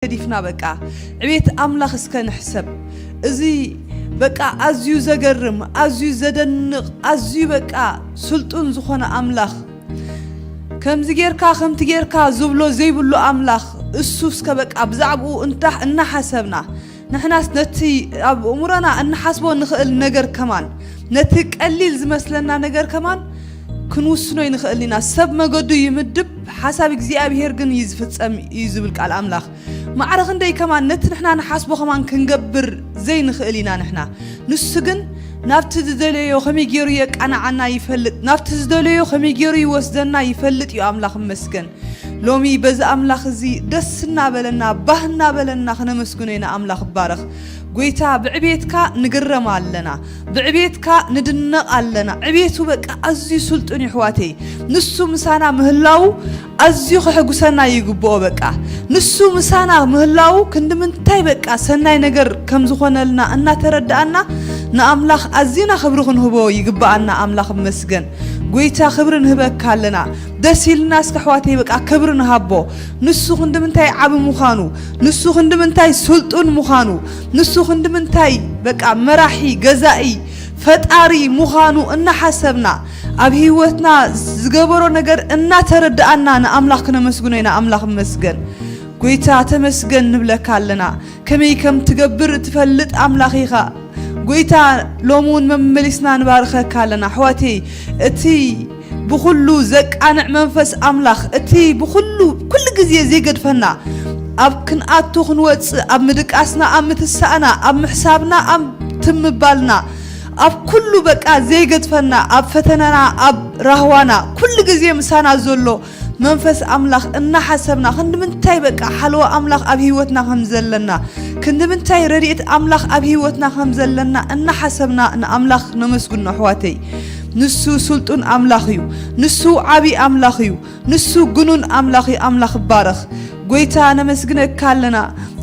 ገዲፍና በቃ ዕቤት ኣምላኽ እስከ ንሕሰብ። እዚ በቃ ኣዝዩ ዘገርም፣ ኣዝዩ ዘደንቕ፣ ኣዝዩ በቃ ስልጡን ዝኾነ ኣምላኽ፣ ከምዚ ጌርካ ከምቲ ጌርካ ዝብሎ ዘይብሉ ኣምላኽ፣ እሱ እስከ በቃ ብዛዕባኡ እንታ እናሓሰብና፣ ንሕናስ ነቲ ኣብ እእምሮና እንሓስቦ እንኽእል ነገር ከማን፣ ነቲ ቀሊል ዝመስለና ነገር ከማን ክንውስኖ ይንኽእል ኢና። ሰብ መገዱ ይምድብ፣ ሓሳብ እግዚኣብሔር ግን እዩ ዝፍጸም እዩ ዝብል ቃል ኣምላኽ። ማዕረ ክንደይ ከማን ነቲ ንሕና ንሓስቦ ከማን ክንገብር ዘይንኽእል ኢና ንሕና። ንሱ ግን ናብቲ ዝደለዮ ከመይ ገይሩ የቃንዓና ይፈልጥ፣ ናብቲ ዝደለዮ ከመይ ገይሩ ይወስደና ይፈልጥ እዩ። ኣምላኽ ይመስገን። ሎሚ በዚ ኣምላኽ እዚ ደስ እናበለና፣ ባህ እናበለና ክነመስግኖ ኢና። ኣምላኽ ይባረኽ። ጎይታ፣ ብዕቤትካ ንግረም ኣለና፣ ብዕቤትካ ንድነቕ ኣለና። ዕቤቱ በቃ ኣዝዩ ስልጡን እዩ፣ ኣሕዋተይ። ንሱ ምሳና ምህላዉ ኣዝዩ ከሐጉሰና ይግብኦ። በቃ ንሱ ምሳና ምህላዉ ክንዲ ምንታይ በቃ ሰናይ ነገር ከም ዝኾነልና እናተረዳእና፣ ንኣምላኽ ኣዝና ክብሪ ክንህቦ ይግብኣና። ኣምላኽ ይመስገን። ጎይታ፣ ክብሪ ንህበካ ኣለና። ደስ ኢልና እስከ ኣሕዋተይ በቃ ክብሪ ንሃቦ። ንሱ ክንዲ ምንታይ ዓቢ ምዃኑ፣ ንሱ ክንዲ ምንታይ ስልጡን ምዃኑ፣ ንሱ ክንዲ ምንታይ በቃ መራሒ ገዛኢ ፈጣሪ ምዃኑ እናሓሰብና፣ ኣብ ህይወትና ዝገበሮ ነገር እናተረዳኣና ንኣምላኽ ክነመስግኖ ኢና። ኣምላኽ ይመስገን። ጎይታ ተመስገን ንብለካ ኣለና። ከመይ ከም ትገብር እትፈልጥ ኣምላኽ ኢኻ። ጎይታ፣ ሎሚ እውን መመሊስና ንባርኸካ ኣለና። ኣሕዋተይ፣ እቲ ብኹሉ ዘቃንዕ መንፈስ ኣምላኽ፣ እቲ ብኹሉ፣ ኩሉ ግዜ ዘይገድፈና፣ ኣብ ክንኣቱ ክንወጽእ፣ ኣብ ምድቃስና፣ ኣብ ምትሳእና፣ ኣብ ምሕሳብና፣ ኣብ ትም ምባልና፣ ኣብ ኩሉ በቃ ዘይገድፈና፣ ኣብ ፈተናና፣ ኣብ ራህዋና፣ ኩሉ ግዜ ምሳና ዘሎ መንፈስ ኣምላኽ እናሓሰብና፣ ክንዲ ምንታይ በቃ ሓለዋ ኣምላኽ ኣብ ህይወትና ከም ዘለና፣ ክንዲ ምንታይ ረድኤት ኣምላኽ ኣብ ህይወትና ከም ዘለና እናሓሰብና ንኣምላኽ ነመስግኖ ኣሕዋተይ። ንሱ ስልጡን ኣምላኽ እዩ። ንሱ ዓቢ ኣምላኽ እዩ። ንሱ ግኑን ኣምላኽ እዩ። ኣምላኽ ይባረኽ። ጎይታ ነመስግነካ ኣለና።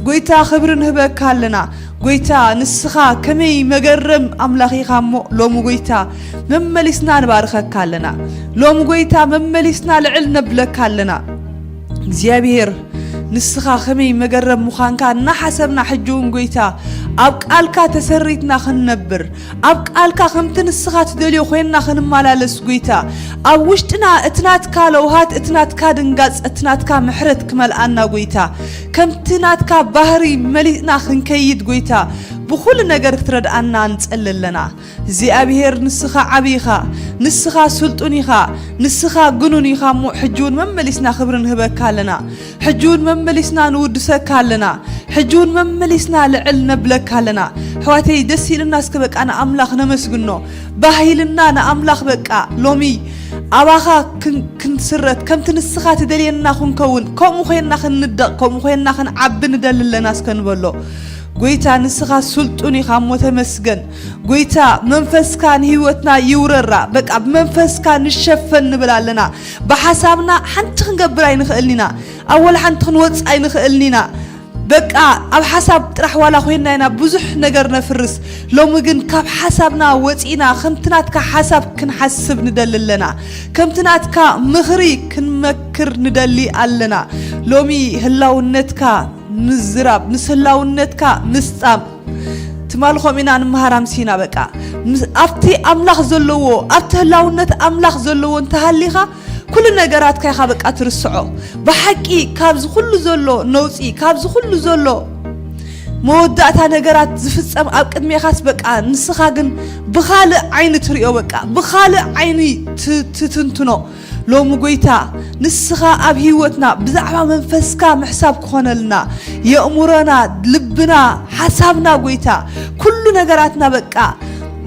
ጎይታ ክብሪ ንህበካ ኣለና። ጎይታ ንስኻ ከመይ መገረም ኣምላኽ ኢኻ እሞ ሎሚ ጎይታ መመሊስና ንባርኸካ ኣለና። ሎሚ ጎይታ መመሊስና ልዕል ነብለካ ኣለና። እግዚኣብሔር ንስኻ ከመይ መገረም ምዃንካ እናሓሰብና ሕጂ እውን ጎይታ ኣብ ቃልካ ተሰሪትና ክንነብር ኣብ ቃልካ ከምቲ ንስኻ ትደልዮ ኮይንና ክንመላለስ ጎይታ፣ ኣብ ውሽጥና እቲ ናትካ ለውሃት፣ እቲ ናትካ ድንጋጽ፣ እቲ ናትካ ምሕረት ክመልኣና ጎይታ፣ ከምቲ ናትካ ባህሪ መሊእና ክንከይድ ጎይታ፣ ብኹሉ ነገር ክትረድኣና ንጸሊ ኣለና። እግዚኣብሔር ንስኻ ዓቢ ኢኻ፣ ንስኻ ስልጡን ኢኻ፣ ንስኻ ግኑን ኢኻ እሞ ሕጂ እውን መመሊስና ክብሪ ንህበካ ኣለና። ሕጂ እውን መመሊስና ንውድሰካ ኣለና። ሕጂ እውን መመሊስና ልዕል ነብለካ ኣለና። ኣሕዋተይ ደስ ኢልና እስከ በቃ ንኣምላኽ ነመስግኖ። ባህ ኢልና ንኣምላኽ በቃ ሎሚ ኣባኻ ክን- ክንስረት ከምቲ ንስኻ ትደልየና ክንከውን ከምኡ ኮይንና ክንንደቕ ከምኡ ኮይንና ክንዓቢ ንደሊ ኣለና እስከ ንበሎ። ጎይታ ንስኻ ስልጡን ኢኻ እሞ ተመስገን። ጎይታ መንፈስካ ንህይወትና ይውረራ። በቃ ብመንፈስካ ንሸፈን ንብል ኣለና። ብሓሳብና ሓንቲ ክንገብር ኣይንኽእልን ኢና። ኣብ ወላ ሓንቲ ክንወጽእ ኣይንኽእልን ኢና። በቃ ኣብ ሓሳብ ጥራሕ ዋላ ኮይንና ኢና ብዙሕ ነገር ነፍርስ። ሎሚ ግን ካብ ሓሳብና ወጺእና ከምቲ ናትካ ሓሳብ ክንሓስብ ንደሊ ኣለና። ከምቲ ናትካ ምኽሪ ክንመክር ንደሊ ኣለና። ሎሚ ህላውነትካ ምዝራብ፣ ምስ ህላውነትካ ምስጣም። ትማሊ ከምኡ ኢና ንምሃር ኣምሲና። በቃ ምስ- ኣብቲ ኣምላኽ ዘለዎ፣ ኣብቲ ህላውነት ኣምላኽ ዘለዎ እንተሃሊኻ፣ ኩሉ ነገራትካ ኢኻ በቃ ትርስዖ። ብሓቂ ካብዚ ኩሉ ዘሎ ነውጺ፣ ካብዚ ኩሉ ዘሎ መወዳእታ ነገራት ዝፍጸም ኣብ ቅድሜኻስ በቃ ንስኻ ግን ብኻልእ ዓይኒ ትርእዮ፣ በቃ ብኻልእ ዓይኒ ት- ትትንትኖ። ሎሚ ጎይታ ንስኻ ኣብ ህይወትና ብዛዕባ መንፈስካ ምሕሳብ ክኾነልና፣ የእምሮና፣ ልብና፣ ሓሳብና ጎይታ፣ ኩሉ ነገራትና በቃ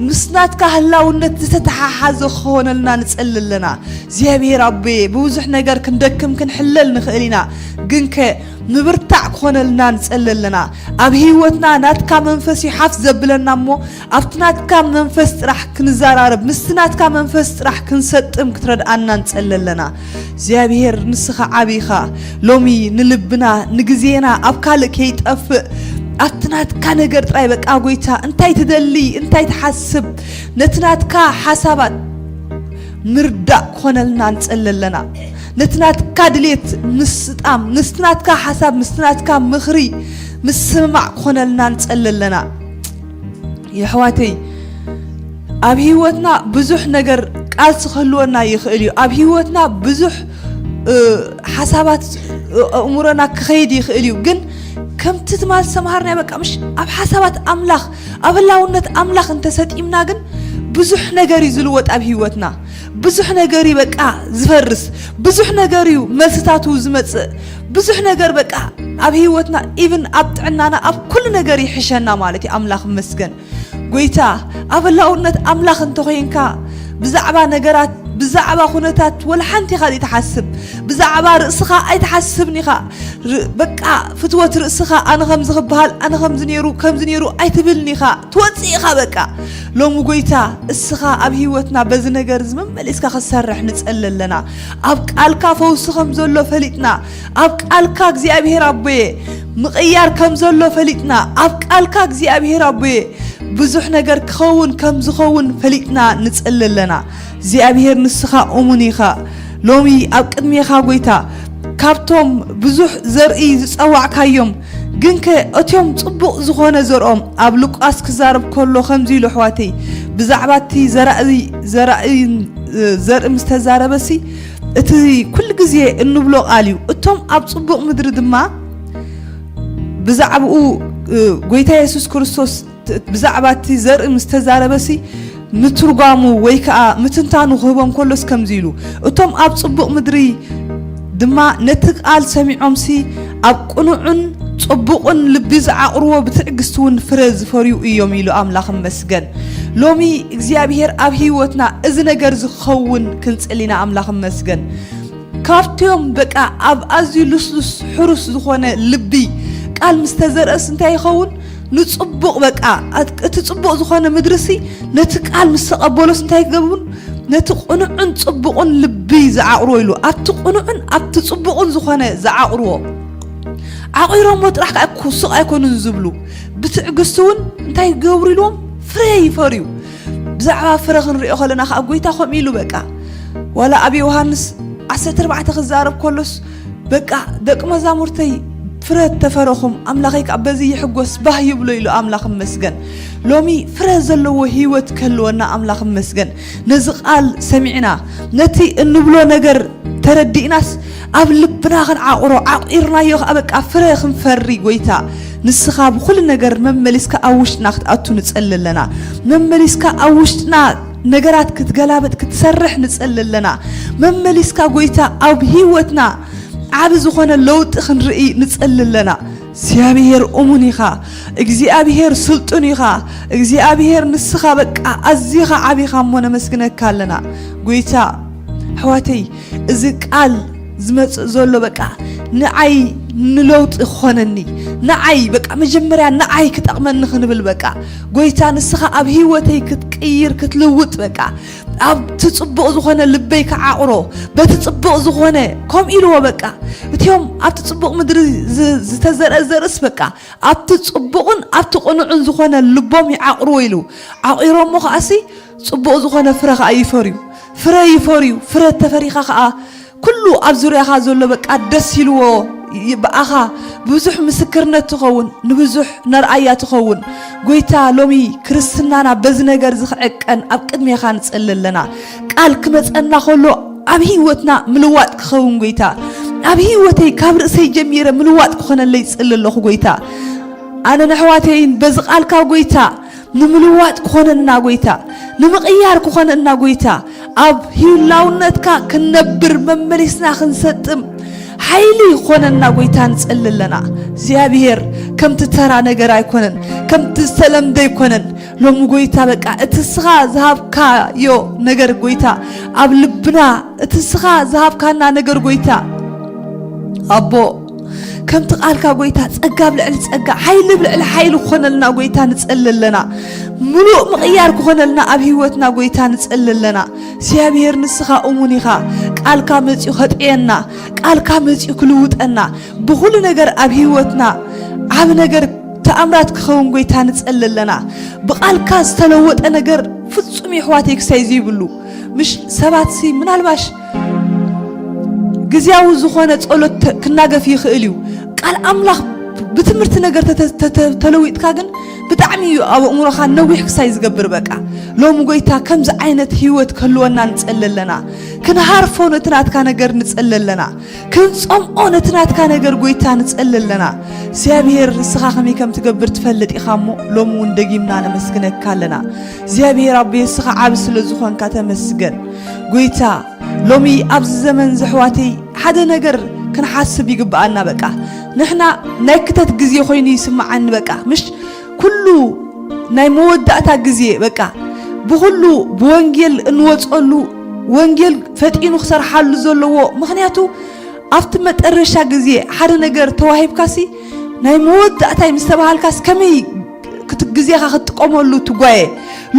ምስ ናትካ ህላውነት ዝተተሓሓዘ ክኾነልና ንጸሊ ኣለና። እግዚኣብሔር ኣቦየ፣ ብብዙሕ ነገር ክንደክም ክንሕለል ንኽእል ኢና፣ ግንከ ምብርታዕ ክኾነልና ንጸሊ ኣለና። ኣብ ህይወትና ናትካ መንፈስ እዩ ሓፍ ዘብለና እሞ፣ ኣብቲ ናትካ መንፈስ ጥራሕ ክንዘራረብ፣ ምስቲ ናትካ መንፈስ ጥራሕ ክንሰጥም ክትረድኣና ንጸሊ ኣለና። እግዚኣብሔር ንስኻ ዓቢ ኢኻ። ሎሚ ንልብና ንግዜና ኣብ ካልእ ከይጠፍእ ኣብቲ ናትካ ነገር ጥራይ በቃ ጎይታ እንታይ ትደሊ እንታይ ትሓስብ ነቲ ናትካ ሓሳባት ምርዳእ ክኾነልና ንጸሊ ኣለና። ነቲ ናትካ ድሌት ምስጣም፣ ምስቲ ናትካ ሓሳብ፣ ምስቲ ናትካ ምኽሪ ምስምማዕ ክኾነልና ንጸሊ ኣለና። የሕዋተይ፣ ኣብ ህይወትና ብዙሕ ነገር ቃልሲ ክህልወና ይኽእል እዩ። ኣብ ህይወትና ብዙሕ፣ እ፣ ሓሳባት፣ እ፣ ኣእምሮና ክኸይድ ይኽእል እዩ። ግን ከምቲ ትማል ዝተምሃርናዮ፣ በቃ፣ ምሽ ኣብ ሓሳባት ኣምላኽ፣ ኣብ ህላውነት ኣምላኽ እንተሰጢምና ግን ብዙሕ ነገር እዩ ዝልወጥ ኣብ ህይወትና። ብዙሕ ነገር እዩ በቃ ዝፈርስ። ብዙሕ ነገር እዩ መልስታቱ ዝመጽእ። ብዙሕ ነገር በቃ ኣብ ህይወትና፣ ኢቭን ኣብ ጥዕናና፣ ኣብ ኩሉ ነገር ይሕሸና ማለት እዩ። ኣምላኽ ይመስገን። ጎይታ፣ ኣብ ህላውነት ኣምላኽ እንተኾይንካ፣ ብዛዕባ ነገራት፣ ብዛዕባ ኩነታት ወላ ሓንቲ ኢኻ ዘይትሓስብ። ብዛዕባ ርእስኻ ኣይትሓስብን ኢኻ። ር-፣ በቃ ፍትወት ርእስኻ፣ ኣነ ከምዚ ክበሃል፣ ኣነ ከምዚ ነይሩ፣ ከምዚ ነይሩ ኣይትብልን ኢኻ። ትወጽእ ኢኻ በቃ። ሎሚ ጎይታ፣ እስኻ ኣብ ህይወትና በዚ ነገር እዚ መመሊስካ ክትሰርሕ ንጸሊ ኣለና። ኣብ ቃልካ ፈውሲ ከም ዘሎ ፈሊጥና፣ ኣብ ቃልካ እግዚኣብሔር ኣቦየ ምቕያር ከም ዘሎ ፈሊጥና፣ ኣብ ቃልካ እግዚኣብሔር ኣቦየ ብዙሕ ነገር ክኸውን ከም ዝኸውን ፈሊጥና ንጸሊ ኣለና። እግዚኣብሔር ንስኻ እሙን ኢኻ። ሎሚ ኣብ ቅድሜኻ ጎይታ፣ ካብቶም ብዙሕ ዘርኢ ዝጸዋዕካዮም፣ ግንከ እቶም ጽቡቕ ዝኾነ ዘርኦም፣ ኣብ ሉቃስ ክዛረብ ከሎ ከምዚ ኢሉ፣ ኣሕዋተይ፣ ብዛዕባ እቲ ዘራእዚ-፣ ዘራእይን፣ እ፣ ዘርኢ ምስ ተዛረበሲ፣ እቲ ኩሉ ግዜ እንብሎ ቃል እዩ። እቶም ኣብ ጽቡቕ ምድሪ ድማ ብዛዕባኡ፣ እ፣ ጎይታ የሱስ ክርስቶስ ት-፣ ብዛዕባ እቲ ዘርኢ ምስ ተዛረበሲ፣ ምትርጓሙ ወይ ከኣ ምትንታኑ ክህቦም ከሎስ ከምዚ ኢሉ፣ እቶም ኣብ ጽቡቕ ምድሪ ድማ ነቲ ቃል ሰሚዖምሲ፣ ኣብ ቅኑዕን ጽቡቕን ልቢ ዝዓቕርዎ፣ ብትዕግስቲ እውን ፍረ ዝፈርዩ እዮም ኢሉ። ኣምላኽ ይመስገን። ሎሚ እግዚኣብሔር ኣብ ህይወትና እዚ ነገር እዚ ክኸውን ክንጽሊ ኢና። ኣምላኽ ይመስገን። ካብቶም በቃ ኣብ ኣዝዩ ልስሉስ ሕሩስ ዝኾነ ልቢ ቃል ምስ ተዘርአስ እንታይ ይኸውን? ንጽቡቕ በቃ፣ ኣት-፣ እቲ ጽቡቕ ዝኾነ ምድርሲ ነቲ ቃል ምስ ተቐበሎስ እንታይ ክገብሩን? ነቲ ቅኑዕን ጽቡቕን ልቢ ዝዓቕርዎ ኢሉ። ኣብቲ ቅኑዕን ኣብቲ ጽቡቕን ዝኾነ ዝዓቕርዎ። ዓቒሮሞ ጥራሕ ከኣ ክውስቕ ኣይኮኑን ዝብሉ። ብትዕግስቲ እውን እንታይ ይገብሩ ኢልዎም? ፍረ ይፈርዩ። ብዛዕባ ፍረ ክንሪኦ ከለና ከኣ ጎይታ ከምኡ ኢሉ በቃ። ዋላ ኣብ ዮሃንስ ዓሰርተ ኣርባዕተ ክዛረብ ከሎስ በቃ ደቂ መዛሙርተይ ፍረ ተፈረኹም፣ ኣምላኸይ ከኣ በዚ ይሕጎስ ባህ ይብሎ ኢሉ። ኣምላኽ ይመስገን። ሎሚ ፍረ ዘለዎ ህይወት ክህልወና ኣምላኽ ይመስገን። ነዚ ቃል ሰሚዕና፣ ነቲ እንብሎ ነገር ተረዲእናስ ኣብ ልብና ክንዓቑሮ፣ ዓቒርናዮ ከኣ በቃ ፍረ ክንፈሪ ጎይታ፣ ንስኻ ብኹሉ ነገር መመሊስካ ኣብ ውሽጥና ክትኣቱ ንጸሊ ኣለና። መመሊስካ ኣብ ውሽጥና ነገራት ክትገላብጥ ክትሰርሕ ንጸሊ ኣለና። መመሊስካ ጎይታ ኣብ ህይወትና ዓቢ ዝኾነ ለውጢ ክንርኢ ንጸሊ ኣለና። እግዚኣብሔር እሙን ኢኻ። እግዚኣብሔር ስልጡን ኢኻ። እግዚኣብሔር ንስኻ በቃ ኣዚኻ ዓቢ ኢኻ እሞ ነመስግነካ ኣለና። ጎይታ ኣሕዋተይ፣ እዚ ቃል ዝመጽእ ዘሎ በቃ ንዓይ ንለውጢ ክኾነኒ፣ ንዓይ በቃ መጀመርያ ንዓይ ክጠቕመኒ ክንብል በቃ ጎይታ ንስኻ ኣብ ህይወተይ ክትቅይር ክትልውጥ በቃ ኣብቲ ጽቡቕ ዝኾነ ልበይ ክዓቕሮ በቲ ጽቡቕ ዝኾነ ከምኡ ኢልዎ በቃ እቲኦም ኣብቲ ጽቡቕ ምድሪ ዝ-፣ ዝተዘርአ ዘርእስ በቃ ኣብቲ ጽቡቕን ኣብቲ ቅኑዕን ዝኾነ ልቦም ይዓቕርዎ ኢሉ ዓቒሮሞ ከኣሲ ጽቡቕ ዝኾነ ፍረ ከኣ ይፈርዩ። ፍረ ይፈርዩ። ፍረ ተፈሪኻ ከኣ ኩሉ ኣብ ዙርያኻ ዘሎ በቃ ደስ ኢልዎ ይ-፣ ብኣኻ ብዙሕ ምስክርነት ትኸውን፣ ንብዙሕ ነርኣያ ትኸውን። ጎይታ ሎሚ ክርስትናና በዚ ነገር እዚ ክዕቀን ኣብ ቅድሜኻ ንጸሊ ኣለና። ቃል ክመጸና ከሎ ኣብ ህይወትና ምልዋጥ ክኸውን ጎይታ፣ ኣብ ህይወተይ ካብ ርእሰይ ጀሚረ ምልዋጥ ክኾነለይ ይጽሊ ኣለኹ ጎይታ። ኣነ ንኣሕዋተይን በዚ ቃልካ ጎይታ ንምልዋጥ ክኾነና ጎይታ፣ ንምቕያር ክኾነና ጎይታ፣ ኣብ ህላውነትካ ክንነብር መመሊስና ክንሰጥም ሓይሊ ክኾነና ጎይታ ንጸሊ ኣለና። እግዚኣብሔር ከምቲ ተራ ነገር ኣይኮነን፣ ከምቲ ዝተለምደ ኣይኮነን። ሎሚ ጎይታ በቃ እቲ ስኻ ዝሃብካዮ ነገር ጎይታ ኣብ ልብና እቲ ስኻ ዝሃብካና ነገር ጎይታ ኣቦ ከምቲ ቃልካ ጎይታ ጸጋ ኣብ ልዕሊ ጸጋ ሓይሊ ኣብ ልዕሊ ሓይሊ ክኾነልና ጎይታ ንጸሊ ኣለና። ምሉእ ምቕያር ክኾነልና ኣብ ህይወትና ጎይታ ንጸሊ ኣለና። እግዚኣብሔር ንስኻ እሙን ኢኻ። ቃልካ መጺኡ ከጥዕየና፣ ቃልካ መጺኡ ክልውጠና፣ ብኹሉ ነገር ኣብ ህይወትና ዓቢ ነገር ተኣምራት ክኸውን ጎይታ ንጸሊ ኣለና። ብቃልካ ዝተለወጠ ነገር ፍጹም የሕዋተይ ክሳይ ዘይብሉ ምሽ ሰባት ሲ ምናልባሽ ግዝያዊ ዝኾነ ጸሎት ተ-፣ ክናገፍ ይኽእል እዩ። ቃል ኣምላኽ ብትምህርቲ ነገር ተተ-፣ ተተ-፣ ተለዊጥካ ግን ብጣዕሚ እዩ ኣብ ኣእምሮኻ ነዊሕ ክሳይ ዝገብር። በቃ ሎሚ ጎይታ ከምዚ ዓይነት ህይወት ክህልወና ንጸሊ ኣለና። ክንሃርፎ ነቲ ናትካ ነገር ንጸሊ ኣለና። ክንጸምኦ ነቲ ናትካ ነገር ጎይታ ንጸሊ ኣለና። እግዚኣብሔር ንስኻ ከመይ ከም ትገብር ትፈልጥ ኢኻ እሞ ሎሚ እውን ደጊምና ነመስግነካ ኣለና። እግዚኣብሔር ኣቦይ ንስኻ ዓቢ ስለ ዝኾንካ ተመስገን ጎይታ። ሎሚ ኣብዚ ዘመን ዘሕዋተይ ሓደ ነገር ክንሓስብ ይግብኣና። በቃ ንሕና ናይ ክተት ግዜ ኮይኑ ይስምዓኒ። በቃ ምሽ ኩሉ ናይ መወዳእታ ግዜ በቃ ብኹሉ ብወንጌል እንወጸሉ ወንጌል ፈጢኑ ክሰርሓሉ ዘለዎ። ምኽንያቱ ኣብቲ መጠረሻ ግዜ ሓደ ነገር ተዋሂብካሲ ናይ መወዳእታይ ምስ ተባሃልካስ ከመይ ክት-፣ ግዜኻ ክትጥቀመሉ ትጓየ።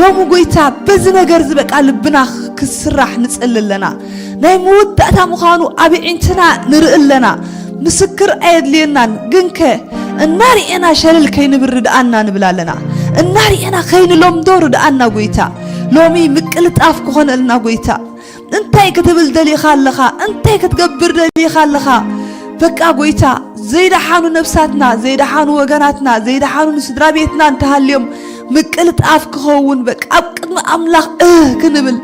ሎሚ ጎይታ በዚ ነገር እዚ በቃ ልብና ክስራሕ ንጸሊ ኣለና። ናይ መወዳእታ ምዃኑ ኣብ ኣዒንትና ንርኢ ኣለና። ምስክር ኣየድልየናን፣ ግንከ እናርኤና ሸለል ከይንብል ርድኣና ንብል ኣለና። እናርኤና ከይንለምዶ ርድኣና ጎይታ። ሎሚ ምቅልጣፍ ክኾነልና ጎይታ። እንታይ ክትብል ደሊኻ ኣለኻ? እንታይ ክትገብር ደሊኻ ኣለኻ? በቃ ጎይታ፣ ዘይደሓኑ ነብሳትና፣ ዘይደሓኑ ወገናትና፣ ዘይደሓኑ ንስድራ ቤትና እንተሃልዮም ምቅልጣፍ ክኸውን በቃ ኣብ ቅድሚ ኣምላኽ እህ ክንብል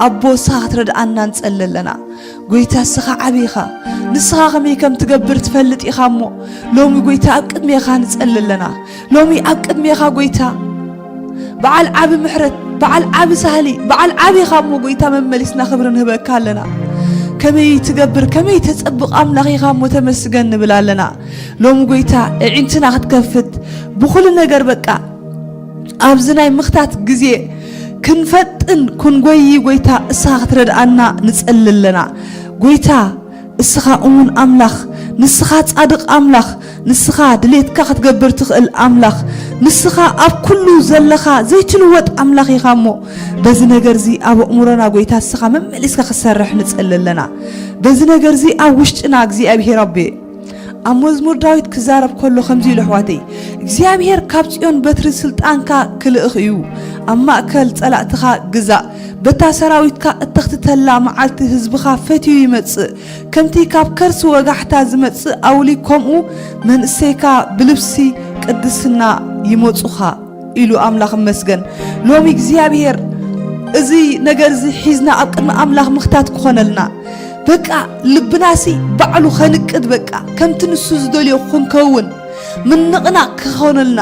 ኣቦ ንስኻ ክትረድኣና ንጸሊ ኣለና። ጎይታ ንስኻ ዓቢ ኢኻ። ንስኻ ከመይ ከም ትገብር ትፈልጥ ኢኻ እሞ ሎሚ ጎይታ ኣብ ቅድሜኻ ንጸሊ ኣለና። ሎሚ ኣብ ቅድሜኻ ጎይታ በዓል ዓቢ ምሕረት፣ በዓል ዓቢ ሳህሊ፣ በዓል ዓቢ ኢኻ እሞ ጎይታ መመሊስና ክብሪ ንህበካ ኣለና። ከመይ ትገብር፣ ከመይ ተጸብቕ ኣምላኽ ኢኻ እሞ ተመስገን ንብል ኣለና። ሎሚ ጎይታ ኣዒንትና ክትከፍት ብኹሉ ነገር በቃ ኣብዚ ናይ ምኽታት ግዜ ክንፈጥን ክንጎይ ጎይታ ንስኻ ክትረድኣና ንጸሊ ኣለና። ጎይታ ንስኻ እሙን ኣምላኽ፣ ንስኻ ጻድቕ ኣምላኽ፣ ንስኻ ድሌትካ ክትገብር ትኽእል ኣምላኽ፣ ንስኻ ኣብ ኩሉ ዘለኻ ዘይትልወጥ ኣምላኽ ኢኻ እሞ በዚ ነገርዚ ኣብ ኣእምሮና ጎይታ ንስኻ መመሊስካ ክትሰርሕ ንጸሊ ኣለና። በዚ ነገርዚ ኣብ ውሽጥና እግዚኣብሔር ኣቦየ ኣብ መዝሙር ዳዊት ክዛረብ ከሎ ከምዚ ኢሉ ኣሕዋተይ፣ እግዚኣብሔር ካብ ጽዮን በትሪ ስልጣንካ ክልእኽ እዩ፣ ኣብ ማእከል ጸላእትኻ ግዛእ፣ በታ ሰራዊትካ እተኽትተላ መዓልቲ ህዝብኻ ፈትዩ ይመጽእ፣ ከምቲ ካብ ከርሲ ወጋሕታ ዝመጽእ ኣውሊ ከምኡ መንእሰይካ ብልብሲ ቅድስና ይመጹኻ። ኢሉ ኣምላኽ እመስገን። ሎሚ እግዚኣብሔር እዚ ነገር እዚ ሒዝና ኣብ ቅድሚ ኣምላኽ ምኽታት ክኾነልና። በቃ ልብናሲ ባዕሉ ኸንቅድ በቃ ከምቲ ንሱ ዝደልዮ ክንከውን ምንቕናቕ ክኾነልና።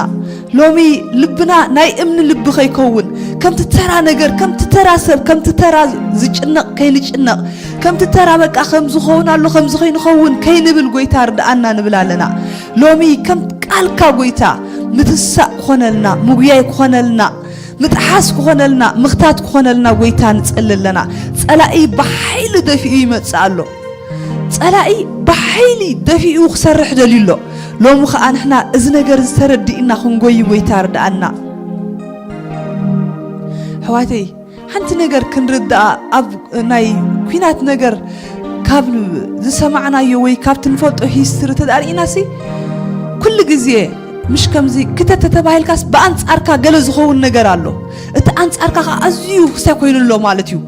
ሎሚ ልብና ናይ እምኒ ልቢ ኸይከውን ከምቲ ተራ ነገር ከምቲ ተራ ሰብ ከምቲ ተራ ዝጭነቕ ከይንጭነቕ ከምቲ ተራ በቃ ከም ዝኸውን ኣሎ ከምዚ ኸይንኸውን ከይንብል ጎይታ ርድኣና ንብል ኣለና። ሎሚ ከም ቃልካ ጎይታ ምትሳእ ክኾነልና፣ ምጉያይ ክኾነልና፣ ምጥሓስ ክኾነልና፣ ምኽታት ክኾነልና ጎይታ ንጸሊ ኣለና። ጸላኢ ብሓይሊ ደፊኡ ይመጽእ ኣሎ። ጸላኢ ብሓይሊ ደፊኡ ክሰርሕ ደልዩ ኣሎ። ሎሚ ኸኣ ንሕና እዚ ነገር እዚ ተረዲእና ክንጎይ ጎይታ ርድኣና። ኣሕዋተይ፣ ሓንቲ ነገር ክንርድኣ ኣብ ናይ ኲናት ነገር ካብ ዝሰማዕናዮ ወይ ካብ ትንፈልጦ ሂስትሪ ተዳርኢናሲ ኩሉ ግዜ ምሽ ከምዚ ክተት ተተባሂልካስ ብኣንጻርካ ገለ ዝኸውን ነገር ኣሎ። እቲ ኣንጻርካ ኸዓ ኣዝዩ ክሳይ ኮይኑ ኣሎ ማለት እዩ።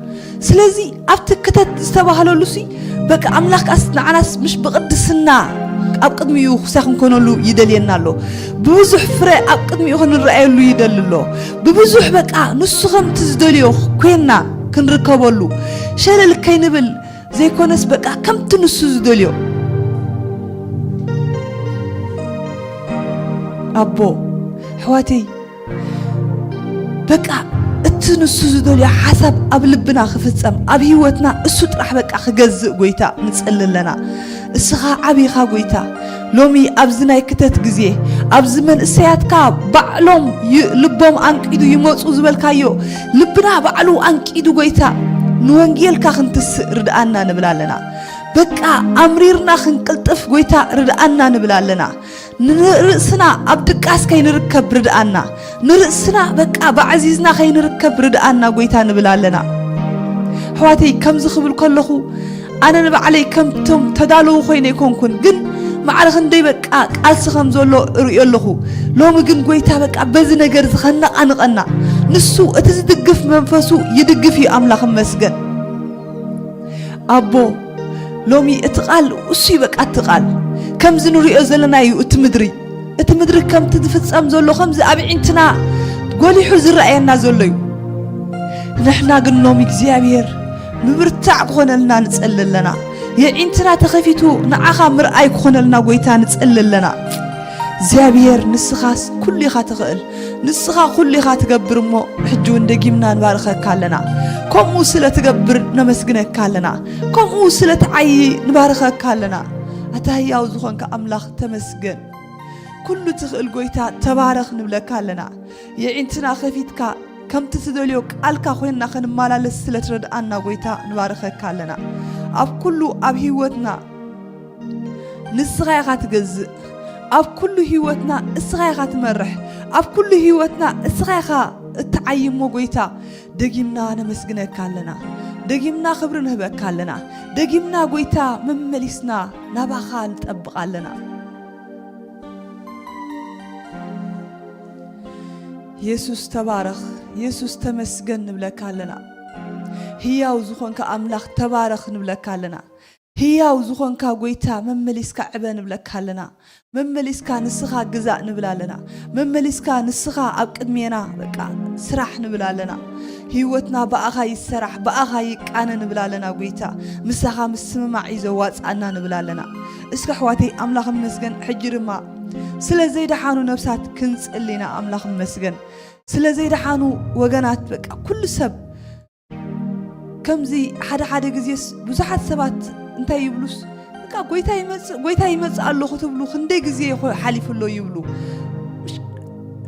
ስለዚ ኣብቲ ክተት ዝተባህለሉሲ በቃ ኣምላኽ ከኣስ ንዓናስ ምሽ ብቕድስና ኣብ ቅድሚኡ ክሳይ ክንኮነሉ ይደልየና ኣሎ። ብብዙሕ ፍረ ኣብ ቅድሚኡ ክንረኣየሉ ይደሊ ኣሎ። ብብዙሕ በቃ ንሱ ከምቲ ዝደልዮ ኮይንና ክንርከበሉ ሸለል ከይንብል ዘይኮነስ በቃ ከምቲ ንሱ ዝደልዮ ኣቦ ኣሕዋተይ በቃ እቲ ንሱ ዝደልዮ ሓሳብ ኣብ ልብና ክፍጸም ኣብ ህይወትና እሱ ጥራሕ በቃ ክገዝእ ጎይታ ንጸሊ ኣለና። እስኻ ዓቢኻ ጎይታ ሎሚ ኣብዚ ናይ ክተት ግዜ ኣብዚ መንእሰያትካ ባዕሎም ይ- ልቦም ኣንቂዱ ይመጹ ዝበልካዮ ልብና ባዕሉ ኣንቂዱ ጎይታ ንወንጌልካ ክንትስእ ርድኣና ንብል ኣለና። በቃ ኣምሪርና ክንቅልጥፍ ጎይታ ርድኣና ንብል ኣለና። ንርእስና ኣብ ድቃስ ከይንርከብ ርድኣና። ንርእስና በቃ ባዕዚዝና ከይንርከብ ርድኣና ጎይታ ንብል ኣለና። ኣሕዋተይ ከምዚ ክብል ከለኹ ኣነ ንባዕለይ ከምቶም ተዳለዉ ኮይነ ኣይኮንኩን፣ ግን ማዕረ ክንደይ በቃ ቃልሲ ከም ዘሎ እርእዮ ኣለኹ። ሎሚ ግን ጎይታ በቃ በዚ ነገር እዚ ከነቓንቐና ንሱ እቲ ዝድግፍ መንፈሱ ይድግፍ እዩ። ኣምላኽ እመስገን ኣቦ ሎሚ እቲ ቃል እሱ እዩ። በቃ እቲ ቃል ከምዚ ንሪኦ ዘለና እዩ። እቲ ምድሪ እቲ ምድሪ ከምቲ ዝፍጸም ዘሎ ከምዚ ኣብ ዒንትና ጎሊሑ ዝረኣየና ዘሎ እዩ። ንሕና ግን ሎሚ እግዚኣብሔር ምብርታዕ ክኾነልና ንጸሊ ኣለና። የዒንትና ተኸፊቱ ንዓኻ ምርኣይ ክኾነልና ጎይታ ንጸሊ ኣለና። እግዚኣብሔር ንስኻስ ኩሉ ኢኻ ትኽእል። ንስኻ ኩሉ ኢኻ ትገብር እሞ ሕጂ እውን ደጊምና ንባርኸካ ኣለና። ከምኡ ስለ ትገብር ነመስግነካ ኣለና። ከምኡ ስለ ትዓዪ ንባርኸካ ኣለና። ኣታ ህያው ዝኾንካ ኣምላኽ ተመስገን። ኩሉ ትኽእል ጎይታ ተባረኽ ንብለካ ኣለና። የዒንትና ከፊትካ ከምቲ ትደልዮ ቃልካ ኮይንና ክንመላለስ ስለ ትረድኣና ጎይታ ንባርኸካ ኣለና። ኣብ ኩሉ ኣብ ህይወትና ንስኻ ኢኻ ትገዝእ። ኣብ ኩሉ ህይወትና እስኻ ኢኻ ትመርሕ። ኣብ ኩሉ ህይወትና እስኻ ኢኻ እትዓይሞ ጎይታ፣ ደጊምና ነመስግነካ ኣለና። ደጊምና ክብሪ ንህበካ ኣለና። ደጊምና ጎይታ መመሊስና ናባኻ ንጠብቕ ኣለና። የሱስ ተባረኽ፣ የሱስ ተመስገን ንብለካ ኣለና። ህያው ዝኾንካ ኣምላኽ ተባረኽ ንብለካ ኣለና። ህያው ዝኾንካ ጎይታ መመሊስካ ዕበ ንብለካ ኣለና። መመሊስካ ንስኻ ግዛእ ንብል ኣለና። መመሊስካ ንስኻ ኣብ ቅድሜና በቃ ስራሕ ንብል ኣለና። ህይወትና ብኣኻ ይሰራሕ፣ ብኣኻ ይቃነ ንብል ኣለና ጎይታ። ምሳኻ ምስምማዕ እዩ ዘዋጽኣና ንብል ኣለና። እስከ ኣሕዋተይ ኣምላኽ ይመስገን። ሕጂ ድማ ስለ ዘይደሓኑ ነብሳት ክንጽሊ ኢና። ኣምላኽ ይመስገን። ስለ ዘይደሓኑ ወገናት በቃ ኩሉ ሰብ ከምዚ ሓደ ሓደ ግዜስ ብዙሓት ሰባት እንታይ ይብሉስ በቃ ጎይታ ይመጽእ፣ ጎይታ ይመጽእ ኣሎ ክትብሉ ክንደይ ግዜ ይኾ-፣ ሓሊፉ ኣሎ ይብሉ።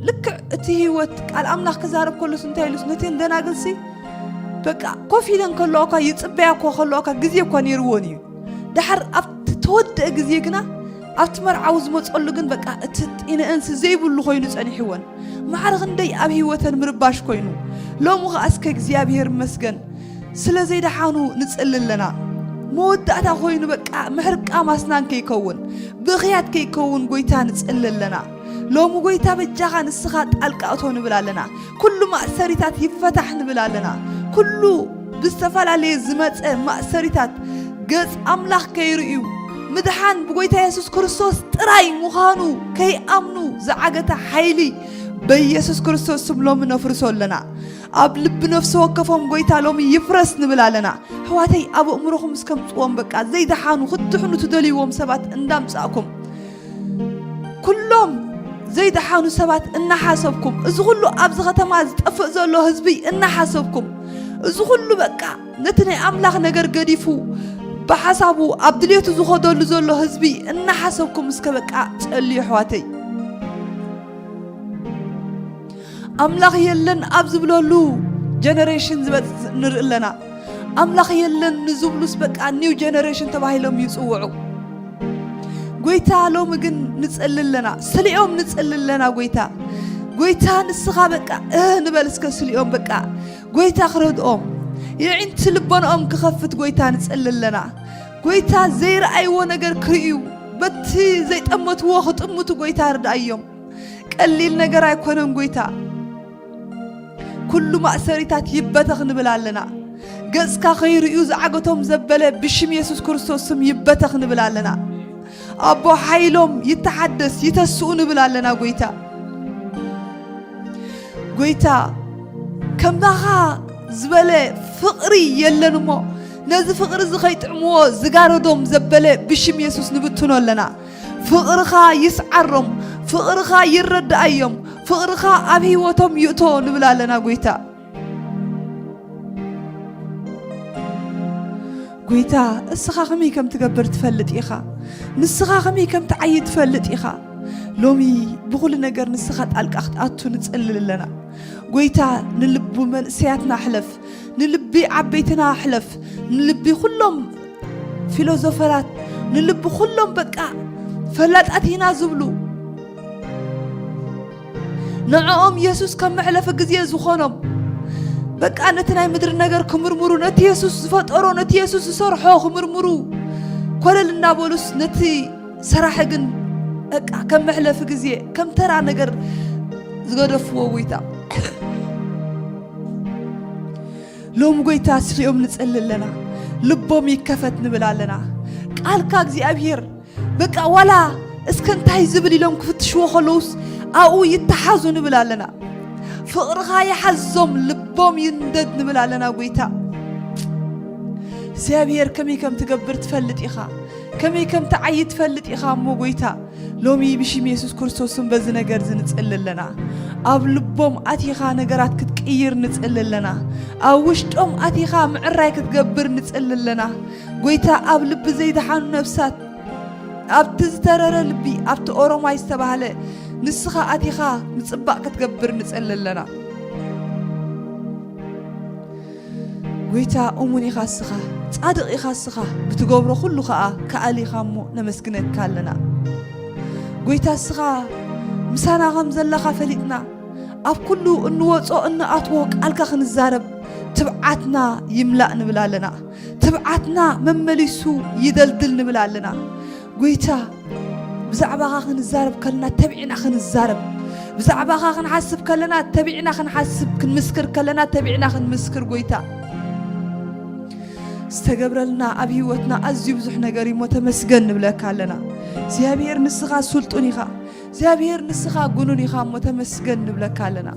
ልክዕ እቲ ህይወት ቃል ኣምላኽ ክዛረብ ከሎስ እንታይ ኢሉስ ነተን ደናግልሲ በቃ ኮፍ ኢለን ከለዋኳ ይጽበያ እኳ ከለዋኳ ግዜ እኳ ነይርዎን እዩ። ድሓር ኣብቲ ተወደአ ግዜ ግና ኣብቲ መርዓዊ ዝመጸሉ ግን በቃ እቲ ጢንአንሲ ዘይብሉ ኮይኑ ጸኒሕወን። ማዕረ ክንደይ ኣብ ህይወተን ምርባሽ ኮይኑ። ሎሚ ኸኣ እስከ እግዚኣብሔር ይመስገን ስለ ዘይደሓኑ ንጽሊ ኣለና። መወዳእታ ኮይኑ በቃ ምሕርቃም ኣስናን ከይከውን፣ ብኽያት ከይከውን ጎይታ ንጽሊ ኣለና። ሎሚ ጎይታ በጃኻ ንስኻ ጣልቃ እቶ ንብል ኣለና። ኩሉ ማእሰሪታት ይፈታሕ ንብል ኣለና። ኩሉ ብዝተፈላለየ ዝመጸ ማእሰሪታት ገጽ ኣምላኽ ከይርእዩ ምድሓን ብጎይታ የሱስ ክርስቶስ ጥራይ ምዃኑ ከይኣምኑ ዝዓገተ ሓይሊ በኢየሱስ ክርስቶስ ስም ሎሚ ነፍርሶ ኣለና። ኣብ ልቢ ነፍሲ ወከፎም ጎይታ ሎሚ ይፍረስ ንብል ኣለና። ኣሕዋተይ ኣብ ኣእምሮኹም እስከምጽዎም በቃ ዘይደሓኑ ክትድሕኑ ትደልይዎም ሰባት እንዳምጻእኩም ኩሎም ዘይደሓኑ ሰባት እናሓሰብኩም፣ እዚ ኩሉ ኣብዚ ከተማ ዝጠፍእ ዘሎ ህዝቢ እናሓሰብኩም፣ እዚ ኩሉ በቃ ነቲ ናይ ኣምላኽ ነገር ገዲፉ ብሓሳቡ ኣብ ድልየቱ ዝኸደሉ ዘሎ ህዝቢ እናሓሰብኩም እስከ በቃ ጸልዩ ኣሕዋተይ። ኣምላኽ የለን ኣብ ዝብለሉ ጀነሬሽን ዝበጽ ንርኢ ኣለና። ኣምላኽ የለን ንዝብሉስ በቃ ኒው ጀነሬሽን ተባሂሎም ይጽውዑ። ጎይታ ሎሚ ግን ንጸሊ ኣለና፣ ስሊኦም ንጸሊ ኣለና። ጎይታ፣ ጎይታ ንስኻ በቃ እህ ንበል እስከ ስሊኦም በቃ ጎይታ ክረድኦም የዒንቲ ልቦንኦም ክኸፍት ጎይታ ንጸሊ ኣለና። ጎይታ ዘይረኣይዎ ነገር ክርእዩ በቲ ዘይጠመትዎ ክጥምቱ ጎይታ ርድኣዮም። ቀሊል ነገር ኣይኮነን ጎይታ። ኩሉ ማእሰሪታት ይበተኽ ንብል ኣለና። ገጽካ ከይርእዩ ዝዓገቶም ዘበለ ብሽም የሱስ ክርስቶስ ስም ይበተኽ ንብል ኣለና። ኣቦ ሓይሎም ይተሓደስ ይተስኡ ንብል ኣለና ጎይታ። ጎይታ ከማኻ ዝበለ ፍቕሪ የለን እሞ ነዚ ፍቕሪ እዚ ከይጥዕምዎ ዝጋረዶም ዘበለ ብሽም የሱስ ንብትኖ ኣለና። ፍቕርኻ ይስዓሮም፣ ፍቕርኻ ይረድኣዮም፣ ፍቕርኻ ኣብ ህይወቶም ይእቶ ንብል ኣለና ጎይታ። ጎይታ እስኻ ከመይ ከም ትገብር ትፈልጥ ኢኻ። ንስኻ ከመይ ከም ትዓዪ ትፈልጥ ኢኻ። ሎሚ ብኹሉ ነገር ንስኻ ጣልቃ ክትኣቱ ንጽልል ኣለና። ጎይታ ንልቡ መንእሰያትና ሕለፍ፣ ንልቢ ዓበይትና ሕለፍ፣ ንልቢ ኩሎም ፊሎዞፈራት፣ ንልቢ ኩሎም በቃ ፈላጣት ኢና ዝብሉ ንዕኦም የሱስ ከም መሕለፊ ግዜ ዝኾኖም በቃ ነቲ ናይ ምድሪ ነገር ክምርምሩ ነቲ የሱስ ዝፈጠሮ ነቲ የሱስ ዝሰርሖ ክምርምሩ ኮለል እናበሉስ ነቲ ሰራሒ ግን በቃ ከም መሕለፊ ግዜ ከም ተራ ነገር ዝገደፍዎ ጎይታ ሎም ጎይታ ስሊኦም ንጸሊ ኣለና። ልቦም ይከፈት ንብል ኣለና። ቃልካ እግዚኣብሔር በቃ ዋላ እስከ እንታይ ዝብል ኢሎም ክፍትሽዎ ከለውስ ኣብኡ ይተሓዙ ንብል ኣለና። ፍቕርኻ ይሓዞም፣ ልቦም ይንደድ ንብል ኣለና። ጎይታ እግዚኣብሔር ከመይ ከም ትገብር ትፈልጥ ኢኻ፣ ከመይ ከም ትዓዪ ትፈልጥ ኢኻ። እሞ ጎይታ ሎሚ ብሽም የሱስ ክርስቶስን በዚ ነገር እዚ ንጽሊ ኣለና። ኣብ ልቦም ኣቲኻ ነገራት ክትቅይር ንጽሊ ኣለና። ኣብ ውሽጦም ኣቲኻ ምዕራይ ክትገብር ንጽሊ ኣለና። ጎይታ ኣብ ልቢ ዘይደሓኑ ነፍሳት ኣብቲ ዝተረረ ልቢ ኣብቲ ኦሮማይ ዝተባህለ ንስኻ ኣቲኻ ምጽባቕ ክትገብር ንጽሊ ኣለና። ጎይታ እሙን ኢኻ እስኻ፣ ጻድቕ ኢኻ እስኻ፣ ብትገብሮ ኩሉ ኸኣ ከኣል ኢኻ እሞ ነመስግነካ ኣለና። ጎይታ እስኻ ምሳና ከም ዘለኻ ፈሊጥና ኣብ ኩሉ እንወጾ እንኣትዎ ቃልካ ክንዛረብ ትብዓትና ይምላእ ንብል ኣለና። ትብዓትና መመሊሱ ይደልድል ንብል ኣለና። ጎይታ ብዛዕባኻ ክንዛረብ ከለና ተቢዕና ክንዛረብ፣ ብዛዕባኻ ክንሓስብ ከለና ተቢዕና ክንሓስብ፣ ክንምስክር ከለና ተቢዕና ክንምስክር። ጎይታ ዝተገብረልና ኣብ ህይወትና ኣዝዩ ብዙሕ ነገር እዩ እሞ ተመስገን ንብለካ ኣለና። እግዚኣብሔር ንስኻ ስልጡን ኢኻ። እግዚኣብሔር ንስኻ ግኑን ኢኻ እሞ ተመስገን ንብለካ ኣለና።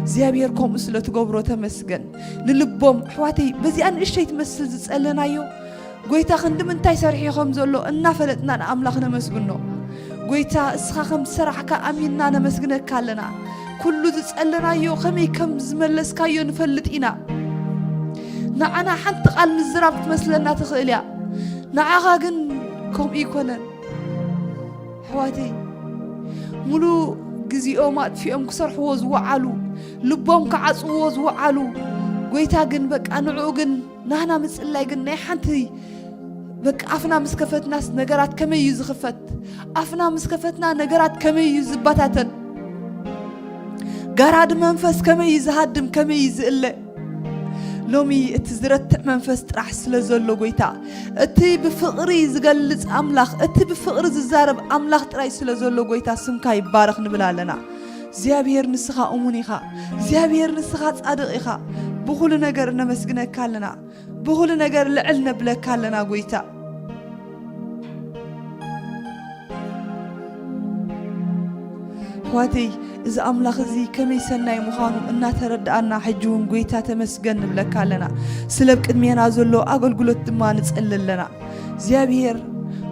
እግዚኣብሔር ከምኡ ስለ ትገብሮ ተመስገን። ንልቦም ኣሕዋተይ በዚኣ ንእሽተይ ትመስል ዝጸለናዮ ጎይታ ክንዲ ምንታይ ሰሪሑ ከም ዘሎ እናፈለጥና ንኣምላኽ ነመስግኖ። ጎይታ እስኻ ከም ዝሰራሕካ ኣሚንና ነመስግነካ ኣለና። ኩሉ ዝጸለናዮ ከመይ ከም ዝመለስካዮ ንፈልጥ ኢና። ንዓና ሓንቲ ቃል ምዝራብ ክትመስለና ትኽእል እያ። ንዓኻ ግን ከምኡ ይኮነን። ኣሕዋተይ ሙሉእ ግዜኦም ኣጥፊኦም ክሰርሕዎ ዝወዓሉ፣ ልቦም ክዓጽውዎ ዝወዓሉ፣ ጎይታ ግን በቃ ንዕኡ ግን ናህና ምጽላይ ግን ናይ ሓንቲ በቃ ኣፍና ምስ ከፈትናስ ነገራት ከመይ እዩ ዝኽፈት? ኣፍና ምስ ከፈትና ነገራት ከመይ እዩ ዝባታተን? ጋራድ መንፈስ ከመይ እዩ ዝሃድም? ከመይ እዩ ዝእለ? ሎሚ እቲ ዝረትዕ መንፈስ ጥራሕ ስለ ዘሎ ጎይታ፣ እቲ ብፍቕሪ ዝገልጽ ኣምላኽ፣ እቲ ብፍቕሪ ዝዛረብ ኣምላኽ ጥራይ ስለ ዘሎ ጎይታ ስምካ ይባረኽ ንብል ኣለና። እግዚኣብሔር ንስኻ እሙን ኢኻ። እግዚኣብሔር ንስኻ ጻድቕ ኢኻ። ብኹሉ ነገር እነመስግነካ ኣለና። ብኹሉ ነገር ልዕል ነብለካ ኣለና ጎይታ። ኣሕዋተይ፣ እዚ ኣምላኽ እዚ ከመይ ሰናይ ምዃኑ እናተረድኣና፣ ሕጂ እውን ጎይታ ተመስገን ንብለካ ኣለና። ስለ ኣብ ቅድሜና ዘሎ ኣገልግሎት ድማ ንጸሊ ኣለና። እግዚኣብሔር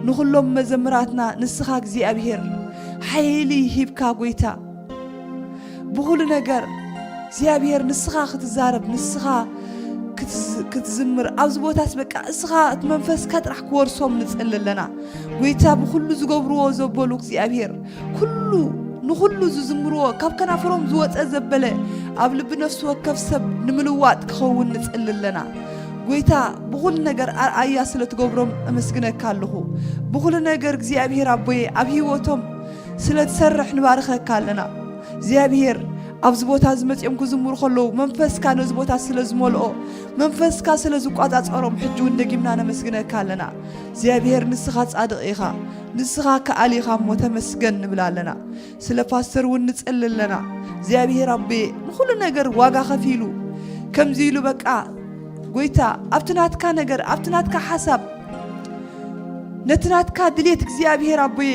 ንኹሎም መዘምራትና ንስኻ እግዚኣብሔር ሓይሊ ሂብካ ጎይታ ብኹሉ ነገር እግዚኣብሔር ንስኻ ክትዛረብ፣ ንስኻ ክትዝ-፣ ክትዝምር፣ ኣብዚ ቦታስ በቃ እስኻ እቲ መንፈስካ ጥራሕ ክወርሶም ንጽሊ ኣለና። ጎይታ ብኹሉ ዝገብርዎ ዘበሉ እግዚኣብሔር፣ ኩሉ፣ ንኹሉ ዝዝምርዎ፣ ካብ ከናፍሮም ዝወጸ ዘበለ፣ ኣብ ልቢ ነፍሲ ወከፍ ሰብ ንምልዋጥ ክኸውን ንጽሊ ኣለና። ጎይታ ብኹሉ ነገር ኣርኣያ ስለ ትገብሮም እመስግነካ ኣለኹ። ብኹሉ ነገር እግዚኣብሔር ኣቦየ ኣብ ህይወቶም ስለ ትሰርሕ ንባርኸካ ኣለና። እግዚኣብሔር ኣብዚ ቦታ እዚ መጺኦም ክዝምሩ ከለዉ መንፈስካ ነዚ ቦታ ስለ ዝመልኦ፣ መንፈስካ ስለ ዝቋጻጸሮም ሕጂ እውን ደጊምና ነመስግነካ ኣለና። እግዚኣብሔር ንስኻ ጻድቕ ኢኻ፣ ንስኻ ከኣል ኢኻ እሞ ተመስገን ንብል ኣለና። ስለ ፓስተር እውን ንጽሊ ኣለና። እግዚኣብሔር ኣቦየ ንኹሉ ነገር ዋጋ ከፊሉ ከምዚ ኢሉ በቃ ጎይታ ኣብቲ ናትካ ነገር ኣብቲ ናትካ ሓሳብ ነቲ ናትካ ድሌት እግዚኣብሔር ኣቦየ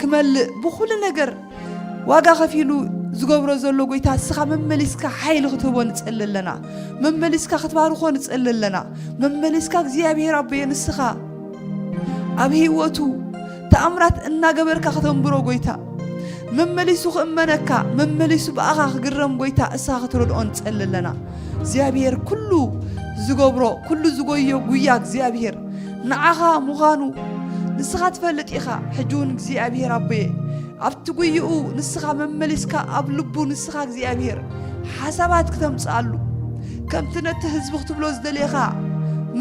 ክመልእ ብኹሉ ነገር ዋጋ ከፊሉ ዝገብሮ ዘሎ ጎይታ እስኻ መመሊስካ ሓይሊ ክትህቦ ንጽሊ ኣለና። መመሊስካ ክትባርኾ ንጽሊ ኣለና። መመሊስካ እግዚኣብሔር ኣቦየ ንስኻ ኣብ ህይወቱ ተኣምራት እናገበርካ ከተንብሮ ጎይታ መመሊሱ ክእመነካ መመሊሱ ብኣኻ ክግረም ጎይታ እስኻ ክትረድኦ ንጸሊ ኣለና። እግዚኣብሔር ኩሉ ዝገብሮ ኩሉ ዝጎዮ ጉያ እግዚኣብሔር ንዓኻ ምዃኑ ንስኻ ትፈልጥ ኢኻ። ሕጂ እውን እግዚኣብሔር ኣቦየ ኣብቲ ጉይኡ ንስኻ መመሊስካ ኣብ ልቡ ንስኻ እግዚኣብሔር ሓሳባት ክተምጽኣሉ ከምቲ ነቲ ህዝቢ ክትብሎ ዝደልየኻ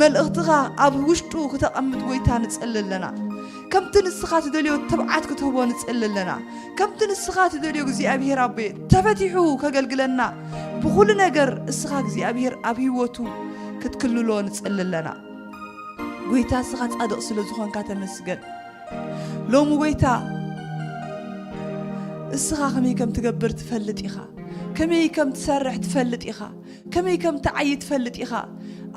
መልእኽትኻ ኣብ ውሽጡ ክተቐምጥ ጎይታ ንጽሊ ኣለና። ከምቲ ንስኻ ትደልዮ ትብዓት ክትህቦ ንጽሊ ኣለና። ከምቲ ንስኻ ትደልዮ እግዚኣብሔር ኣቦየ ተፈቲሑ ከገልግለና ብኹሉ ነገር እስኻ እግዚኣብሔር ኣብ ህይወቱ ክትክልሎ ንጽሊ ኣለና። ጎይታ እስኻ ጻድቕ ስለ ዝኾንካ ተመስገን። ሎሚ ጎይታ እስኻ ከመይ ከም ትገብር ትፈልጥ ኢኻ። ከመይ ከም ትሰርሕ ትፈልጥ ኢኻ። ከመይ ከም ትዓዪ ትፈልጥ ኢኻ።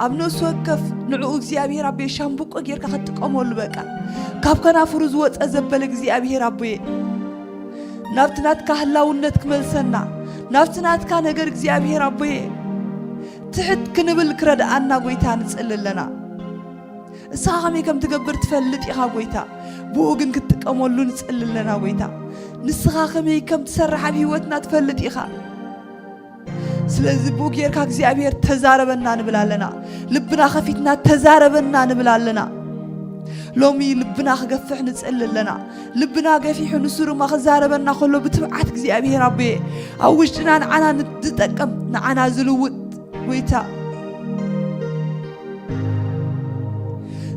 ኣብ ነፍሲ ወከፍ ንዕኡ እግዚኣብሔር ኣቦየ ሻምብቆ ጌርካ ክትጥቀመሉ በቃ። ካብ ከናፍሩ ዝወፀ ዘበለ እግዚኣብሔር ኣቦየ ናብቲ ናትካ ህላውነት ክመልሰና፣ ናብቲ ናትካ ነገር እግዚኣብሔር ኣቦየ ትሕት ክንብል ክረድኣና ጎይታ ንጽሊ ኣለና። ንስኻ ከመይ ከም ትገብር ትፈልጥ ኢኻ ጎይታ። ብኡ ግን ክትጥቀመሉ ንጽሊ ኣለና ጎይታ። ንስኻ ከመይ ከም ትሰርሕ ኣብ ህይወትና ትፈልጥ ኢኻ። ስለዚ ብኡ ጌርካ እግዚኣብሔር ተዛረበና ንብል ኣለና። ልብና ከፊትና ተዛረበና ንብል ኣለና። ሎሚ ልብና ክገፍሕ ንጽሊ ኣለና። ልብና ገፊሑ ንሱ ድማ ክዛረበና ከሎ ብትብዓት እግዚኣብሔር ኣቦየ ኣብ ውሽጥና ንዓና ዝጠቅም ንዓና ዝልውጥ ጎይታ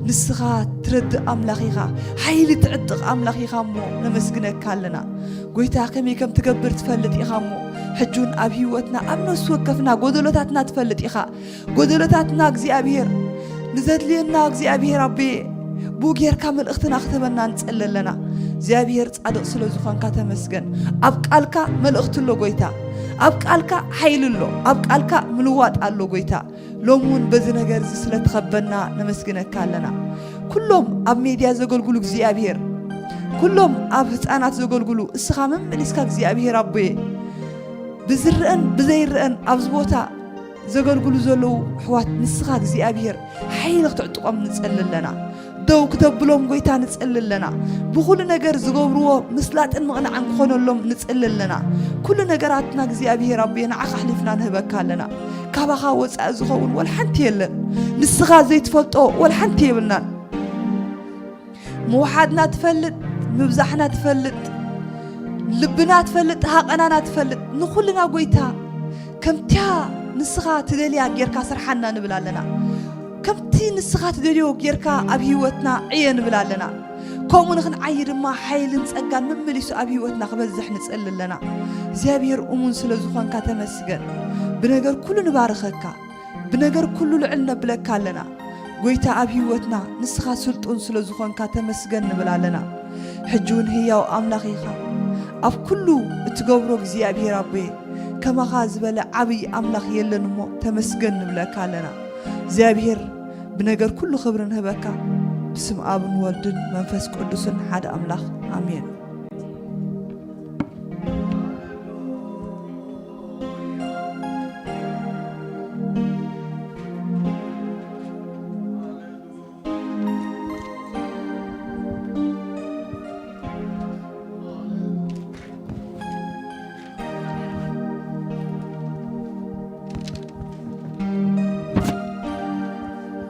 ንስኻ ትረድእ ኣምላኽ ኢኻ፣ ሓይሊ ትዕጥቕ ኣምላኽ ኢኻ እሞ ነመስግነካ ኣለና። ጎይታ ከመይ ከም ትገብር ትፈልጥ ኢኻ እሞ ሕጂ እውን ኣብ ህይወትና ኣብ ነፍሲ ወከፍና ጎደሎታትና ትፈልጥ ኢኻ። ጎደሎታትና እግዚኣብሔር ንዘድልየና እግዚኣብሔር ኣቦየ ብኡ ጌርካ መልእኽትና ክትህበና ንጸሊ ኣለና። እግዚኣብሔር ጻድቕ ስለ ዝኾንካ ተመስገን። ኣብ ቃልካ መልእኽቲ ኣሎ ጎይታ፣ ኣብ ቃልካ ሓይሊ ኣሎ፣ ኣብ ቃልካ ምልዋጥ ኣሎ ጎይታ። ሎም እውን በዚ ነገር እዚ ስለ ትኸበና ነመስግነካ ኣለና። ኩሎም ኣብ ሜድያ ዘገልግሉ እግዚኣብሔር፣ ኩሎም ኣብ ህፃናት ዘገልግሉ እስኻ መመሊስካ እግዚኣብሔር ኣቦየ ብዝረአን ብዘይረአን ኣብዚ ቦታ ዘገልግሉ ዘለዉ ኣሕዋት ንስኻ እግዚኣብሔር ሓይሊ ክትዕጥቖም ንጸሊ ኣለና። ደው ክተብሎም ጎይታ ንጸሊ ኣለና። ብኹሉ ነገር ዝገብርዎ ምስላጥን ምቕናዕን ክኾነሎም ንጸሊ ኣለና። ኩሉ ነገራትና እግዚኣብሔር ኣቦየ ንዓኻ ኣሕሊፍና ንህበካ ኣለና። ካባኻ ወጻኢ ዝኸውን ወላ ሓንቲ የለን። ንስኻ ዘይትፈልጦ ወላ ሓንቲ የብልናን። ምውሓድና ትፈልጥ፣ ምብዛሕና ትፈልጥ፣ ልብና ትፈልጥ፣ ሃቐናና ትፈልጥ፣ ንኹልና ጎይታ ከምቲያ ንስኻ ትደልያ ጌርካ ስርሓና ንብል ኣለና። ከምቲ ንስኻ ትደልዮ ጌርካ ኣብ ህይወትና ዕየ ንብል ኣለና። ከምኡ ንኽንዓይ ድማ ሓይልን ጸጋን መመሊሱ ኣብ ህይወትና ክበዝሕ ንጸሊ ኣለና። እግዚኣብሔር እሙን ስለ ዝኾንካ ተመስገን። ብነገር ኩሉ ንባርኸካ። ብነገር ኩሉ ልዕል ነብለካ ኣለና። ጎይታ ኣብ ህይወትና ንስኻ ስልጡን ስለ ዝኾንካ ተመስገን ንብል ኣለና። ሕጂ እውን ህያው ኣምላኽ ኢኻ። ኣብ ኩሉ እትገብሮ እግዚኣብሔር ኣቦየ፣ ከማኻ ዝበለ ዓብዪ ኣምላኽ የለን እሞ ተመስገን ንብለካ ኣለና። እግዚኣብሔር ብነገር ኩሉ ክብሪ ንህበካ። ብስም ኣብን ወልድን መንፈስ ቅዱስን ሓደ ኣምላኽ ኣሜን።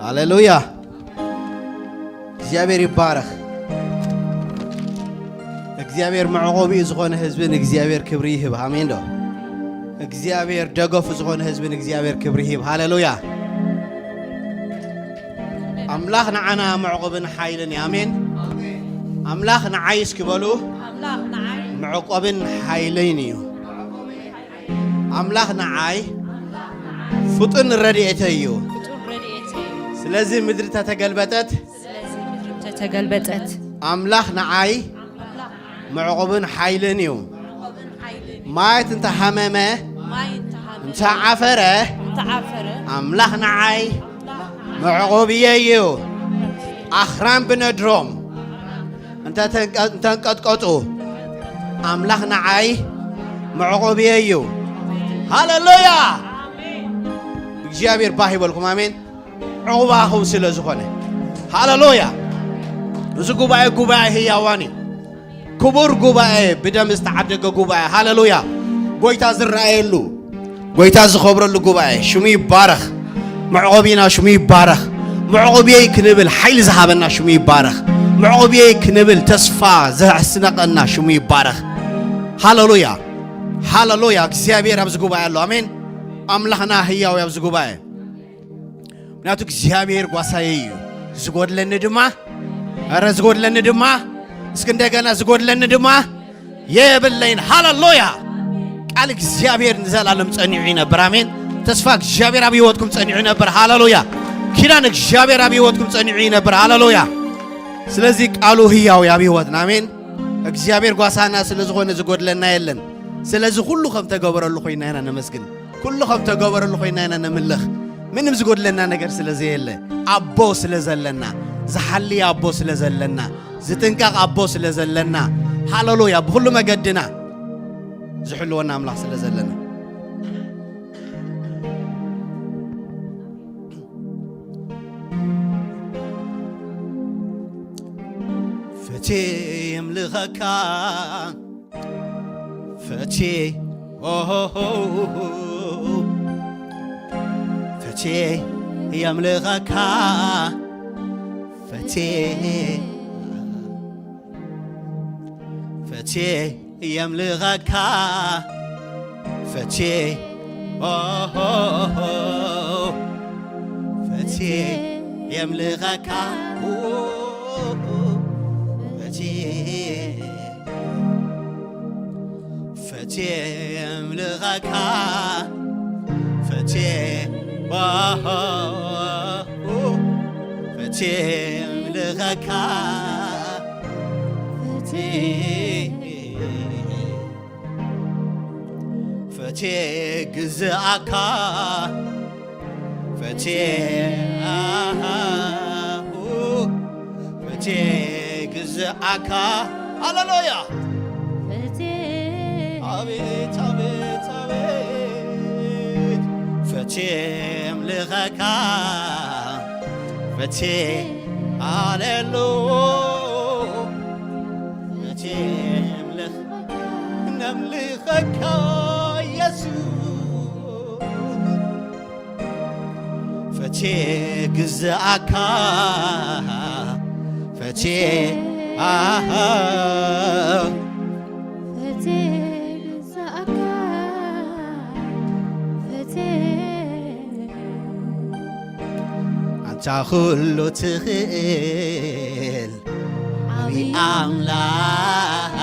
ሃሌሉያ። እግዚኣብሔር ይባረኽ። እግዚኣብሔር መዕቆቢኡ ዝኾነ ህዝቢ ንእግዚኣብሔር ክብሪ ይህብ። ኣሜን ዶ? እግዚኣብሔር ደገፉ ዝኾነ ህዝቢ ንእግዚኣብሔር ክብሪ ይህብ። ሃሌሉያ። ኣምላኽ ንዓና መዕቆብን ሓይልን እዩ። ኣሜን። ኣምላኽ ንዓይ እስኪ በሉ። ኣምላኽ ንዓይ መዕቆብን ሓይልን እዩ። ኣምላኽ ንዓይ ፍጡን ረድኤተይ እዩ። ፍጡን ረድኤተይ እዩ። ስለዚ ምድሪ ተተገልበጠት፣ ስለዚ ምድሪ ተተገልበጠት፣ ኣምላኽ ንዓይ ኣምላኽ መዕቆብን ሓይልን እዩ። ሓይልን ማየት እንተሓመመ፣ ማይ እንተሃመመ፣ እንተዓፈረ፣ እንተዓፈረ፣ ኣምላኽ ንዓይ መዕቆብየ እዩ። ኣኽራን ብነድሮም እንተ ተንቀ-፣ እንተንቀጥቀጡ፣ ኣምላኽ ንዓይ መዕቆብየ እዩ። ሃሌሉያ። እግዚኣብሔር ባህ ይበልኩም። ኣሜን። ዕቑባኹም ስለ ዝኾነ። ሃሌሉያ። እዚ ጉባኤ ጉባኤ ህያዋን እዩ። ክቡር ጉባኤ፣ ብደም ዝተዓደገ ጉባኤ። ሃሌሉያ። ጎይታ ዝረኣየሉ፣ ጎይታ ዝኸብረሉ ጉባኤ። ሽሙ ይባረኽ። መዕቆቢና ሽሙ ይባረኽ። መዕቆብየይ ክንብል ሓይሊ ዝሃበና ሽሙ ይባረኽ። መዕቆብየይ ክንብል ተስፋ ዘስነቀና ሽሙ ይባረኽ። ሃሌሉያ። ሃሌሉያ። እግዚኣብሔር ኣብዚ ጉባኤ ኣሎ። ኣሜን። ኣምላኽና ህያው እዩ ኣብዚ ጉባኤ። ምክንያቱ እግዚኣብሔር ጓሳየ እዩ። ዝጎድለኒ ድማ፣ ኧረ ዝጎድለኒ ድማ፣ እስኪ እንደገና ዝጎድለኒ ድማ የብለይን። ሃሌሉያ። ቃል እግዚኣብሔር ንዘላለም ጸኒዑ ይነብር። ኣሜን። ተስፋ እግዚኣብሔር ኣብ ህይወትኩም ጸኒዑ ይነብር። ሃሌሉያ። ኪዳን እግዚኣብሔር ኣብ ህይወትኩም ጸኒዑ ይነብር። ሃሌሉያ። ስለዚ ቃሉ ህያው እዩ ኣብ ህይወትና። ኣሜን። እግዚኣብሔር ጓሳና ስለ ዝኾነ ዝጎድለና የለን። ስለዚ ኩሉ ከም ተገበረሉ ኮይና ኢና ነመስግን። ኩሉ ከም ተገበረሉ ኮይና ኢና ነምልኽ። ምንም ዝጎድለና ነገር ስለ ዘየለ፣ ኣቦ ስለ ዘለና፣ ዝሓሊ ኣቦ ስለ ዘለና፣ ዝጥንቀቕ ኣቦ ስለ ዘለና፣ ሃሌሉያ፣ ብኹሉ መገድና ዝሕልወና ኣምላኽ ስለ ዘለና። ፈትየ የምልኸካ፣ ፈትየ፣ ኦሆሆ፣ ፈትየ የምልኸካ፣ ፈትየ፣ ፈትየ የምልኸካ፣ ፈትየ፣ ኦሆሆ፣ ፈትየ የምልኸካ፣ ፈትየ፣ ፈትየ የምልኸካ፣ ፈትየ፣ ኦሆሆ፣ ፈትየ የምልኸካ፣ ፈትየ፣ ፈትየ ግዝኣካ፣ ፈትየ፣ ኣሃ፣ ፈትየ ግዝኣካ። ሃሌሉያ። ፈትየ፣ ኣቤት፣ ኣቤት፣ ኣቤት። ፈትየ የምልኸካ፣ ፈትየ፣ ሃሌሉ፣ ፈትየ የምልኽ-፣ ነምልኸካ የሱስ። ፈትየ ግዝኣካ፣ ፈትየ፣ ኣሃ፣ ፈትየ ግዝኣካ፣ ፈትየ፣ ኣንታ ኩሉ ትኽእል ዓቢ ኣምላኽ፣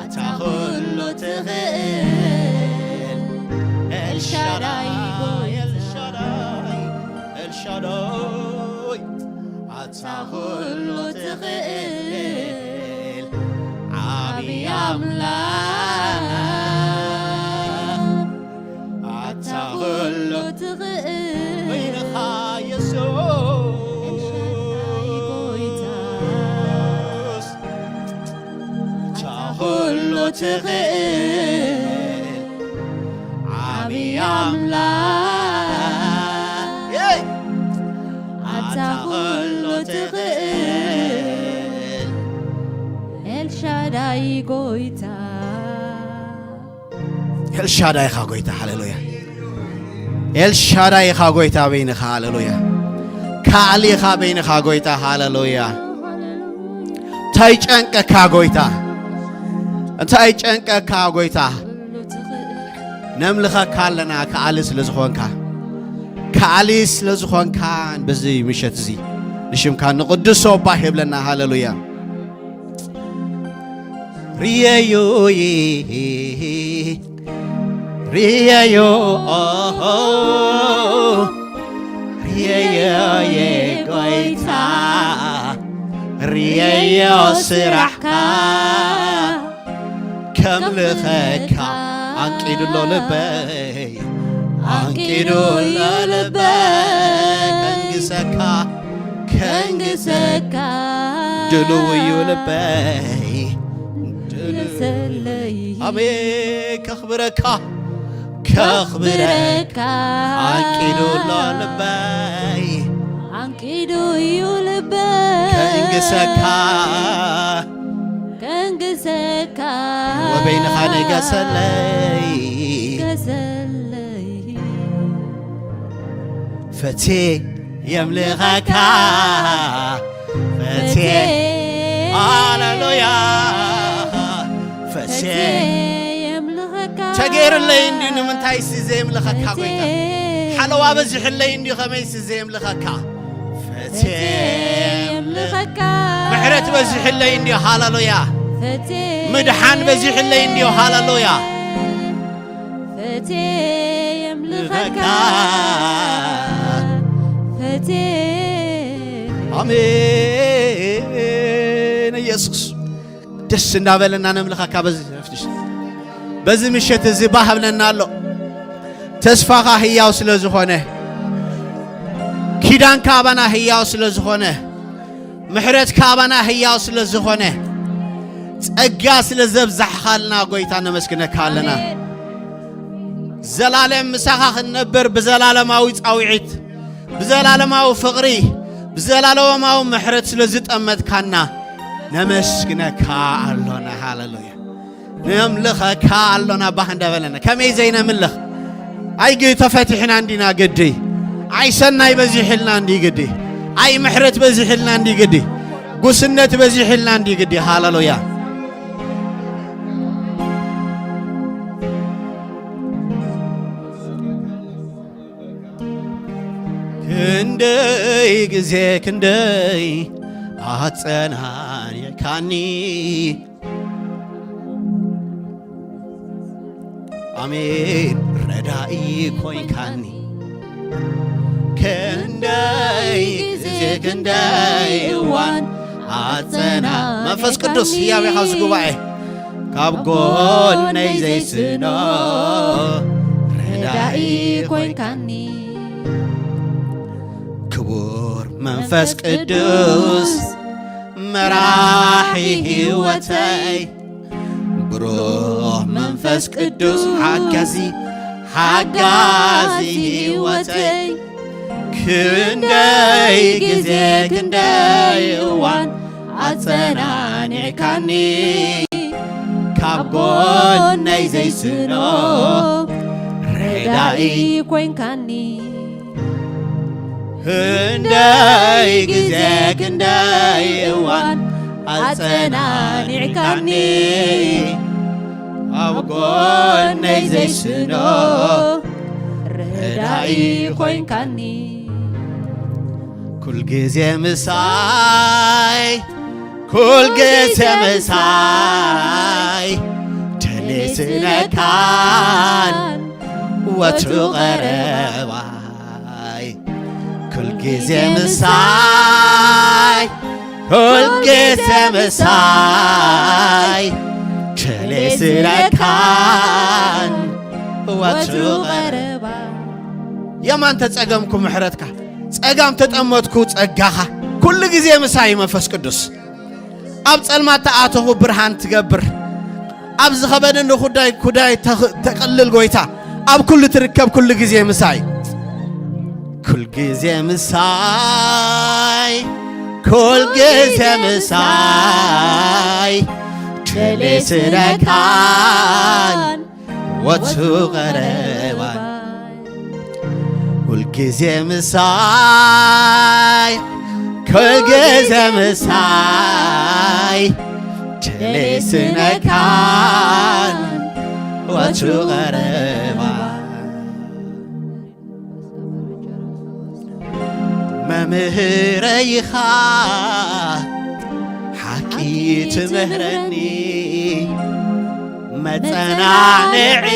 ኣታ ኩሉ ትኽእል ኤልሻዳይ፣ ኤልሻዳይ፣ ኤልሻዳይ፣ ኣታ ኩሉ ትኽእል ዓቢ ኣምላኽ፣ ኣታ ኩሉ ትኽእል በይንኻ የሱስ፣ ኤልሻዳይ ጎይታ፣ ኣታ ኩሉ ትኽእል ዓቢ ኣምላኽ፣ ኣታ ኩሉ ትኽእል ኤልሻዳይ ጎይታ። ኤልሻዳይ ኢኻ ጎይታ፣ ሃሌሉያ። ኤልሻዳይ ኢኻ ጎይታ በይንኻ፣ ሃሌሉያ። ከኣሊ ኢኻ በይንኻ ጎይታ፣ ሃሌሉያ። እንታይ ጨንቀካ ጎይታ? እንታይ ጨንቀካ ጎይታ? ነምልኸካ ኣለና፣ ከኣሊ ስለ ዝኾንካ፣ ከኣሊ ስለ ዝኾንካ፣ በዚ ምሸት እዚ ንሽምካ ንቕድሶ ባህ የብለና፣ ሃሌሉያ። ርየዮ፣ ርየዮ፣ ኦሆ፣ ርየዮ የጎይታ፣ ርየዮ ስራሕካ፣ ከምልኸካ ኣንቂዱሎ ልበይ፣ ኣንቂዱሎ ልበይ፣ ከንግሰካ፣ ከንግሰካ፣ ድልው እዩ ልበይ፣ ድልው፣ ንሰለይ፣ ኣሜን፣ ከኽብረካ፣ ከኽብረካ፣ ኣንቂዱሎ ልበይ፣ ኣንቂዱ እዩ ልበይ፣ ከንግሰካ፣ ከንግሰካ፣ ወበይንኻ ንገሰለይ፣ ገሰለይ። ፈትየ የምልኸካ፣ ፈትየ፣ ፈትየ፣ ሃሌሉያ፣ ፈትየ። ፈትየ የምልኸካ፣ ተገይሩለይ እንድዩ፣ ንምንታይሲ ዘየምልኸካ ጎይታ? ፈትየ፣ ሓለዋ በዚሕለይ እንድዩ፣ ከመይሲ ዘየምልኸካ? ፈትየ፣ ፈትየ የምልኸካ፣ ምሕረት በዚሕለይ እንድዩ፣ ሃሌሉያ። ፈትየ፣ ምድሓን በዚሕለይ እንድዩ፣ ሃሌሉያ። ፈትየ የምልኸካ፣ ፈትየ። ኣሜን። ኢየሱስ፣ ደስ እንዳበለና ነምልኸካ በዚ፣ በዚ ምሸት እዚ ባህ ብለና ኣሎ። ተስፋኻ ህያው ስለ ዝኾነ፣ ኪዳንካ ኣባና ህያው ስለ ዝኾነ፣ ምሕረትካ ኣባና ህያው ስለ ዝኾነ፣ ጸጋ ስለ ዘብዛሕኻልና ጎይታ ነመስግነካ ኣለና። ኣሜን። ዘላለም ምሳኻ ክንነብር ብዘላለማዊ ጻውዒት፣ ብዘላለማዊ ፍቕሪ፣ ብዘላለማዊ ምሕረት ስለ ዝጠመትካና ነመስግነካ ኣሎና። ሃሌሉያ። ነምልኸካ ኣሎና ባህ እንዳበለና። ከመይ ዘይነምልኽ? ኣይ ግ-፣ ተፈቲሕና እንዲና ግዲ። ኣይ ሰናይ በዚሕልና እንዲ ግዲ። ኣይ ምሕረት በዚሕልና እንዲ ግዲ። ጉስነት በዚሕልና እንዲ ግዲ። ሃሌሉያ። ክንደይ ግዜ ክንደይ ኣጸናኒዕካኒ። ኣሜን። ረዳኢ ኮይንካኒ። ክንደይ ግዜ ክንደይ እዋን ኣጸና-፣ መንፈስ ቅዱስ ህያው ኢኻ ኣብዚ ጉባኤ። ካብ ጎነይ ዘይስኖ ረዳኢ ኮይንካኒ። ክቡር መንፈስ ቅዱስ መራሒ ህይወተይ፣ ብሩህ መንፈስ ቅዱስ ሓጋዚ፣ ሓጋዚ ህይወተይ፣ ክንደይ ግዜ ክንደይ እዋን ኣጸናኒዕካኒ፣ ካብ ጎነይ ዘይስኖ ረዳኢ ኮይንካኒ። ክንደይ ግዜ ክንደይ እዋን ኣጸናኒዕካኒ፣ ኣብ ጎነይ ዘይስኖ ረዳኢ ኮይንካኒ። ኩል ግዜ ምሳይ፣ ኩል ግዜ ምሳይ፣ ተሌስነካን ወትሩ ቀረባይ። ኩል ግዜ ምሳይ፣ ኩል ግዜ ምሳይ፣ ተሌስነካን ወትሩ ቀረባይ። የማን ተጸገምኩ ምሕረትካ፣ ጸጋም ተጠመትኩ ጸጋኻ። ኩሉ ግዜ ምሳይ መንፈስ ቅዱስ። ኣብ ጸልማት ተኣተኹ ብርሃን ትገብር። ኣብ ዝኸበደኒ ጉዳይ፣ ጉዳይ ተኽ-፣ ተቕልል ጎይታ። ኣብ ኩሉ ትርከብ ኩሉ ግዜ ምሳይ። ኩል ግዜ ምሳይ፣ ኩል ግዜ ምሳይ፣ ተሌስነካን ወትሩ ቀረባይ። ኩል ግዜ ምሳይ፣ ኩል ግዜ ምሳይ፣ ተሌስነካን ወትሩ ቀረባይ። መምህረይ ኢኻ ሓቂ ትምህረኒ፣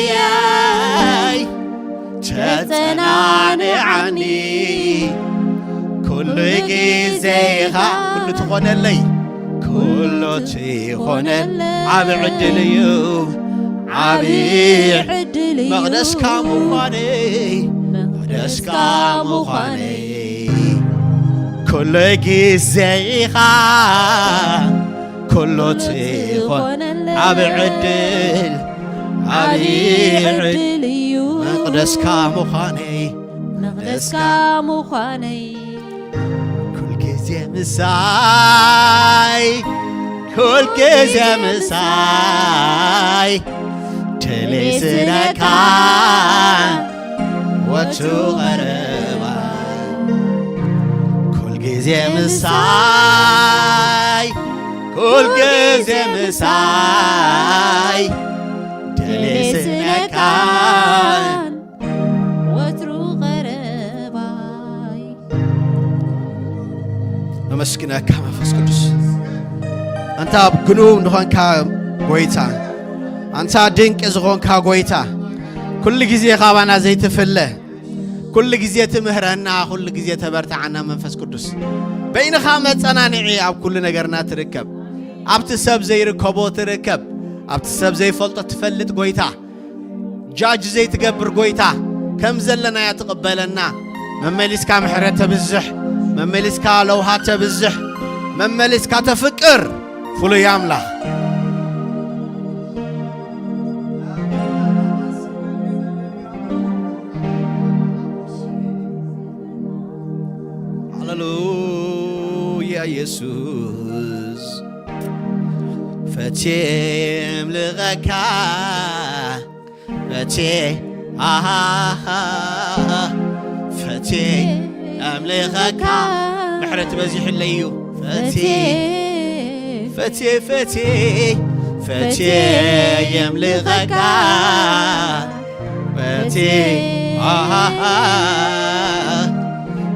መጸናንዕየይ ተጸናንዓኒ። ኩሉ ግዜ ኢኻ ኩሉ ትኾነለይ፣ ኩሉ ትኾነለይ። ዓቢ ዕድል እዩ፣ ዓቢ ዕድል እዩ። መቕደስካ ምዃነይ፣ መቕደስካ ምዃነይ። ኩሉ ግዜ ኢኻ ኩሉ ትኾን። ዓቢ ዕድል፣ ዓቢ ዕድል እዩ። መቕደስካ ምዃነይ፣ መቕደስካ ምዃነይ። ኩል ግዜ ምሳይ፣ ኩል ግዜ ምሳይ፣ ተሌስነካ ወትሩ ቀረባይ። ኩል ግዜ ምሳይ፣ ኩል ግዜ ምሳይ፣ ተሌስነካ ወትሩ ቀረባይ። ነመስግነካ መንፈስ ቅዱስ፣ ኣንታ ግኑብ ዝኾንካ ጎይታ፣ ኣንታ ድንቂ ዝኾንካ ጎይታ፣ ኩሉ ግዜ ካባና ዘይትፍለ፣ ኩሉ ግዜ ትምህረና፣ ኩሉ ግዜ ተበርትዓና መንፈስ ቅዱስ። በይንኻ መጸናንዒ ኣብ ኩሉ ነገርና ትርከብ። ኣብቲ ሰብ ዘይርከቦ ትርከብ። ኣብቲ ሰብ ዘይፈልጦ ትፈልጥ ጎይታ። ጃጅ ዘይትገብር ጎይታ፣ ከም ዘለናያ ትቕበለና። መመሊስካ ምሕረት ተብዝሕ፣ መመሊስካ ለውሃት ተብዝሕ፣ መመሊስካ ተፍቅር ፍሉይ ኣምላኽ። ሃሌሉያ የሱስ፣ ፈትየ የምልኸካ፣ ፈትየ፣ ኣሃሃሃ፣ ፈትየ የምልኸካ። ምሕረት በዚሕለይ እዩ። ፈትየ፣ ፈትየ፣ ፈትየ፣ ፈትየ የምልኸካ። ፈትየ፣ ኣሃሃ፣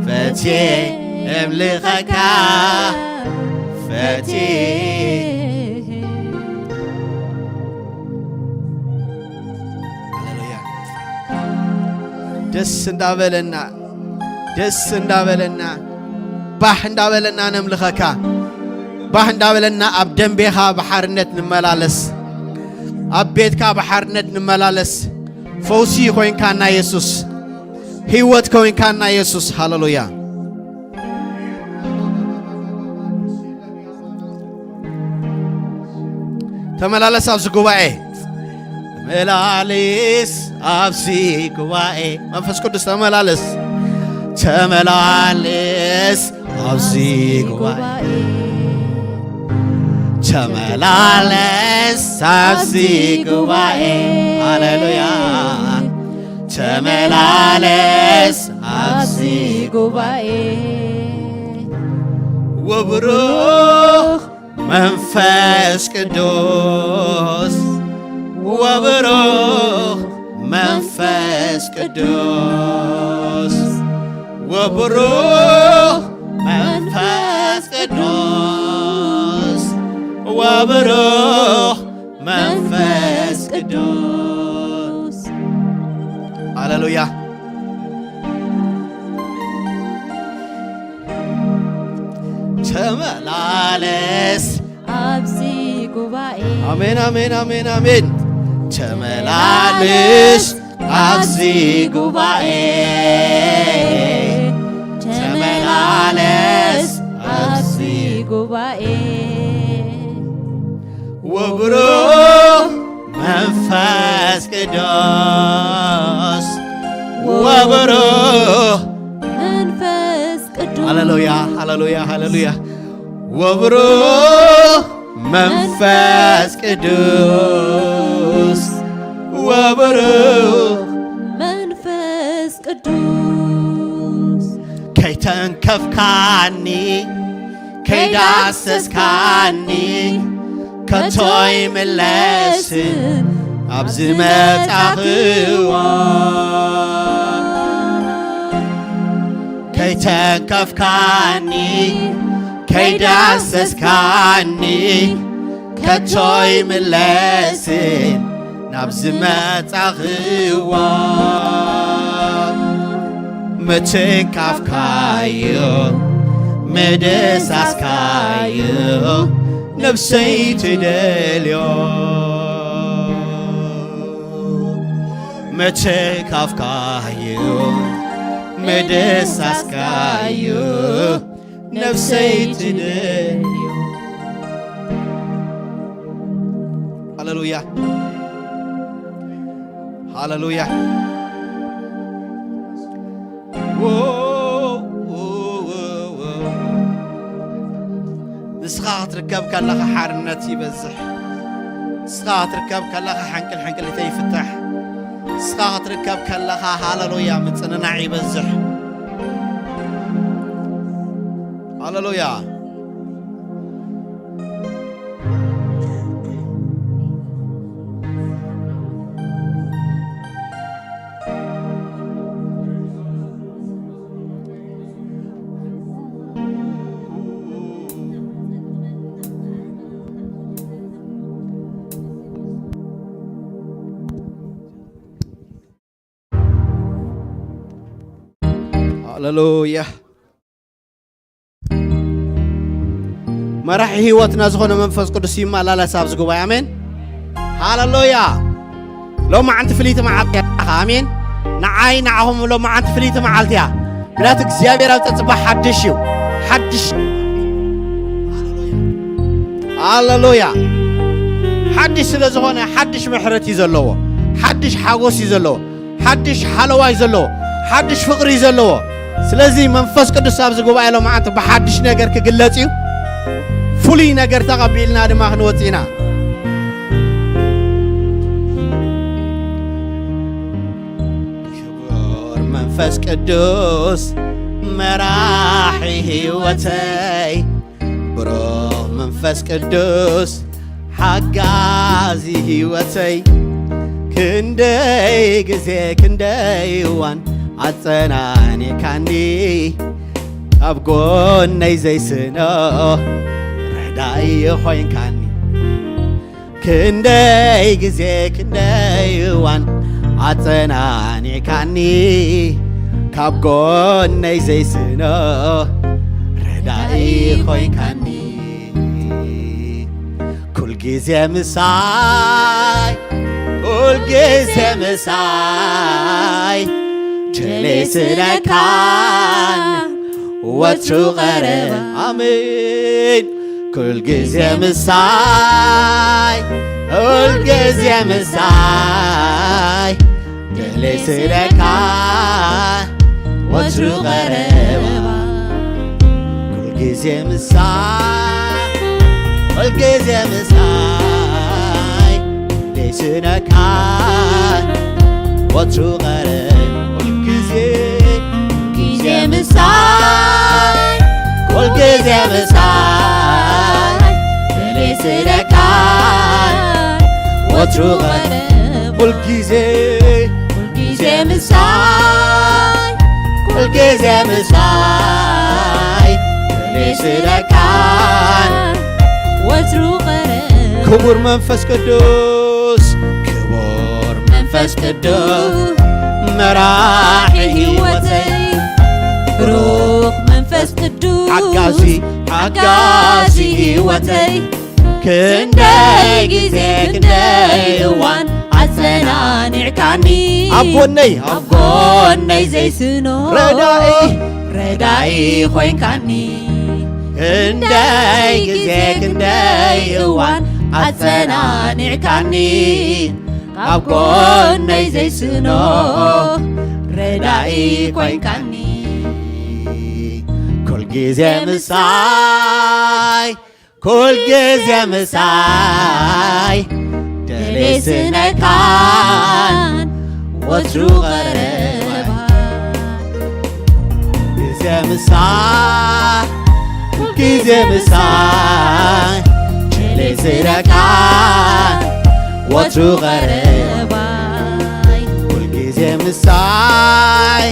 ፈትየ የምልኸካ። ፈትየ። ሃሌሉያ። ደስ እንዳበለና፣ ደስ እንዳበለና፣ ባህ እንዳበለና ነምልኸካ። ባህ እንዳበለና ኣብ ደንቤኻ ብሓርነት ንመላለስ፣ ኣብ ቤትካ ብሓርነት ንመላለስ። ፈውሲ ኮይንካና የሱስ፣ ህይወት ኮይንካና የሱስ። ሃሌሉያ። ተመላለስ ኣብዚ ጉባኤ። ተመላለስ ኣብዚ ጉባኤ። መንፈስ ቅዱስ ተመላለስ። ተመላለስ ኣብዚ ጉባኤ። ተመላለስ ኣብዚ ጉባኤ። ሃሌሉያ። ተመላለስ ኣብዚ ጉባኤ። ወብሩኽ መንፈስ ቅዱስ፣ ወብሩኽ መንፈስ ቅዱስ፣ ወብሩኽ መንፈስ ቅዱስ፣ ወብሩኽ መንፈስ ቅዱስ። ሃሌሉያ። ተመላለስ ኣብዚ ጉባኤ። ኣሜን፣ ኣሜን፣ ኣሜን፣ ኣሜን። ተመላለስ ኣብዚ ጉባኤ። ተመላለስ ኣብዚ ጉባኤ። ወብሩኽ መንፈስ ቅዱስ፣ ወብሩኽ መንፈስ ቅዱስ። ሃሌሉያ፣ ሃሌሉያ፣ ሃሌሉያ። ወብሩኽ መንፈስ ቅዱስ፣ ወብሩኽ መንፈስ ቅዱስ። ከይተንከፍካኒ፣ ከይዳሰስካኒ፣ ከቶ ይምለስን ኣብ ዝመጻኽዎ። ከይተንከፍካኒ፣ ከይዳሰስካኒ፣ ከቶ ይምለስን ናብ ዝመጻኽዎ። ምትንካፍካዮ፣ ምድሳስካዮ፣ ነፍሰይ ትደልዮ። ምትንካፍካዮ፣ ምድሳስካዮ፣ ነፍሰይ ትደልዮ። ሃሌሉያ፣ ሃሌሉያ። ዎ፣ ዎ፣ ዎ፣ ዎ። ንስኻ ክትርከብ ከለኻ ሓርነት ይበዝሕ። ንስኻ ክትርከብ ከለኻ ሓንቅል ሓንቅሊተይ ይፍታሕ። ንስኻ ክትርከብ ከለኻ፣ ሃሌሉያ፣ ምጽንናዕ ይበዝሕ። ሃሌሉያ። ሃሌሉያ። መራሒ ህይወትና ዝኾነ መንፈስ ቅዱስ ይመላለስ ኣብዚ ጉባኤ። ኣሜን። ሃሌሉያ። ሎማዓንቲ ፍልይቲ መዓልቲ እያ። ኣሜን። ንዓይ ንዓኹም ሎማዓንቲ ፍልይቲ መዓልቲ እያ። ምክንያቱ እግዚኣብሔር ኣብ ጸጽባ ሓድሽ እዩ። ሓድሽ። ሃሌሉያ። ሓድሽ ስለ ዝኾነ ሓድሽ ምሕረት እዩ ዘለዎ። ሓድሽ ሓጎስ እዩ ዘለዎ። ሓድሽ ሓለዋ እዩ ዘለዎ። ሓድሽ ፍቕሪ እዩ ዘለዎ። ስለዚ መንፈስ ቅዱስ ኣብዚ ጉባኤ ሎማዓንቲ ብሓድሽ ነገር ክግለጽ እዩ። ፍሉይ ነገር ተቐቢልና ድማ ክንወጽእ ኢና። ክቡር መንፈስ ቅዱስ መራሒ ህይወተይ፣ ብሩኽ መንፈስ ቅዱስ ሓጋዚ ህይወተይ፣ ክንደይ ግዜ ክንደይ እዋን ኣጸናኒዕካኒ፣ ኣብ ጎነይ ዘይስኖ ረዳኢ ኮይንካኒ። ክንደይ ግዜ ክንደይ እዋን ኣጸናኒዕካኒ፣ ካብ ጎነይ ዘይስኖ ረዳኢ ኮይንካኒ። ኩልግዜ ምሳይ፣ ኩልግዜ ምሳይ፣ ድሌ ስለካ ወትሩ ቀረባ። ኣሜን። ኩልግዜ ምሳይ፣ ኩልግዜ ምሳይ፣ ድሌ ስለካ ወትሩ ቀረባ። ኩልግዜ ምሳይ፣ ኩልግዜ ምሳይ፣ ድሌ ስለካ ወትሩ ቀረባ። ኩልግዜ፣ ኩልግዜ ምሳይ፣ ኩልግዜ ምሳይ፣ ድሌ ስለካ ወትሩ ቀረባ። ኩልግዜ፣ ኩልግዜ ምሳይ፣ ኩልግዜ ምሳይ፣ ድሌ ስለካ ወትሩ ቀረባ። ክቡር መንፈስ ቅዱስ፣ ክቡር መንፈስ ቅዱስ መራሒ ህይወተይ፣ ብሩኽ መንፈስ ቅዱስ ሓጋዚ፣ ሓጋዚ ህይወተይ፣ ክንደይ ግዜ ክንደይ እዋን ኣጸናኒዕካኒ፣ ኣብ ጎነይ፣ ኣብ ጎነይ ዘይስኖ ረዳኢ፣ ረዳኢ ኮይንካኒ። ክንደይ ግዜ ክንደይ እዋን ኣጸናኒዕካኒ፣ ኣብ ጎነይ ዘይስኖ ረዳኢ ኮይንካኒ። ኩልግዜ ምሳይ፣ ኩልግዜ ምሳይ፣ ደሌ ስነካን ወትሩ ቀረባ። ግዜ ምሳይ፣ ኩልግዜ ምሳይ፣ ደሌ ስነካን ወትሩ ቀረባ። ኩልግዜ ምሳይ፣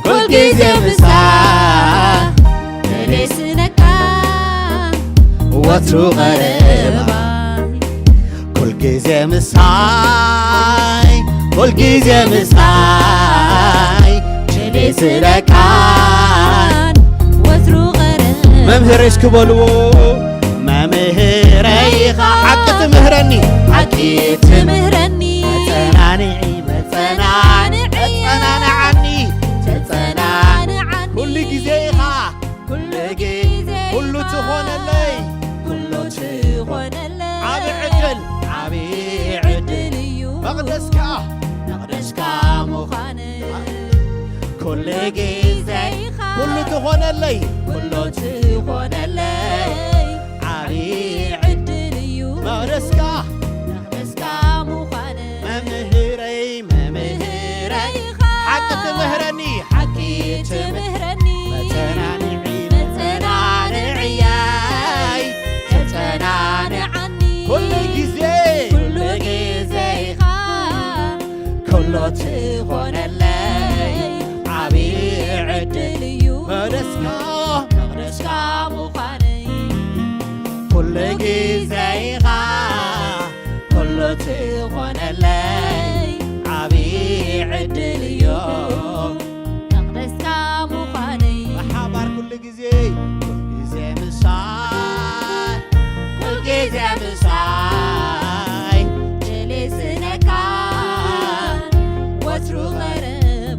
ኩልግዜ ምሳይ፣ ደሌ ስነካ ወትሩ ቀረባ። ኩልግዜ ምሳይ፣ ኩልግዜ ምሳይ፣ ደሌ ስለካን ወትሩ ቀረባ። መምህረይ እስኪ በልዎ። መምህረይ ኢኻ ሓቂ ትምህረኒ፣ ሓቂ ትምህረኒ። መጸናንዒ፣ መጸናንዒ፣ መጸናንዓኒ፣ ተጸናንዓኒ። ኩሉ ግዜ ኢኻ፣ ኩሉ ግዜ ኩሉ ኢኻ፣ ትኾነለይ። ኩሉ ትኾነለይ። ዓቢ ዕድል፣ ዓቢ ዕድል እዩ። መቕደስካ፣ መቕደስካ ምዃነይ። ኩሉ ግዜ ኢኻ፣ ኩሉ ትኾነለይ። ኩሉ ትኾነለይ። ዓቢ ዕድል እዩ። መቕደስካ፣ መቕደስካ ምዃነይ። መምህረይ፣ መምህረይ ኢኻ፣ ሓቂ ትምህረኒ፣ ሓቂ ትምህረኒ። መጸናንዒ፣ መጸናንዕየይ፣ ተጸናንዓኒ። ኩሉ ግዜ፣ ኩሉ ግዜ ኢኻ፣ ኩሉ ትኾነለይ። ዓቢ ዕድል እዩ። መቕደስካ፣ መቕደስካ ምዃነይ። ኩሉ ግዜ ኢኻ፣ ኩሉ ትኾነለይ። ዓቢ ዕድል እዩ። መቕደስካ ምዃነይ። ብሓባር ኩሉ ግዜ፣ ኩሉ ግዜ ምሳይ፣ ኩሉ ግዜ ምሳይ፣ ደሌ ስነካ ወትሩ ቀረባ።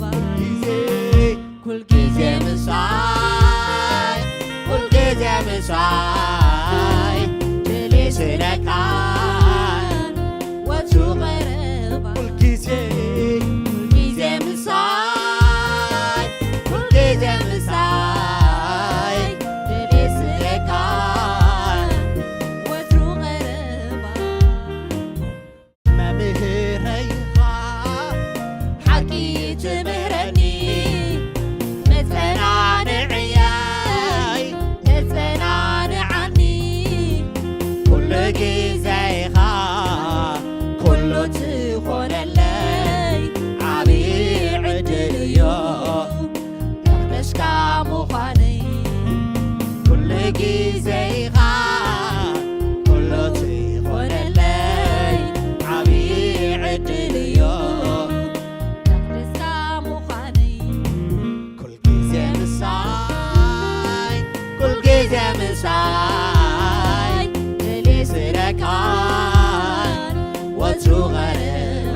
ወትሩ ቀረባ።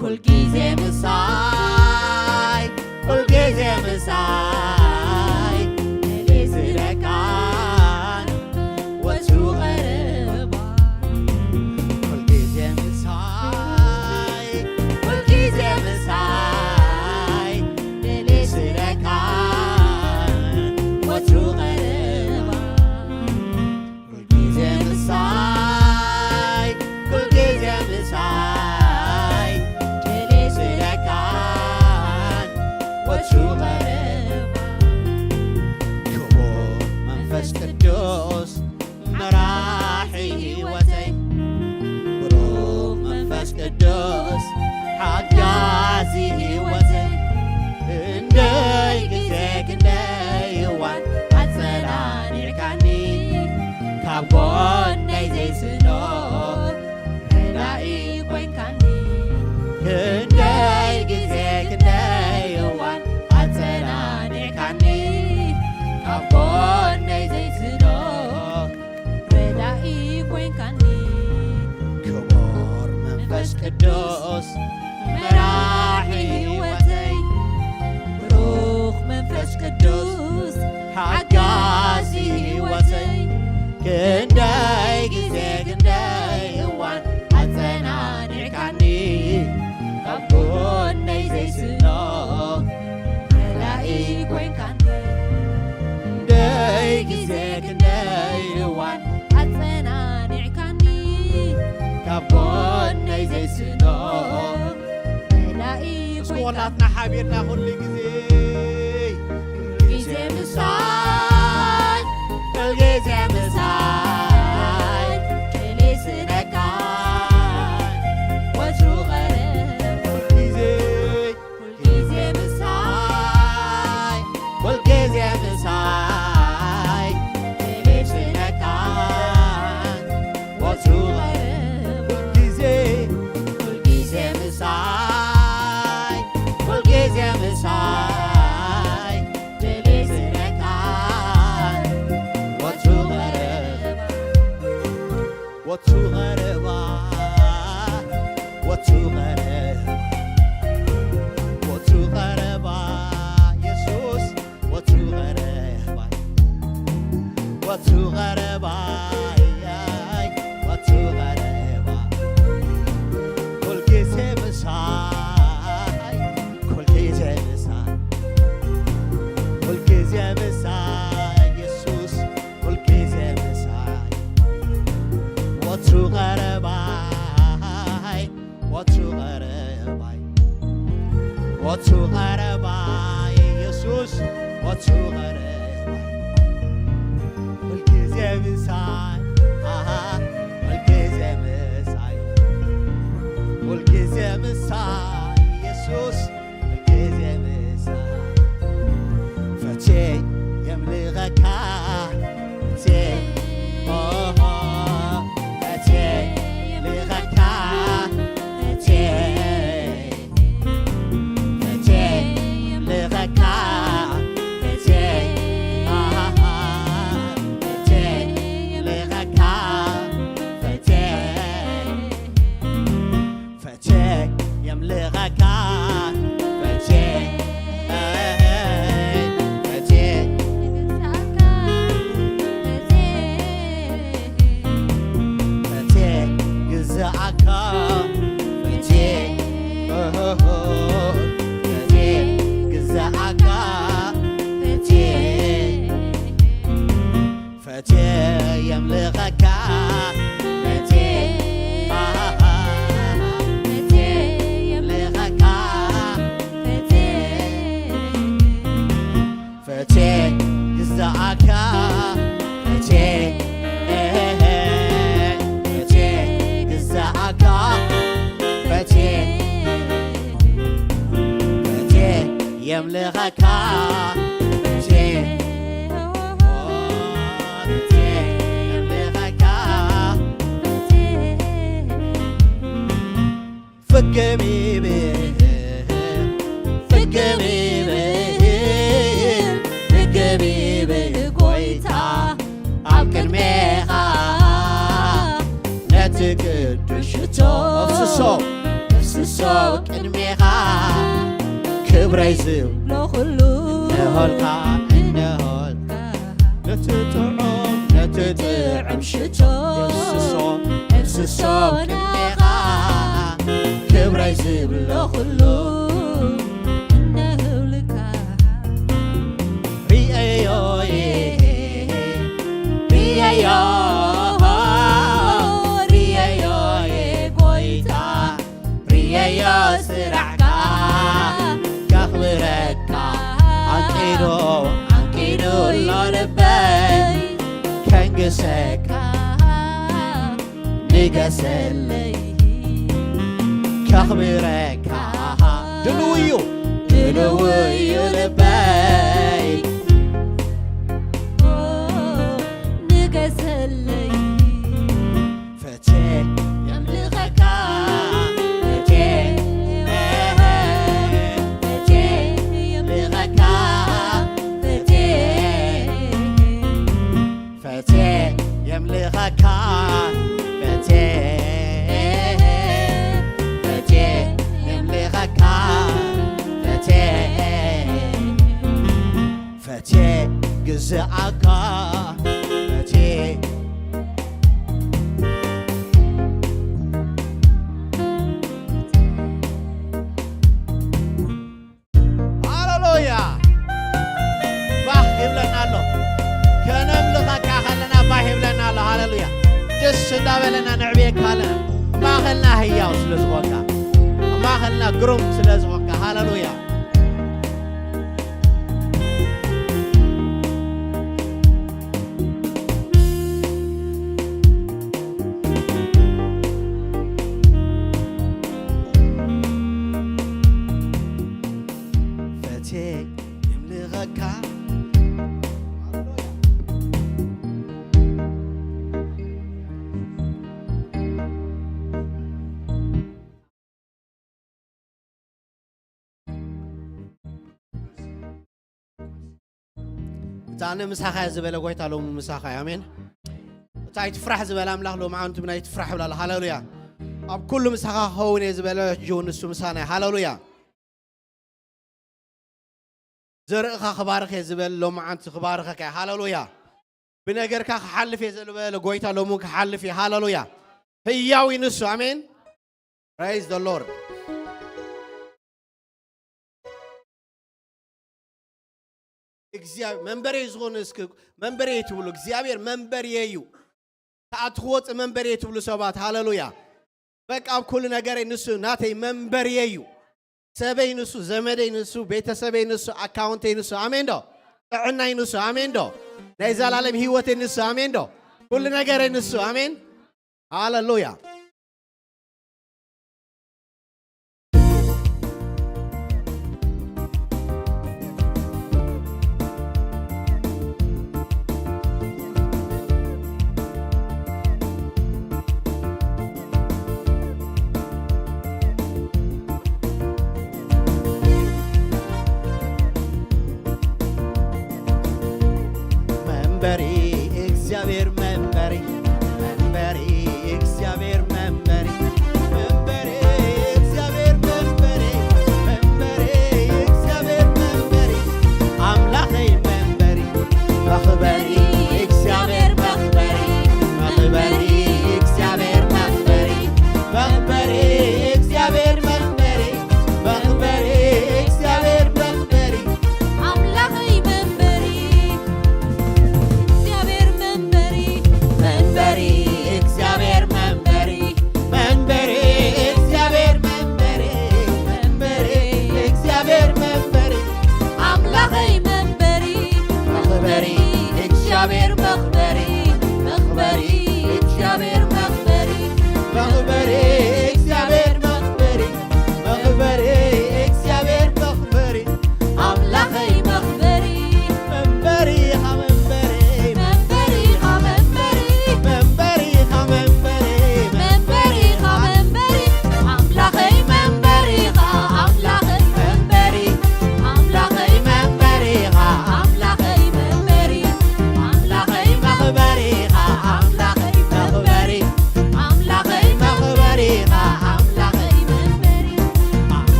ኩል ግዜ ምሳይ፣ ኩል ግዜ ምሳይ፣ ደሊዝለካን ወትሩ ቀረባ። ኩል ግዜ ምሳይ፣ ኩል ግዜ ምሳይ፣ ደሊዝለካን ወትሩ ቀረባ። ኩል ግዜ ምሳይ፣ ኩል ግዜ ምሳይ፣ ደሊዝለካን ወትሩ ቀረባ። ክቡር መንፈስ ቅዱስ መራሒ ህይወተይ፣ ብሩኽ መንፈስ ቅዱስ ሓጋዚ ህይወተይ፣ ክንደይ ግዜ ክንደይ እዋን ኣጸናኒዕካኒ፣ ካብ ጎነይ ዘይስኖ ረዳኢ ኮይንካኒ። ክንደይ ግዜ ክንደይ እዋን ኣጸናኒዕካኒ፣ ካብ ጎነይ ዘይስኖ ረዳኢ ኮይንካኒ። ክቡር መንፈስ ቅዱስ መራሒ ህይወተይ፣ ብሩኽ መንፈስ ቅዱስ ሓጋዚ ህይወተይ፣ ክንደይ ግዜ ክንደይ እዋን ኣጸናኒዕካኒ፣ ካብ ጎነይ ዘይስኖ ረዳኢ ኮይንካኒ። ክንደይ ግዜ ክንደይ እዋን ኣጸናኒዕካኒ፣ ካብ ጎነይ ዘይስኖ ረዳኢ እስኪ ኮይንካኒ። ኩላትና ሓቢርና ኩሉ ግዜ ግዜ ምሳይ፣ ኩል ግዜ ምሳይ፣ ደሊዝለካ ወትሩ ቀረባ። ኩል ግዜ፣ ኩል ግዜ ምሳይ፣ ኩል ግዜ ምሳይ፣ ደሊዝለካ ወትሩ ቀረባ። ኩል ግዜ፣ ኩል ግዜ ምሳይ፣ ኩል ግዜ ምሳይ፣ ደሊዝለካ ወትሩ ቀረባ። ወትሩ ቀረባ፣ ወትሩ ቀረባ፣ ወትሩ ቀረባ፣ የሱስ ወትሩ ቀረባ፣ ወትሩ ቀረባ፣ ወትሩ ቀረባ፣ ኩል ግዜ ምሳይ፣ ኩል ግዜ ምሳይ፣ ኩል ግዜ ምሳይ፣ የሱስ ኩል ግዜ ምሳይ፣ ወትሩ ቀረባይ፣ ወትሩ ቀረባይ፣ ወትሩ ቀረባይ፣ የሱስ ወትሩ ቀረባይ፣ ኩል ግዜ ምሳይ፣ ኣሃ፣ ኩል ግዜ ምሳይ፣ ኩል ግዜ ምሳይ፣ የሱስ ግዜ ምሳይ ፈትየ የምልኸካ፣ ፈትየ፣ ኦሆ፣ ፈትየ የምልኸካ፣ ፈትየ፣ ፈትየ የምልኸካ፣ ፈትየ፣ ኣሃ፣ ፈትየ የምልኸካ፣ ፈትየ። ፈትየ የምልኸካ፣ ፈትየ፣ ፈትየ፣ ፈትየ ግዛኣካ፣ ፈትየ፣ ፈትየ ግዛኣካ፣ ፈትየ ፈትየ የምልኸካ፣ ፈትየ፣ ፈትየ የምልኸካ፣ ፈትየ፣ ፈትየ ግዛኣካ፣ ፈትየ፣ ፈትየ ግዛኣካ፣ ፈትየ፣ ፈትየ የምልኸካ፣ ፈትየ፣ ፈትየ የምልኸካ፣ ፈትየ። ፍግም ይብል፣ ፍግም ይብል፣ ፍግም ይብል ጎይታ ኣብ ቅድሜኻ፣ ነቲ ቅዱስ ኣፍስሶ ኣፍስሶ ኣፍስሶ ቅድሜኻ ክብረይ ዝብሎ ኩሉ እነሆልካ እነሆልካ ነቲ ጥዑም ነቲ ጥዑም ሽቶ ኣፍስሶ ኣፍስሶ ቅድሜኻ ክብረይ ዝብሎ ኩሉ እነሆልካ ሪኤዮ ሪኤዮ ሪኤዮ ጎይታ ሪኤዮ ስራሕካ ከኽብረካ ኣንቂዱ ኣንቂዱ ኣሎ ልበይ ከንግሰካ ንገሰለይ ከኽብረካ ድልው እዩ ድልው እዩ ልበይ ንገሰለይ ፈቴ የምልኸካ ፈቴ ፈቴ የምልኸካ ፈቴ ፈቴ የምልኸካ ፈቴ ፈቴ የምልኸካ ፈቴ ፈቴ ግዝኣካ ፈቴ ሃሌሉያ ባህ ይብለና ኣሎ ከነምልኸካ ከለና ባህ ይብለና ኣሎ ሃሌሉያ ደስ እንዳበለና ንዕብየካ ኣለና ማኸልና ህያው ስለ ዝኾንካ ማኸልና ግሩም ስለ ዝኾንካ ሃሌሉያ ፈቴ የምልኸካ እታ ኣነ ምሳኻ እየ ዝበለ ጎይታ ሎሚ ምሳኻ እዩ ኣሜን እታ ኣይትፍራሕ ዝበለ ኣምላኽ ሎሚ ዓውንቲ ብናይ ትፍራሕ ይብላሉ ሃሌሉያ ኣብ ኩሉ ምሳኻ ክኸውን እየ ዝበለ ሕጂ እውን ንሱ ምሳና እዩ ሃሌሉያ ዘርእኻ ክባርኽ እየ ዝበል ሎማዓንቲ ክባርኸካ እየ ሃለሉያ ብነገርካ ክሓልፍ እየ ዘልበለ ጎይታ ሎሙን ክሓልፍ እየ ሃለሉያ ህያው እዩ ንሱ ኣሜን praise the Lord እግዚኣብሔር መንበሬ ዝኾነ እስኪ መንበሬ ትብሉ እግዚኣብሔር መንበሬ እዩ ክኣቱ ክወፅእ መንበሬ ትብሉ ሰባት ሃለሉያ በቃ ኣብ ኩሉ ነገረይ ንሱ ናተይ መንበርየይ እዩ ሰበይ ንሱ ዘመደይ ንሱ ቤተሰበይ ንሱ ኣካውንተይ ንሱ ኣሜን ዶ ጥዕናይ ንሱ ኣሜን ዶ ናይ ዘላለም ህይወተይ ንሱ ኣሜን ዶ ኩሉ ነገረይ ንሱ ኣሜን ሃለሉያ መንበሪ እግዚኣብሔር መንበሪ መንበሪ እግዚኣብሔር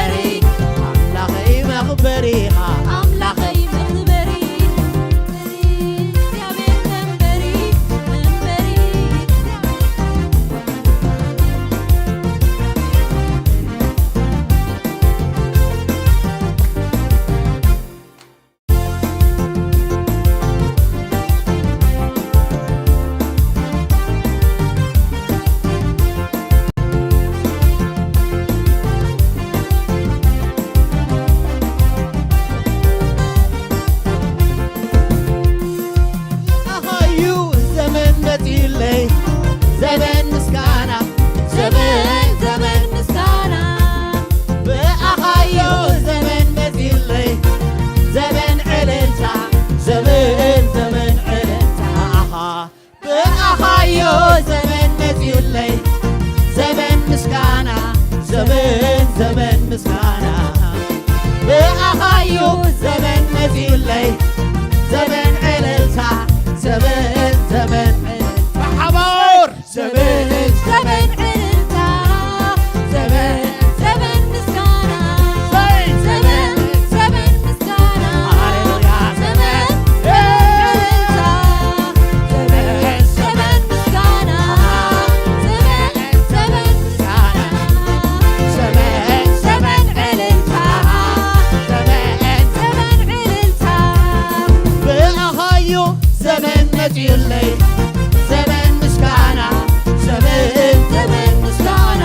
ኣምላኸይ መኽበሪኻ፣ ኣምላኸይ መኽበሪ፣ እግዚኣብሔር መንበሪ፣ መንበሪ እግዚኣብሔር። ኣኻዩ ዘመን መጺኡለይ፣ ዘመን ምስጋና፣ ዘመን፣ ዘመን ምስጋና። ብኣኻዮ ዘመን መጺኡለይ፣ ዘመን ዕልልታ፣ ዘመን፣ ዘመን ዕልልታ። ኣኻ ብኣኻዮ ዘመን መጺኡለይ፣ ዘመን ምስጋና፣ ዘመን፣ ዘመን ምስጋና። ብኣኻዮ ዘመን መጺኡለይ፣ ዘመን ዕልልታ፣ ዘመን፣ ዘመን ዕልልታ። ብሓባር ዘመን፣ ዘመን ዕልልታ፣ ዘመን፣ ዘመን ምስጋና፣ ዘይ ዘመን፣ ዘመን ምስጋና። ሃሌሉያ። ዘመን፣ ዘመን ዕልልታ፣ ዘመን፣ ዘመን ምስጋና፣ ዘመን፣ ዘመን ምስጋና። ዘመን፣ ዘመን ዕልልታ፣ ዘመን፣ ዘመን ዕልልታ። ብኣኻዮ ዘመን መጺኡለይ፣ ዘመን ምስጋና፣ ዘመን፣ ዘመን ምስጋና።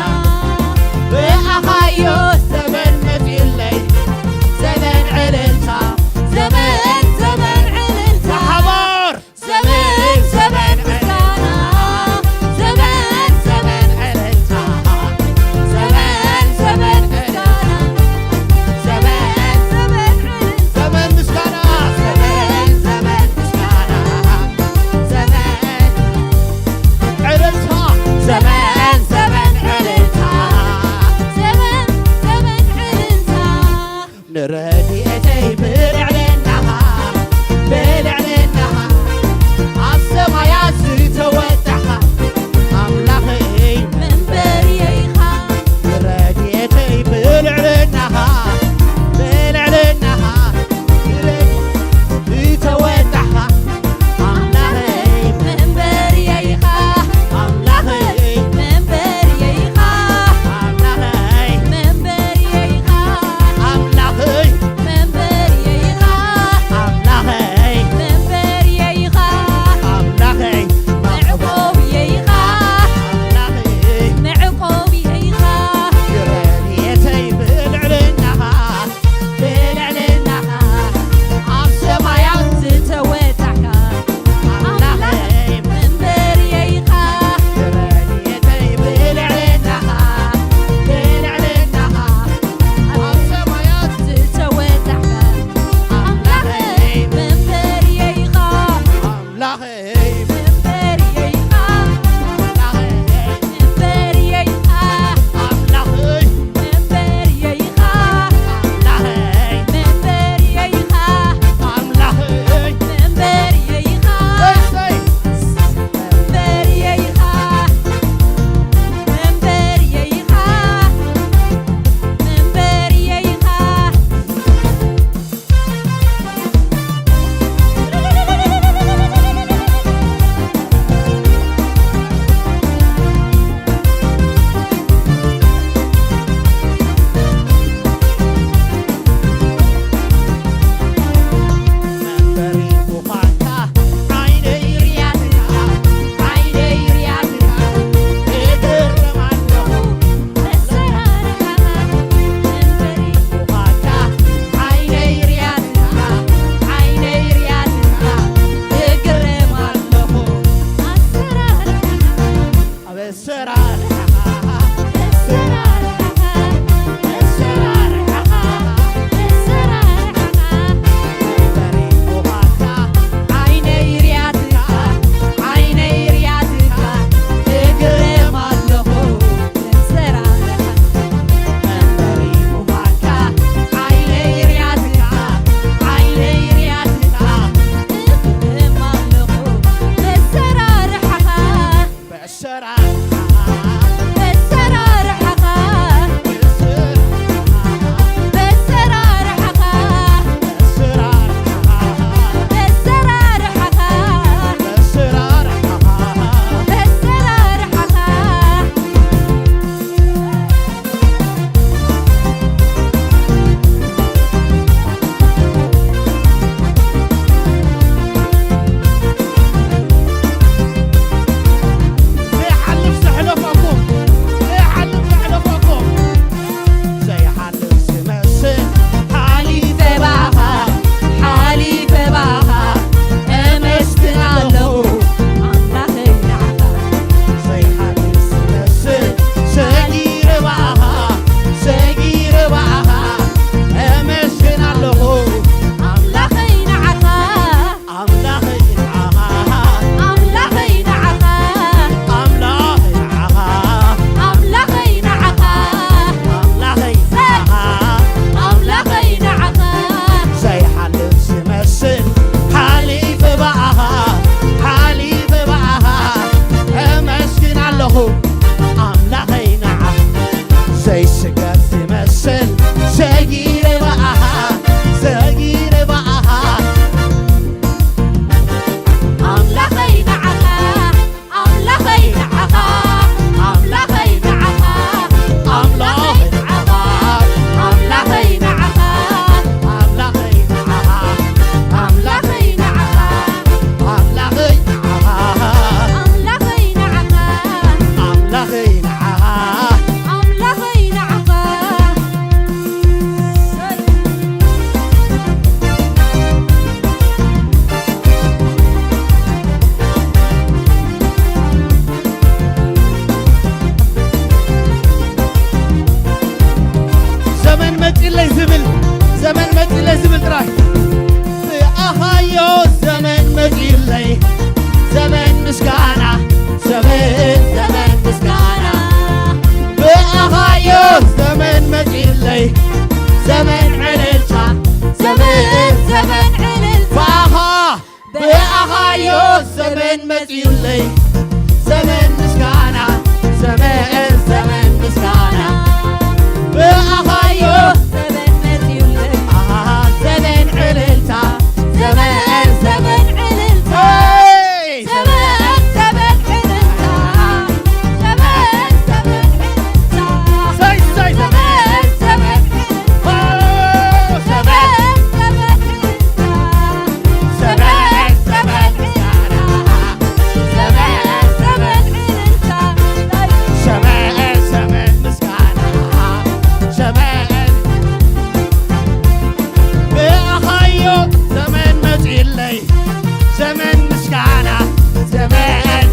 ብኣኻዮ ዘመን መጺኡለይ፣ ዘመን ዕልልታ፣ ዘመን፣ ዘመን ዕልልታ። ሓባር ዘመን፣ ዘመን ምስጋና፣ ዘመን፣ ዘመን ዕልልታ፣ ዘመን፣ ዘመን ምስጋና፣ ዘመን፣ ዘመን ዕልልታ፣ ዘመን ምስጋና፣ ዘመን፣ ዘመን ምስጋና፣ ዘመን ዕልልታ፣ ዘመን፣ ዘመን ዕልልታ፣ ዘመን፣ ዘመን ዕልልታ። ንረድኤተይ ብልዕልናኻ፣ ብልዕልናኻ፣ ኣብ ሰማያት ዝተወጣኻ፣ ኣምላኸይ መንበርየይ ኢኻ። ንረድኤተይ ብልዕልናኻ፣ ብልዕልናኻ፣ ዝተወጣኻ፣ ኣምላኸይ መንበርየይ ኢኻ። ኣምላኸይ መንበርየይ ኢኻ። ኣምላኸይ መንበርየይ ኢኻ። ኣምላኸይ መንበርየይ ኢኻ። መጺለይ ዝብል፣ ዘመን መጺለይ ዝብል ጥራይ። ብኣኻዮ ዘመን መጺለይ፣ ዘመን ምስጋና፣ ዘመን፣ ዘመን ምስጋና። ብኣኻዮ ዘመን መጺለይ፣ ዘመን ዕልልታ፣ ዘመን፣ ዘመን ዕልልታ። ብኣኻ ብኣኻዮ ዘመን መጺኡለይ፣ ዘመን ምስጋና፣ ዘመን፣ ዘመን ምስጋና። ብኣኻዮ ዘመን መጺኡለይ፣ ኣሃ፣ ዘመን ዕልልታ፣ ዘመን፣ ዘመን ዕልልታ። ሄይ! ዘመን፣ ዘመን ዕልልታ፣ ዘመን፣ ዘመን ዕልልታ። ሰይ፣ ሰይ! ዘመን፣ ዘመን ዕልልታ፣ ኦ፣ ዘመን፣ ዘመን ዕልልታ። ዘመን ዘመን ምስጋና፣ ዘመን ዘመን ዕልልታ። ዘመን ዘመን ምስጋና፣ ዘመን ብኣኻዮ ዘመን መጺለይ፣ ዘመን ምስጋና፣ ዘመን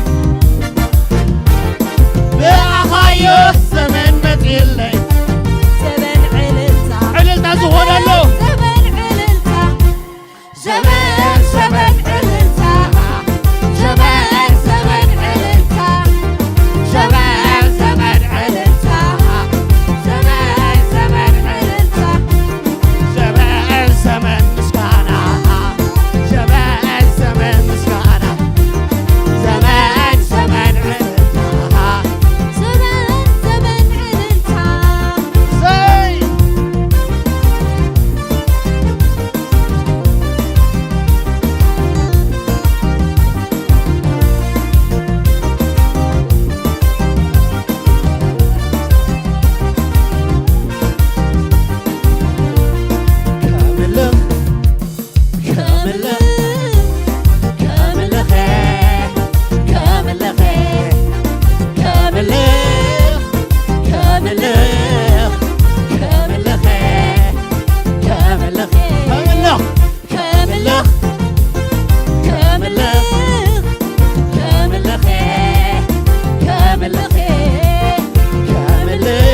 ብኣኻዮ ዘመን መጺለይ። ዘመን ዕልልታ፣ ዕልልታ ዝኾነሉ። ዘመን ዕልልታ። ዘመን ዘመን ዕልልታ፣ ዘመን ዘመን ዕልልታ፣ ዘመን ዘመን ዕልልታ፣ ዘመን ዘመን ዕልልታ፣ ዘመን ዘመን ምስጋና፣ ዘመን ዘመን ምስጋና፣ ዘመን ዘመን ዕልልታ፣ ዘመን ዘመን ዕልልታ። ሰይ! ከምልኽ፣ ከምልኽ፣ ከምልኸ፣ ከምልኸ፣ ከምልኽ፣ ከምልኽ፣ ከምልኸ፣ ከምልኸ፣ ከምልኽ። ከምልኽ፣ ከምልኽ፣ ከምልኸ፣ ከምልኸ፣ ከምልኽ፣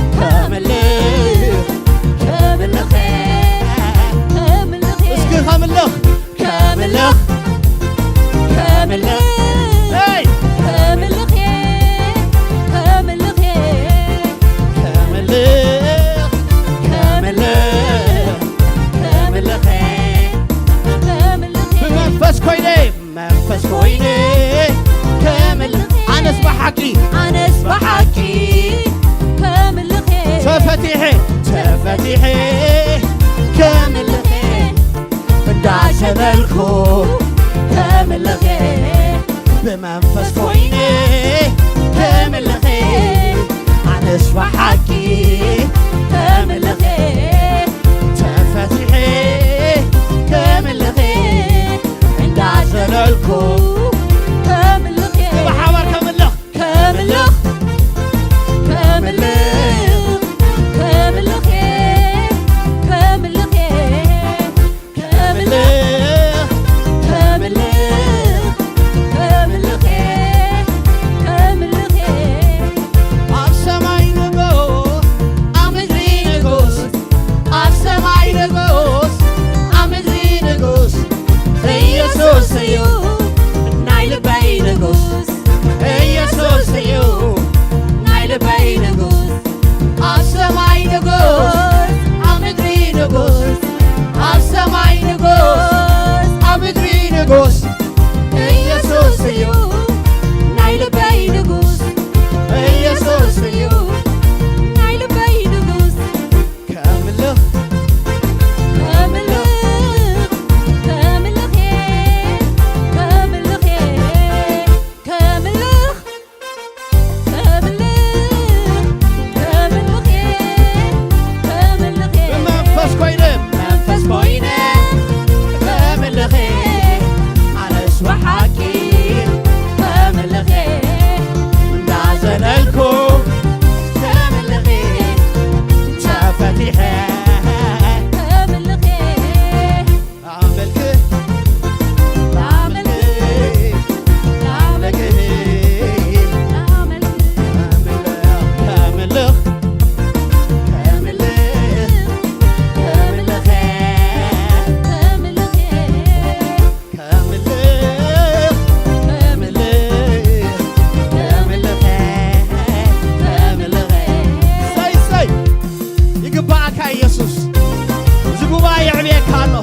ከምልኽ፣ ከምልኸ፣ ከምልኸ። እስኪ ከምልኽ፣ ከምልኽ፣ ከምልኽ፣ ሄይ! ከምልኽ፣ ከምልኽ፣ ከምልኽ፣ ከምልኽ፣ ከምልኸ፣ ከምልኸ። ብመንፈስ ኮይነ፣ መንፈስ ኮይነ፣ ከምልኽ። ኣነስ ብሓቂ፣ ኣነስ ብሓቂ፣ ከምልኸ። ተፈቲሐ፣ ተፈቲሐ፣ ከምልኸ። እንዳሸለልኩ፣ ከምልኸ። ብመንፈስ ኮይነ ከምልኸ፣ ኣነስ ብሓቂ ከምልኸ፣ ተፈቲሐ ከምልኸ፣ እንዳዘለልኩ ከምልኸ። ብሓባር ከምልኽ፣ ከምልኽ፣ ከምልኽ፣ ከምልኸ፣ ከምልኸ። ከምልኽ፣ ከምልኽ፣ ከምልኸ፣ ከምልኸ። ኣብ ሰማይ ንግሆ፣ ኢየሱስ፣ እዚ ጉባኤ የዕብየካ ኣሎ።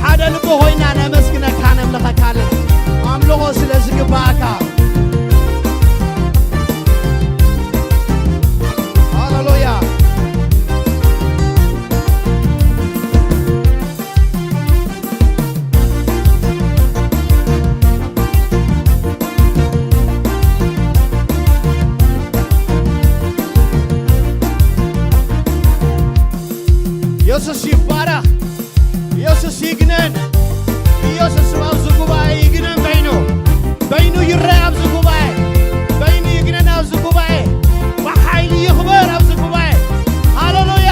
ሓደ ልቢ ኮይና ነመስግነካ፣ ነምልኸካ ኣለና። ኣምልኾ ስለ ዝግባኣካ። ሃሌሉያ። ኢየሱስ ይባረኽ። ኢየሱስ ይግነን። ኢየሱስ ኣብዚ ጉባኤ ይግነን። በይኑ፣ በይኑ ይረአ ኣብዚ ጉባኤ። በይኑ ይግነን ኣብዚ ጉባኤ። ብሓይሊ ይኽበር ኣብዚ ጉባኤ። ሃሌሉያ።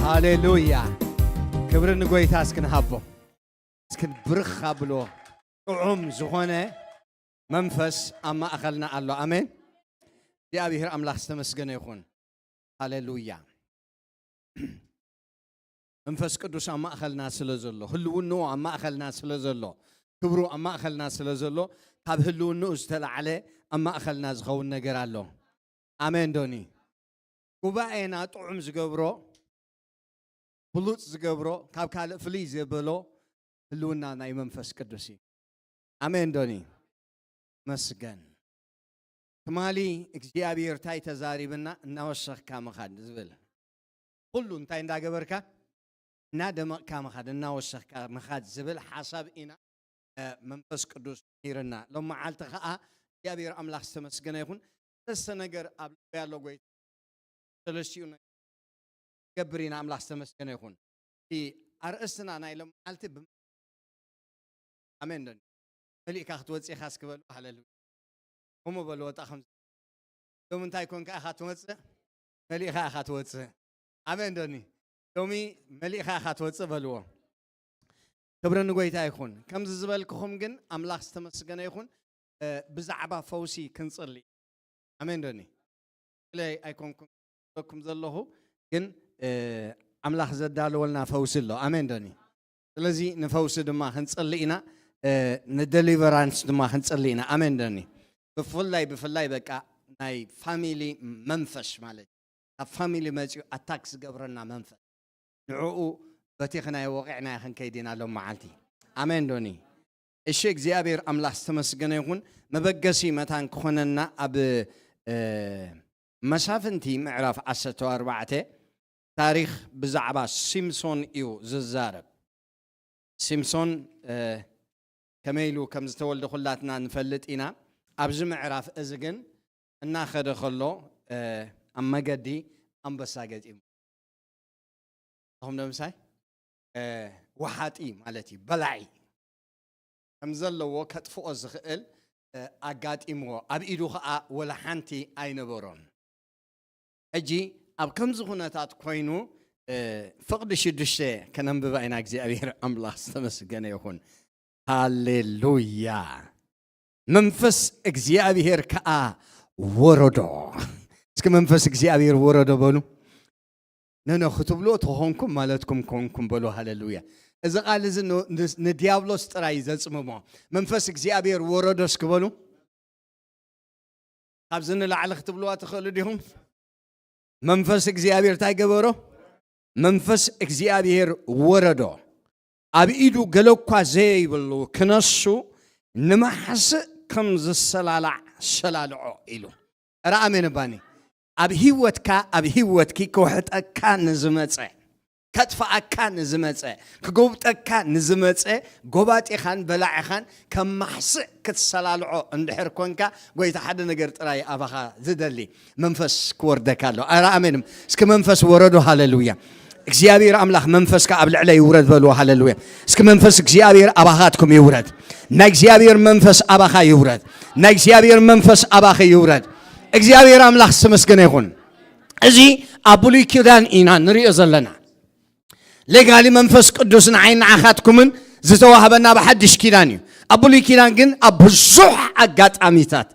ሃሌሉያ። ክብሪ ንጎይታ እስኪ ንሃቦ። እስኪ ብርኽ ኣብሎ። ጥዑም ዝኾነ መንፈስ ኣብ ማእኸልና ኣሎ። ኣሜን። እግዚኣብሔር ኣምላኽ ዝተመስገነ ይኹን። ሃሌሉያ። መንፈስ ቅዱስ ኣብ ማእኸልና ስለ ዘሎ፣ ህልውንኡ ኣብ ማእኸልና ስለ ዘሎ፣ ክብሩ ኣብ ማእኸልና ስለ ዘሎ፣ ካብ ህልውንኡ ዝተላዕለ ኣብ ማእኸልና ዝኸውን ነገር ኣሎ። ኣሜን ዶኒ? ጉባኤና ጥዑም ዝገብሮ፣ ብሉጽ ዝገብሮ፣ ካብ ካልእ ፍልይ ዘበሎ ህልውና ናይ መንፈስ ቅዱስ እዩ። ኣሜን ዶኒ? መስገን። ትማሊ እግዚኣብሔር እንታይ ተዛሪብና? እናወሰኽካ ምኻድ ዝብል። ኩሉ እንታይ እንዳገበርካ? እናደመቕካ ምኻድ፣ እናወሰኽካ ምኻድ ዝብል ሓሳብ ኢና፣ እ፣ መንፈስ ቅዱስ ሂርና። ሎም መዓልቲ ኸዓ እግዚኣብሔር ኣምላኽ ዝተመስገነ ይኹን። ሰለስተ ነገር ኣብ ልበይ ኣሎ ጎይታ። ሰለስቲኡ ነገር ገብር ኢና። ኣምላኽ ዝተመስገነ ይኹን። እቲ ኣርእስትና ናይ ሎም መዓልቲ ብ-፣ ኣሜን ዶ? መሊእካ ክትወፅእ ኢኻ እስኪ በሉ። ሃሌሉያ። ከምኡ በሉ ወጣ ከም ሎሚ እንታይ ኮንካ ኢኻ ትወፅእ? መሊእኻ ኢኻ ትወፅእ። ኣሜን ዶኒ? ሎሚ መሊእኻ ኢኻ ትወፅእ በልዎ። ክብሪ ንጎይታ ይኹን። ከምዚ ዝበልክኹም ግን ኣምላኽ ዝተመስገነ ይኹን። እ፣ ብዛዕባ ፈውሲ ክንጽሊ። ኣሜን ዶኒ? ኢለ ኣይኮንኩም ዝብለኩም ዘለኹ፣ ግን፣ እ፣ ኣምላኽ ዘዳለወልና ፈውሲ ኣሎ። ኣሜን ዶኒ? ስለዚ ንፈውሲ ድማ ክንጽሊ ኢና፣ እ፣ ንደሊቨራንስ ድማ ክንጽሊ ኢና። ኣሜን ዶኒ? ብፍላይ፣ ብፍላይ በቃ ናይ ፋሚሊ መንፈስ ማለት እዩ። ካብ ፋሚሊ መጺኡ ኣታክ ዝገብረና መንፈስ። ንዕኡ በቲኽናዮ ወቒዕናዮ ክንከይድ ኢና ሎም መዓልቲ። ኣሜን ዶኒ? እሺ፣ እግዚኣብሔር ኣምላኽ ዝተመስገነ ይኹን። መበገሲ መታን ክኾነና ኣብ፣ እ፣ መሳፍንቲ ምዕራፍ ዓሰርተ ኣርባዕተ ታሪኽ ብዛዕባ ሲምሶን እዩ ዝዛረብ። ሲምሶን፣ እ፣ ከመይ ኢሉ ከም ዝተወልደ ኩላትና ንፈልጥ ኢና። ኣብዚ ምዕራፍ እዚ ግን እናኸደ ከሎ፣ እ፣ ኣብ መገዲ ኣንበሳ ገጢሙ። ኣኹም ዶ ምሳይ? እ፣ ወሓጢ ማለት እዩ፣ በላዒ። ከም ዘለዎ ከጥፍኦ ዝኽእል፣ እ፣ ኣጋጢምዎ። ኣብ ኢዱ ኸዓ ወላ ሓንቲ ኣይነበሮን። ሕጂ ኣብ ከምዚ ኩነታት ኮይኑ፣ እ፣ ፍቕዲ ሽዱሽተ ከነንብባ ኢና። እግዚኣብሔር ኣምላኽ ዝተመስገነ ይኹን። ሃሌሉያ። መንፈስ እግዚኣብሔር ከኣ ወረዶ። እስኪ መንፈስ እግዚኣብሔር ወረዶ በሉ። ነኖ ክትብልዎ ተኾንኩም ማለትኩም ኮንኩም በሉ። ሃሌሉያ። እዚ ቃል እዚ ን-፣ ን-፣ ንዲያብሎስ ጥራይ እዩ ዘጽምሞ። መንፈስ እግዚኣብሔር ወረዶ እስኪ በሉ። ካብዚ ንላዕሊ ክትብልዋ ትኽእሉ ዲኹም? መንፈስ እግዚኣብሔር እንታይ ገበሮ? መንፈስ እግዚኣብሔር ወረዶ። ኣብ ኢዱ ገለ እኳ ዘይብሉ ክነሱ ንማሕስእ ከም ዝሰላላዕ ሰላልዖ ኢሉ። ኧረ ኣሜን እባኒ። ኣብ ህይወትካ፣ ኣብ ህይወትኪ ክውሕጠካ ንዝመጸ፣ ከጥፍኣካ ንዝመጸ፣ ክጎብጠካ ንዝመጸ፣ ጎባጢኻን በላዕኻን ከም ማሕስእ ክትሰላልዖ እንድሕር ኮንካ፣ ጎይታ ሓደ ነገር ጥራይ ኣባኻ ዝደሊ፣ መንፈስ ክወርደካ ኣሎ። ኣረ ኣሜን። እስኪ መንፈስ ወረዶ፣ ሃሌሉያ። እግዚኣብሔር ኣምላኽ መንፈስካ ኣብ ልዕለይ ይውረድ በልዎ፣ ሃሌሉያ። እስኪ መንፈስ እግዚኣብሔር ኣባኻትኩም ይውረድ። ናይ እግዚኣብሔር መንፈስ ኣባኻ ይውረድ። ናይ እግዚኣብሔር መንፈስ ኣባኺ ይውረድ። እግዚኣብሔር ኣምላኽ ዝተመስገነ ይኹን። እዚ ኣብ ብሉይ ኪዳን ኢና ንሪኦ ዘለና። ሌጋሊ መንፈስ ቅዱስ ንዓይ ንዓኻትኩምን ዝተዋህበና ብሓድሽ ኪዳን እዩ። ኣብ ብሉይ ኪዳን ግን ኣብ ብዙሕ ኣጋጣሚታት፣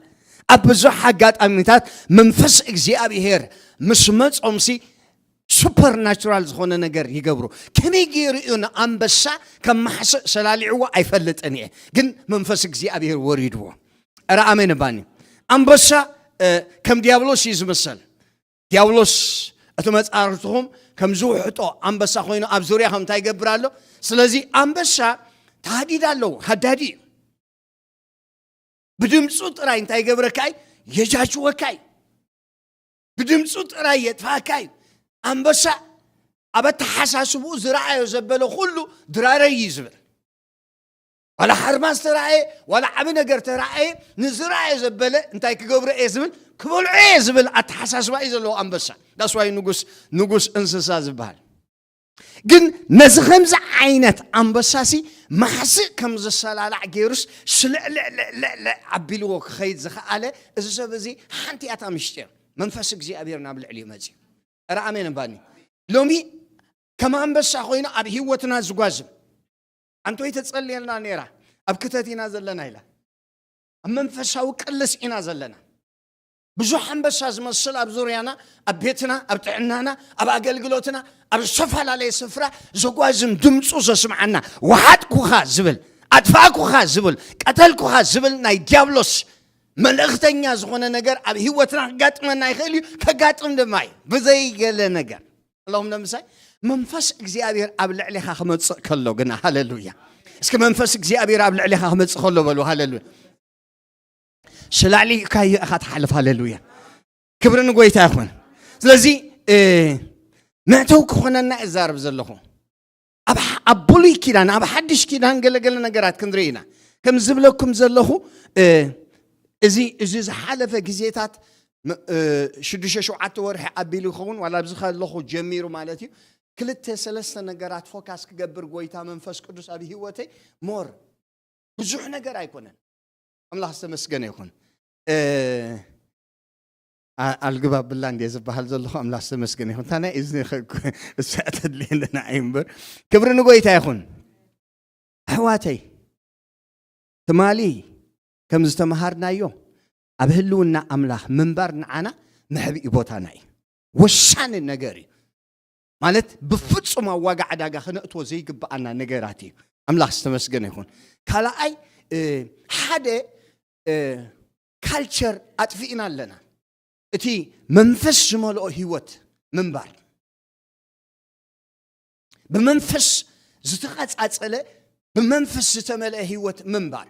ኣብ ብዙሕ ኣጋጣሚታት መንፈስ እግዚኣብሔር ምስ መጾምሲ ሱፐርናቹራል ዝኾነ ነገር ይገብሩ። ከመይ ገይሩ እዩ ንኣንበሳ ከም ማሕስእ ሰላሊዕዎ ኣይፈልጥን እየ፣ ግን መንፈስ እግዚኣብሔር ወሪድዎ። ኧረ ኣሜን ባኒ። ኣንበሳ እ፣ ከም ዲያብሎስ እዩ ዝምሰል። ዲያብሎስ እቲ መጻርትኹም ከም ዝውሕጦ ኣንበሳ ኮይኑ ኣብ ዙርያኹም እንታይ ይገብር ኣሎ? ስለዚ ኣንበሳ ተሃዲድ ኣለዎ፣ ሃዳዲ እዩ። ብድምፁ ጥራይ እንታይ ይገብረካ እዩ? የጃጅወካ እዩ። ብድምፁ ጥራይ የጥፋካ እዩ። ኣንበሳ ኣብ ኣተሓሳስብኡ ዝረኣዮ ዘበለ ኩሉ ድራረይ እዩ ዝብል። ዋላ ሓርማዝ ተረኣየ፣ ዋላ ዓቢ ነገር ተረኣየ፣ ንዝረኣየ ዘበለ እንታይ ክገብሮ እየ ዝብል፣ ክበልዖ እየ ዝብል ኣተሓሳስባ እዩ ዘለዎ ኣንበሳ። ዳስዋይ ንጉስ ንጉስ እንስሳ ዝበሃል። ግን ነዚ ከምዚ ዓይነት ኣንበሳሲ ማሕስእ ከም ዝሰላላዕ ገይሩስ ስልዕልዕልዕልዕ ኣቢልዎ ክኸይድ ዝኸኣለ እዚ ሰብ እዚ ሓንቲ እያ እታ ምሽጢር። መንፈስ እግዚኣብሔር ናብ ልዕሊ መፅዩ። ኧረ ኣሜን እምባኒ። ሎሚ ከም ኣንበሳ ኮይኑ ኣብ ህይወትና ዝጓዝም ኣንቶይ ተጸልየልና ነይራ። ኣብ ክተት ኢና ዘለና ኢላ። ኣብ መንፈሳዊ ቅልስ ኢና ዘለና። ብዙሕ ኣንበሳ ዝመስል ኣብ ዙርያና፣ ኣብ ቤትና፣ ኣብ ጥዕናና፣ ኣብ ኣገልግሎትና፣ ኣብ ዝተፈላለየ ስፍራ ዘጓዝም ድምፁ ዘስምዓና፣ ወሓጥኩኻ ዝብል፣ ኣጥፋእኩኻ ዝብል፣ ቀተልኩኻ ዝብል ናይ ዲያብሎስ መልእኽተኛ ዝኾነ ነገር ኣብ ህይወትና ክጋጥመና ይኽእል እዩ። ከጋጥም ድማ እዩ፣ ብዘይገለ ነገር። ኣለኹም ንምሳይ መንፈስ እግዚኣብሔር ኣብ ልዕሌኻ ክመጽእ ከሎ ግና፣ ሃሌሉያ። እስኪ መንፈስ እግዚኣብሔር ኣብ ልዕሌኻ ክመጽእ ከሎ በሉ፣ ሃሌሉያ። ስላሊእካዮ ኢኻ ትሓልፍ፣ ሃሌሉያ። ክብሪ ንጎይታ ይኹን። ስለዚ እ፣ መእተው ክኾነና እዛረብ ዘለኹ ኣብ ሕ- ኣብ ብሉይ ኪዳን፣ ኣብ ሓድሽ ኪዳን ገለገለ ነገራት ክንርኢ ኢና። ከም ዝብለኩም ዘለኹ እ፣ እዚ እዚ ዝሓለፈ ግዜታት ም- እ፣ ሽዱሽተ ሸውዓተ ወርሒ ኣቢሉ ይኸውን ዋላ ኣብዚ ከለኹ ጀሚሩ ማለት እዩ። ክልተ ሰለስተ ነገራት ፎካስ ክገብር ጎይታ መንፈስ ቅዱስ ኣብ ህይወተይ ሞር ብዙሕ ነገር ኣይኮነን። ኣምላኽ ዝተመስገነ ይኹን። እ፣ ኣ- ኣልግብ ኣብላ እንድየ ዝበሃል ዘለኹ። ኣምላኽ ዝተመስገነ ይኹን። እታ ናይ እዝኒ ኸ- እሳ ተድልየለና እዩ እምበር። ክብሪ ንጎይታ ይኹን። ኣሕዋተይ፣ ትማሊ ከም ዝተምሃርናዮ ኣብ ህልውና ኣምላኽ ምንባር ንዓና መሕብኢ ቦታና እዩ። ወሳኒ ነገር እዩ። ማለት ብፍጹም ኣብ ዋጋ ዕዳጋ ክነእትዎ ዘይግብኣና ነገራት እዩ። ኣምላኽ ዝተመስገነ ይኹን። ካልኣይ እ፣ ሓደ እ፣ ካልቸር ኣጥፊእና ኣለና። እቲ መንፈስ ዝመልኦ ህይወት ምንባር፣ ብመንፈስ ዝተቐጻጸለ፣ ብመንፈስ ዝተመልአ ህይወት ምንባር።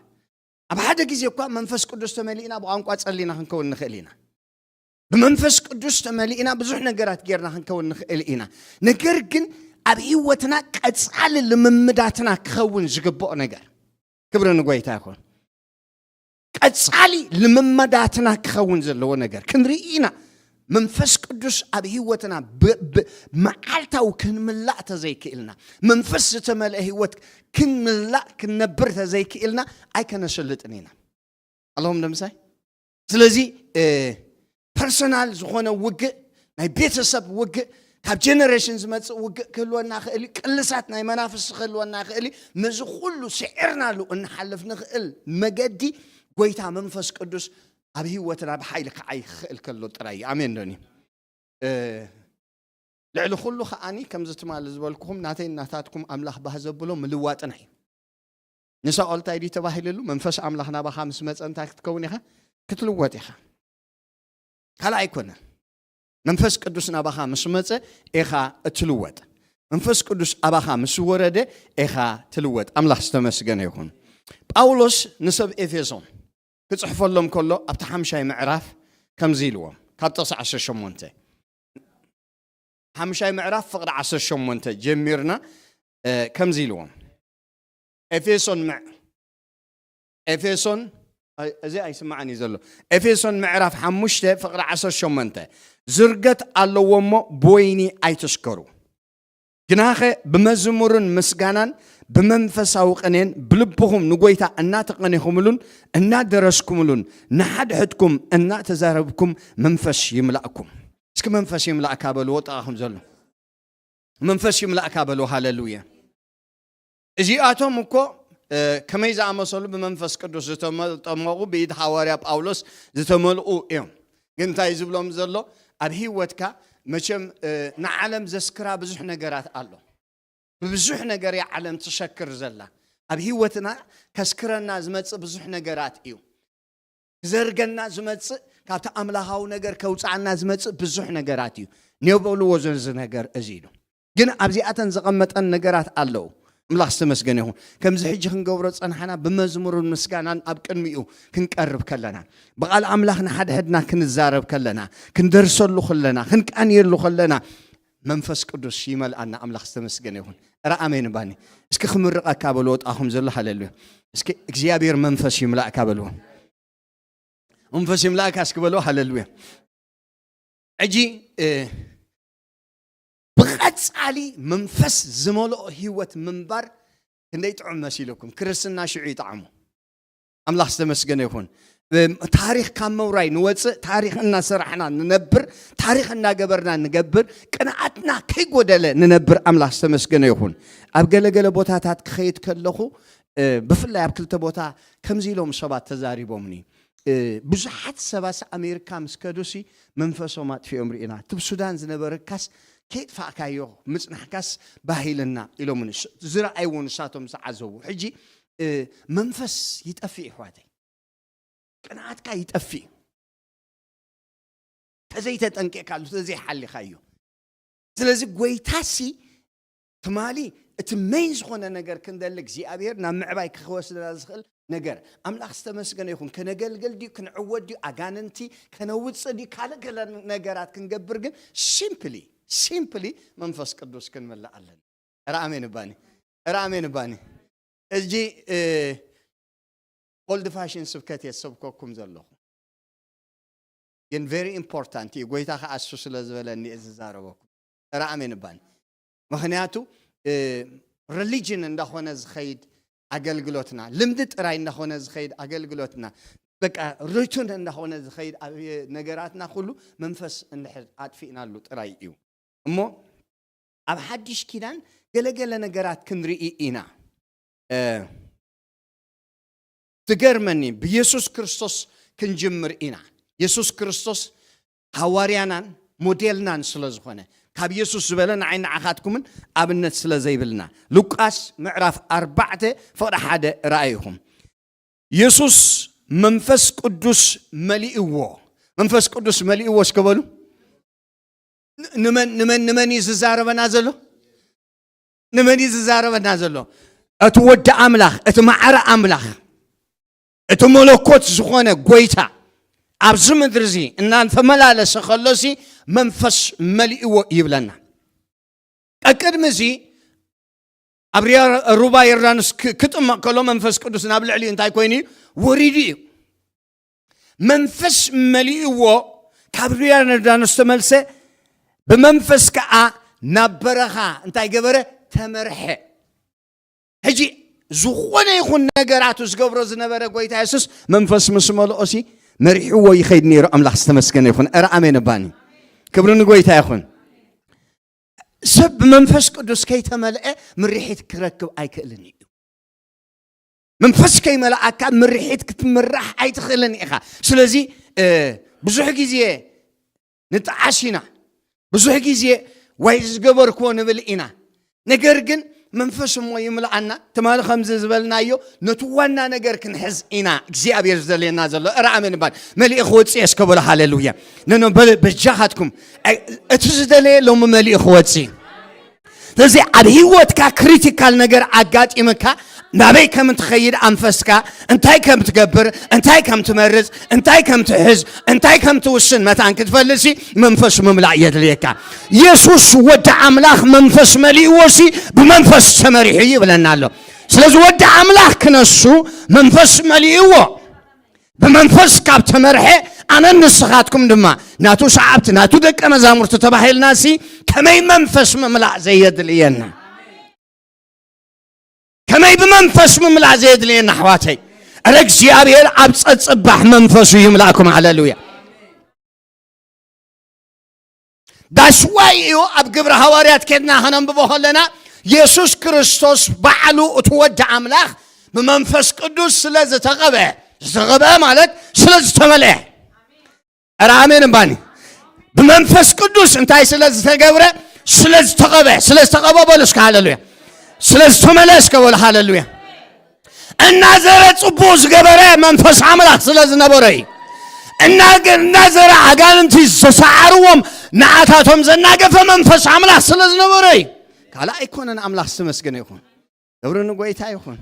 ኣብ ሓደ ግዜ እኳ መንፈስ ቅዱስ ተመሊእና ብቋንቋ ጸሊና ክንከውን ንኽእል ኢና። ብመንፈስ ቅዱስ ተመሊእና ብዙሕ ነገራት ጌርና ክንከውን ንኽእል ኢና። ነገር ግን ኣብ ህይወትና ቀጻሊ ልምምዳትና ክኸውን ዝግብኦ ነገር፣ ክብሪ ንጎይታ ይኹን። ቀጻሊ ልምምዳትና ክኸውን ዘለዎ ነገር ክንርኢ ኢና። መንፈስ ቅዱስ ኣብ ህይወትና ብ- ብ- መዓልታዊ ክንምላእ ተዘይክእልና፣ መንፈስ ዝተመልአ ህይወት ክንምላእ ክንነብር ተዘይክእልና ኣይከነሰልጥን ኢና። ኣለኹም ዶ ምሳይ? ስለዚ እ፣ ፐርሰናል ዝኾነ ውግእ፣ ናይ ቤተሰብ ውግእ፣ ካብ ጀነሬሽን ዝመጽእ ውግእ ክህልወና ይኽእል እዩ። ቅልሳት ናይ መናፍስቲ ክህልወና ይኽእል እዩ። ነዚ ኩሉ ስዒርናሉ እንሓልፍ ንኽእል መገዲ ጎይታ መንፈስ ቅዱስ ኣብ ህይወትና ብሓይሊ ክዓይ ክኽእል ከሎ ጥራይ እዩ። ኣሜን ዶኒ? እ፣ ልዕሊ ኩሉ ከዓኒ ከምዚ ትማሊ ዝበልኩኹም ናተይ ናታትኩም ኣምላኽ ባህ ዘብሎ ምልዋጥና እዩ። ንሳኦል እንታይ ድዩ ተባሂልሉ? መንፈስ ኣምላኽ ናባኻ ምስ መጸ እንታይ ክትከውን ኢኻ? ክትልወጥ ኢኻ። ካልእ ኣይኮነን። መንፈስ ቅዱስ ናባኻ ምስ መጸ ኢኻ እትልወጥ። መንፈስ ቅዱስ ኣባኻ ምስ ወረደ ኢኻ ትልወጥ። ኣምላኽ ዝተመስገነ ይኹን። ጳውሎስ ንሰብ ኤፌሶን ክጽሕፈሎም ከሎ ኣብቲ ሓምሻይ ምዕራፍ ከምዚ ኢልዎም፣ ካብ ጥቕሲ ዓሰርተ ሸሞንተ፣ ሓምሻይ ምዕራፍ ፍቕዲ ዓሰርተ ሸሞንተ ጀሚርና እ፣ ከምዚ ኢልዎም፣ ኤፌሶን ምዕ- ኤፌሶን ኣይ- እዚ ኣይስማዕን እዩ ዘሎ። ኤፌሶን ምዕራፍ ሓሙሽተ ፍቕዲ ዓሰርተ ሸሞንተ፣ ዝርገት ኣለዎ እሞ ብወይኒ ኣይትስከሩ፣ ግናኸ ብመዝሙርን ምስጋናን ብመንፈሳዊ ቅኔን ብልብኹም ንጎይታ እናተቐኔኹምሉን እናደረስኩምሉን ንሓድሕድኩም እናተዛረብኩም መንፈስ ይምላእኩም። እስኪ መንፈስ ይምላእካ በልዎ ጥቓኹም ዘሎ። መንፈስ ይምላእካ በልዎ። ሃሌሉያ። እዚኣቶም እኮ እ፣ ከመይ ዝኣመሰሉ ብመንፈስ ቅዱስ ዝተጠመቑ ብኢድ ሃዋርያ ጳውሎስ ዝተመልኡ እዮም። ግን እንታይ ዝብሎም ዘሎ? ኣብ ህይወትካ መቸም ንዓለም ዘስክራ ብዙሕ ነገራት ኣሎ። ብብዙሕ ነገር እያ ዓለም ትሸክር ዘላ። ኣብ ህይወትና ከስክረና ዝመጽእ ብዙሕ ነገራት እዩ። ክዘርገና ዝመጽእ፣ ካብቲ ኣምላኻዊ ነገር ከውፅዓና ዝመጽእ ብዙሕ ነገራት እዩ። ኔው በልዎ፣ ዘዚ ነገር እዚ ኢሉ። ግን ኣብዚኣተን ዘቐመጠን ነገራት ኣለዉ። ኣምላኽ ዝተመስገነ ይኹን። ከምዚ ሕጂ ክንገብሮ ጸንሓና፣ ብመዝሙርን ምስጋናን ኣብ ቅድሚኡ ክንቀርብ ከለና፣ ብቓል ኣምላኽ ንሓድሕድና ክንዛረብ ከለና፣ ክንደርሰሉ ከለና፣ ክንቃንየሉ ከለና፣ መንፈስ ቅዱስ ይመልኣና። ኣምላኽ ዝተመስገነ ይኹን። እረ ኣሜን ባኒ። እስኪ ክምርቐካ በልዎ፣ ጣኹም ዘሎ ሃሌሉያ። እስኪ እግዚኣብሔር መንፈስ ይምላእካ በልዎ። መንፈስ ይምላእካ እስኪ በልዎ፣ ሃሌሉያ። ሕጂ ብቐጻሊ መንፈስ ዝመልኦ ህይወት ምንባር ክንደይ ጥዑም መሲልኩም። ክርስትና ሽዑ ይጠዓሙ። ኣምላኽ ዝተመስገነ ይኹን። ታሪኽ ካብ መውራይ ንወፅእ፣ ታሪኽ እናሰራሕና ንነብር፣ ታሪኽ እናገበርና ንገብር፣ ቅንኣትና ከይጎደለ ንነብር። ኣምላኽ ዝተመስገነ ይኹን። ኣብ ገለገለ ቦታታት ክኸይድ ከለኹ፣ ብፍላይ ኣብ ክልተ ቦታ ከምዚ ኢሎም ሰባት ተዛሪቦምኒ። ብዙሓት ሰባት ኣሜሪካ ምስ ከዱሲ መንፈሶም ኣጥፊኦም ርኢና። እቲ ሱዳን ዝነበረካስ ከይጥፋእካዮ ምጽናሕካስ ባህልና ኢሎምኒ። ዝረኣይዎ ንሳቶም ዝዓዘቡ። ሕጂ መንፈስ ይጠፍእ ይሕዋተይ። ቅንኣትካ ይጠፍእ። ተዘይተጠንቂቕካሉ፣ ተዘይሓሊኻዮ። ስለዚ ጎይታሲ ትማሊ እቲ ሜን ዝኾነ ነገር ክንደሊ እግዚኣብሔር ናብ ምዕባይ ክወስደና ዝኽእል ነገር። ኣምላኽ ዝተመስገነ ይኹን። ከነገልግል ድዩ፣ ክንዕወት ድዩ፣ ኣጋንንቲ ከነውፅእ ድዩ፣ ካልእ ገለ ነገራት ክንገብር ግን ሲምፕሊ፣ ሲምፕሊ መንፈስ ቅዱስ ክንምልእ ኣለና። እረ ኣሜን እባኒ። እረ ኣሜን እባኒ። እዚ ኦልድ ፋሽን ስብከት እየ ዝሰብከኩም ዘለኹ። ግን ቨሪ ኢምፖርታንት እዩ። ጎይታ ከኣ እሱ ስለ ዝበለኒ እየ ዝዛረበኩም። እረ ኣሜን እባኒ። ምኽንያቱ ሪሊጅን እንዳኾነ ዝኸይድ ኣገልግሎትና፣ ልምዲ ጥራይ እንዳኾነ ዝኸይድ ኣገልግሎትና፣ በቃ ሩቲን እንዳኾነ ዝኸይድ ነገራትና ኩሉ መንፈስ እንድሕር ኣጥፊእናሉ ጥራይ እዩ። እሞ ኣብ ሓድሽ ኪዳን ገለገለ ነገራት ክንርኢ ኢና። ትገርመኒ፣ ብየሱስ ክርስቶስ ክንጅምር ኢና። የሱስ ክርስቶስ ሃዋርያናን ሞዴልናን ስለ ዝኾነ፣ ካብ የሱስ ዝበለ ንዓይ ንዓኻትኩምን ኣብነት ስለ ዘይብልና። ሉቃስ ምዕራፍ ኣርባዕተ ፍቕዲ ሓደ ረኣይኹም። የሱስ መንፈስ ቅዱስ መሊእዎ። መንፈስ ቅዱስ መሊእዎ እስከ በሉ። ንመን ንመን ንመን እዩ ዝዛረበና ዘሎ? ንመን እዩ ዝዛረበና ዘሎ? እቲ ወዲ ኣምላኽ፣ እቲ ማዕረ ኣምላኽ፣ እቲ መለኮት ዝኾነ ጎይታ ኣብዚ ምድሪ እዚ እናተመላለሰ ከሎሲ መንፈስ መሊእዎ ይብለና። ቀቅድሚ እዚ ኣብ ሩባ ዮርዳኖስ ክጥመቕ ከሎ መንፈስ ቅዱስ ናብ ልዕሊኡ እንታይ ኮይኑ እዩ? ወሪዱ እዩ። መንፈስ መሊእዎ፣ ካብ ሩባ ዮርዳኖስ ተመልሰ፣ ብመንፈስ ከዓ ናብ በረኻ እንታይ ገበረ? ተመርሐ። ሕጂ ዝኾነ ይኹን ነገራቱ ዝገብሮ ዝነበረ ጎይታ የሱስ መንፈስ ምስ መልኦሲ መሪሕዎ ይኸይድ ነይሩ። ኣምላኽ ዝተመስገነ ይኹን። እረ ኣሜን እባኒ። ክብሪ ንጎይታ ይኹን። ሰብ ብመንፈስ ቅዱስ ከይተመልአ ምርሒት ክረክብ ኣይክእልን እዩ። መንፈስ ከይመልኣካ ምርሒት ክትምራሕ ኣይትኽእልን ኢኻ። ስለዚ ብዙሕ ግዜ ንጠዓስ ኢና። ብዙሕ ግዜ ዋይ ዝገበርክዎ ንብል ኢና። ነገር ግን መንፈስ እሞ ይምልኣና። ትማሊ ከምዚ ዝበልናዮ ነቲ ዋና ነገር ክንሕዝ ኢና እግዚኣብሔር ዝደልየና ዘሎ። እረ ኣሜን እባል። መሊእ ክወፅእ እየ እስከ በሉ ሃሌሉያ። ነኖ በል በጃኻትኩም። እቲ ዝደለየ ሎሚ መሊእ ክወፅእ እዩ። ስለዚ ኣብ ህይወትካ ክሪቲካል ነገር ኣጋጢምካ ናበይ ከም ትኸይድ ኣንፈስካ እንታይ ከም ትገብር እንታይ ከም ትመርጽ እንታይ ከም ትሕዝ እንታይ ከም ትውስን መታን ክትፈልሲ መንፈስ ምምላእ የድልየካ። የሱስ ወዲ ኣምላኽ መንፈስ መሊእዎሲ ብመንፈስ ተመሪሑ ይብለና ኣሎ። ስለዚ ወዲ ኣምላኽ ክነሱ መንፈስ መሊእዎ። ብመንፈስ ካብ ተመርሐ ኣነን ንስኻትኩም ድማ ናቱ ሰዓብቲ ናቱ ደቀ መዛሙርቲ ተባሂልናሲ ከመይ መንፈስ ምምላእ ዘየድልየና? ከመይ ብመንፈስ ምምላእ ዘየድልየና ኣሕዋተይ? እረ እግዚኣብሔር ኣብ ጸጽባሕ መንፈሱ ይምላእኩም። ሃሌሉያ። ዳስዋይ እዩ ኣብ ግብረ ሃዋርያት ኬድና ከነንብቦ ከለና የሱስ ክርስቶስ ባዕሉ እቲ ወዲ ኣምላኽ ብመንፈስ ቅዱስ ስለ ዝተቐበ፣ ዝተቐበ ማለት ስለ ዝተመልአ። እረ ኣሜን እምባኒ። ብመንፈስ ቅዱስ እንታይ ስለ ዝተገብረ? ስለ ዝተቐበ። ስለ ዝተቐበ በሉ እስከ ሃለሉያ። ስለ ዝተመለስከ በሉ ሃለሉያ። እናዘረ ጽቡቕ ዝገበረ መንፈስ ኣምላኽ ስለ ዝነበረ እዩ። እናገ እናዘረ ኣጋንንቲ ዝሰዓርዎም ንዓታቶም ዘናገፈ መንፈስ ኣምላኽ ስለ ዝነበረ እዩ። ካልእ ኣይኮነን። ኣምላኽ ዝተመስገነ ይኹን። ክብሪ ንጎይታ ይኹን።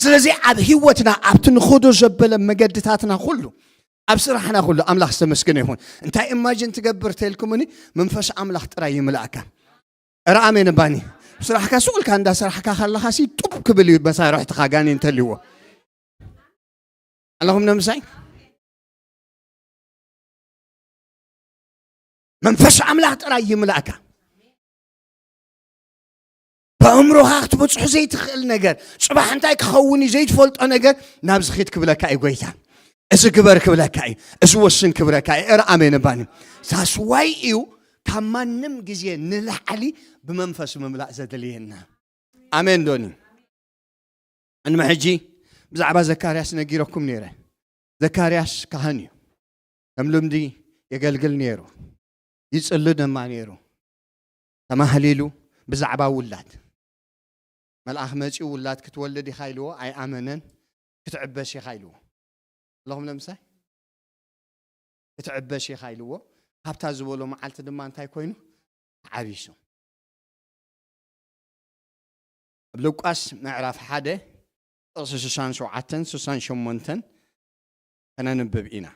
ስለዚ ኣብ ህይወትና ኣብቲ ንኸዶ ዘበለ መገድታትና ኩሉ ኣብ ስራሕና ኩሉ ኣምላኽ ዝተመስገነ ይኹን። እንታይ ኢማጅን ትገብር ተልኩምኒ? መንፈስ ኣምላኽ ጥራይ ይምላእካ። እረ ኣሜን እባኒ። ስራሕካ ስቕ ኢልካ እንዳ ስራሕካ ከለኻ ሲ ጡብ ክብል እዩ መሳርሕትኻ ጋኔን እንተልዎ። ኣለኹም ነምሳይ? መንፈስ ኣምላኽ ጥራይ ይምላእካ። ብኣእምሮኻ ክትበጽሑ ዘይትኽእል ነገር፣ ጽባሕ እንታይ ክኸውን እዩ ዘይትፈልጦ ነገር ናብዚ ኺድ ክብለካ እዩ ጎይታ። እዚ ግበር ክብለካ እዩ። እዚ ወስን ክብለካ እዩ። እረ ኣሜን እባኒ። ሳስዋይ እዩ ካብ ማንም ግዜ ንላዕሊ ብመንፈስ ምምላእ ዘድልየና። ኣሜን ዶኒ? እንመ ሕጂ ብዛዕባ ዘካርያስ ነጊረኩም ነይረ። ዘካርያስ ካህን እዩ። ከም ልምዲ የገልግል ነይሩ። ይጽሊ ድማ ነይሩ። ተማህሊሉ ብዛዕባ ውላድ። መልኣኽ መጺኡ ውላድ ክትወልድ ኢኻ ኢልዎ፣ ኣይኣመነን። ክትዕበስ ኢኻ ኢልዎ። ኣለኹም ነምሳይ? ክትዕበስ ኢኻ ኢልዎ። ካብታ ዝበሎ መዓልቲ ድማ እንታይ ኮይኑ? ተዓቢሱ። ኣብ ሉቃስ ምዕራፍ ሓደ ጥቕሲ ስሳን ሸውዓተን ስሳን ሸሞንተን ከነንብብ ኢና።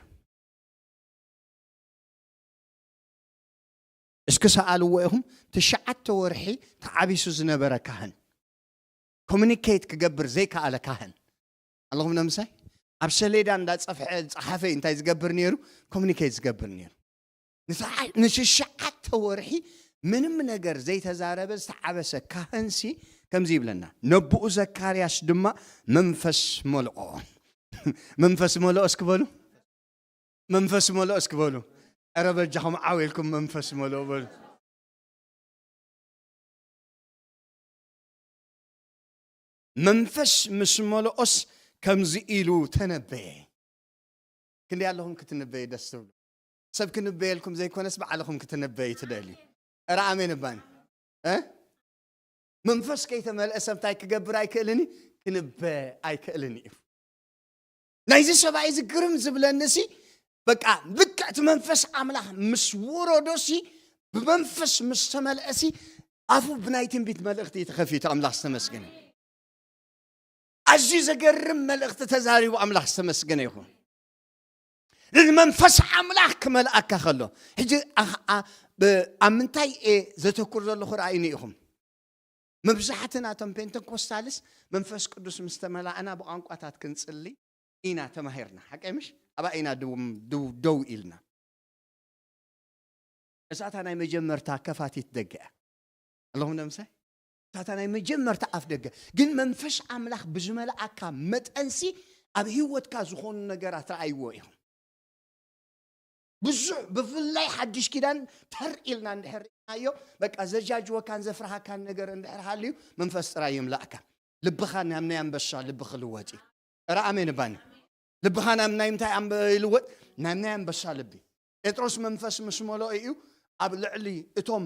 እስኪ ሰኣልዎ ኢኹም። ትሽዓተ ወርሒ ተዓቢሱ ዝነበረ ካህን፣ ኮሙኒኬት ክገብር ዘይከኣለ ካህን ኣለኹም ነምሳይ? ኣብ ሰሌዳ እንዳጸፍሐ ጸሓፈ እንታይ ዝገብር ነይሩ? ኮሙኒኬት ዝገብር ነይሩ። ንትሽዓተ ወርሒ ምንም ነገር ዘይተዛረበ ዝተዓበሰ ካህንሲ ከምዚ ይብለና፣ ነብኡ ዘካርያስ ድማ መንፈስ መልኦ። መንፈስ መልኦ እስኪ በሉ። መንፈስ መልኦ እስኪ በሉ። ኧረ በጃኹም ዓው ኢልኩም መንፈስ መልኦ በሉ። መንፈስ ምስ መልኦስ ከምዚ ኢሉ ተነበየ። ክንደይ ኣለኹም ክትንበዩ ደስ ትብሉ? ሰብ ክንበየልኩም ዘይኮነስ ባዕልኹም ክትንበዩ ትደልዩ። ኧረ ኣሜን እባን። እ? መንፈስ ከይተመልአ ሰብ እንታይ ክገብር ኣይክእልን እዩ? ክንበ ኣይክእልን እዩ። ናይዚ ሰብኣይ እዚ ግርም ዝብለኒ ሲ በቃ ልክዕቲ መንፈስ ኣምላኽ ምስ ወረዶ ሲ ብመንፈስ ምስ ተመልአ ሲ ኣፉ ብናይ ትንቢት መልእኽቲ እዩ ተኸፊቱ። ኣምላኽ ዝተመስገነ። ኣዝዩ ዘገርም መልእኽቲ ተዛሪቡ። ኣምላኽ ዝተመስገነ ይኹን። ንመንፈስ ኣምላኽ ክመልኣካ ከሎ ሕጂ ኣብ ምንታይ እየ ዘተኩር ዘለኹ ረኣይኒ ኢኹም። መብዛሕትና እቶም ፔንተኮስታልስ መንፈስ ቅዱስ ምስ ተመላእና ብቋንቋታት ክንጽሊ ኢና ተማሂርና። ሓቀይ ምሽ? ኣብኣ ኢና ደው ኢልና። እሳታ ናይ መጀመርታ ከፋቲት ደገ እያ። ኣለኹም ደምሳይ? እሳታ ናይ መጀመርታ ኣፍ ደገ። ግን መንፈስ ኣምላኽ ብዝመልኣካ መጠንሲ ኣብ ህይወትካ ዝኾኑ ነገራት ረኣይዎ ኢኹም። ብዙሕ ብፍላይ ሓድሽ ኪዳን ተር ኢልና እንድሕር ርኢናዮ በቃ ዘጃጅወካን ዘፍርሃካን ነገር እንድሕር ሃልዩ መንፈስ ጥራይ ይምላእካ። ልብኻ ናብ ናይ ኣንበሳ ልቢ ክልወጥ እዩ። ረ ኣሜን ባኒ። ልብኻ ናብ ናይ ምንታይ ኣንበ- ይልወጥ? ናብ ናይ ኣንበሳ ልቢ። ጴጥሮስ መንፈስ ምስ መሎ እዩ ኣብ ልዕሊ እቶም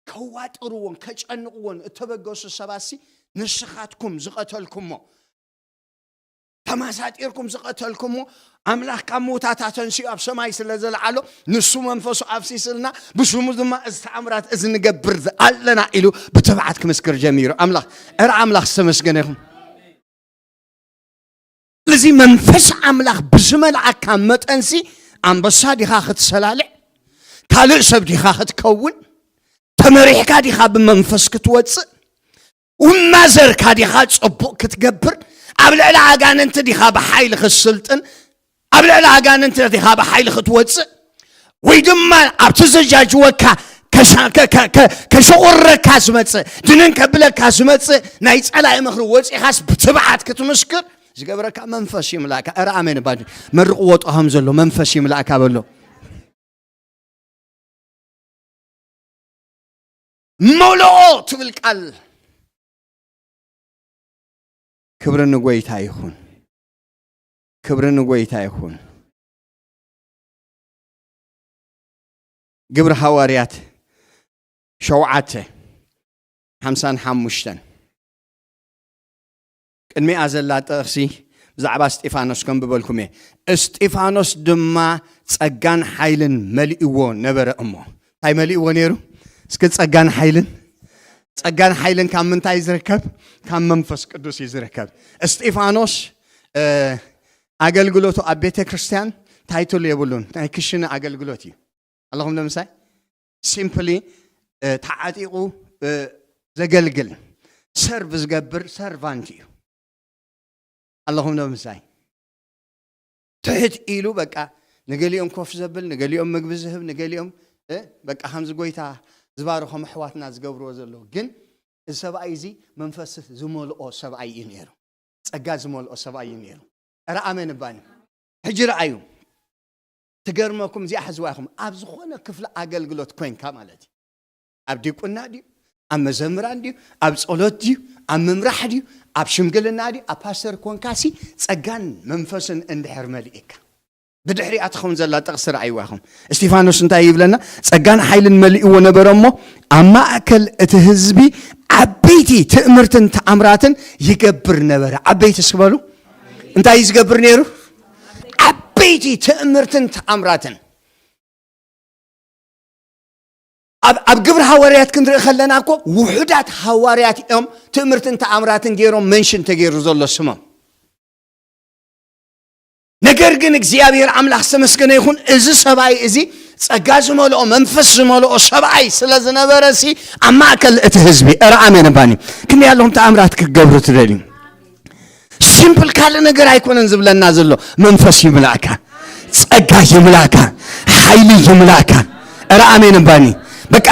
ከዋጥርዎን ከጨንቕዎን እተበገሱ ሰባሲ ንስኻትኩም ዝቐተልኩሞ ተማሳጢርኩም ዝቐተልኩሞ ኣምላኽ ካብ ምውታት ኣተንስኡ ኣብ ሰማይ ስለ ዘልዓሎ ንሱ መንፈሱ ኣፍሲስልና ብስሙ ድማ እዚ ተኣምራት እዚ ንገብር ኣለና ኢሉ ብትብዓት ክምስክር ጀሚሩ። ኣምላኽ እረ ኣምላኽ ዝተመስገነ ይኹን። እዚ መንፈስ ኣምላኽ ብዝመልኣካ መጠንሲ ኣንበሳ ዲኻ ክትሰላልዕ ካልእ ሰብ ዲኻ ክትከውን ተመሪሕካ ዲኻ ብመንፈስ ክትወፅእ ውማዘርካ ዲኻ ጽቡቕ ክትገብር ኣብ ልዕሊ ኣጋንንቲ ዲኻ ብሓይሊ ክትስልጥን ኣብ ልዕሊ ኣጋንንቲ ዲኻ ብሓይሊ ክትወፅእ ወይ ድማ ኣብቲ ዘጃጅወካ ከሸቑረካ ዝመፅእ ድንን ከብለካ ዝመፅእ ናይ ፀላኢ ምኽሪ ወፂኻስ ብትብዓት ክትምስክር ዝገብረካ መንፈስ ይምላእካ። እረ ኣሜን ባ መርቕዎ ጠሃም ዘሎ መንፈስ ይምላእካ በሎ። መለኦ ትብል ቃል ክብሪ ንጎይታ ይኹን። ክብሪ ንጎይታ ይኹን። ግብሪ ሃዋርያት ሸውዓተ ሓምሳን ሓሙሽተን። ቅድሚኣ ዘላ ጥቕሲ ብዛዕባ እስጢፋኖስ ከንብበልኩም እየ። እስጢፋኖስ ድማ ጸጋን ሓይልን መሊእዎ ነበረ እሞ። እንታይ መሊእዎ ነይሩ? እስኪ ጸጋን ሓይልን። ጸጋን ሓይልን ካብ ምንታይ እዩ ዝርከብ? ካብ መንፈስ ቅዱስ እዩ ዝርከብ። እስጢፋኖስ፣ እ፣ ኣገልግሎቱ ኣብ ቤተ ክርስቲያን ታይትል የብሉን። ናይ ክሽነ ኣገልግሎት እዩ። ኣለኹም ዶ ምሳይ? ሲምፕሊ፣ እ፣ ተዓጢቑ፣ እ፣ ዘገልግል፣ ሰርቭ ዝገብር ሰርቫንት እዩ። ኣለኹም ዶ ምሳይ? ትሕት ኢሉ በቃ ንገሊኦም ኮፍ ዘብል፣ ንገሊኦም ምግቢ ዝህብ፣ ንገሊኦም፣ እ፣ በቃ ከምዚ ጎይታ ዝባርኾም ኣሕዋትና ዝገብርዎ ዘለዉ። ግን እዚ ሰብኣይ እዚ መንፈስ ዝመልኦ ሰብኣይ እዩ ነይሩ። ጸጋ ዝመልኦ ሰብኣይ እዩ ነይሩ። ኧረ ኣሜን እባኒ። ሕጂ ረኣዩ። ትገርመኩም እዚኣ ሕዝዋ ኢኹም። ኣብ ዝኾነ ክፍሊ ኣገልግሎት ኮንካ ማለት እዩ። ኣብ ዲቁና ድዩ? ኣብ መዘምራን ድዩ? ኣብ ጸሎት ድዩ? ኣብ ምምራሕ ድዩ? ኣብ ሽምግልና ድዩ? ኣብ ፓስተር ኮንካሲ ጸጋን መንፈስን እንድሕር መሊእካ። ብድሕሪኣ ትኸውን ዘላ ጥቕሲ ረኣይዋ ኢኹም። እስጢፋኖስ እንታይ ይብለና? ጸጋን ሓይልን መሊእዎ ነበረ እሞ ኣብ ማእከል እቲ ህዝቢ ዓበይቲ ትእምርትን ተኣምራትን ይገብር ነበረ። ዓበይቲ እስኪ በሉ። እንታይ እዩ ዝገብር ነይሩ? ዓበይቲ ትእምርትን ተኣምራትን። ኣብ፣ ኣብ ግብሪ ሃዋርያት ክንርኢ ከለና እኮ ውሑዳት ሃዋርያት እዮም ትእምርትን ተኣምራትን ገይሮም መንሽን ተገይሩ ዘሎ ስሞም። ነገር ግን እግዚኣብሔር ኣምላኽ ዝተመስገነ ይኹን፣ እዚ ሰብኣይ እዚ ጸጋ ዝመልኦ መንፈስ ዝመልኦ ሰብኣይ ስለ ዝነበረ ሲ ኣብ ማእከል እቲ ህዝቢ፣ ኧረ ኣሜን እባኒ። ክንደይ ኣለኹም ተኣምራት ክትገብሩ ትደልዩ? ሲምፕል ካልእ ነገር ኣይኮነን ዝብለና ዘሎ። መንፈስ ይምላእካ፣ ጸጋ ይምላእካ፣ ሓይሊ ይምላእካ። ኧረ ኣሜን እባኒ። በቃ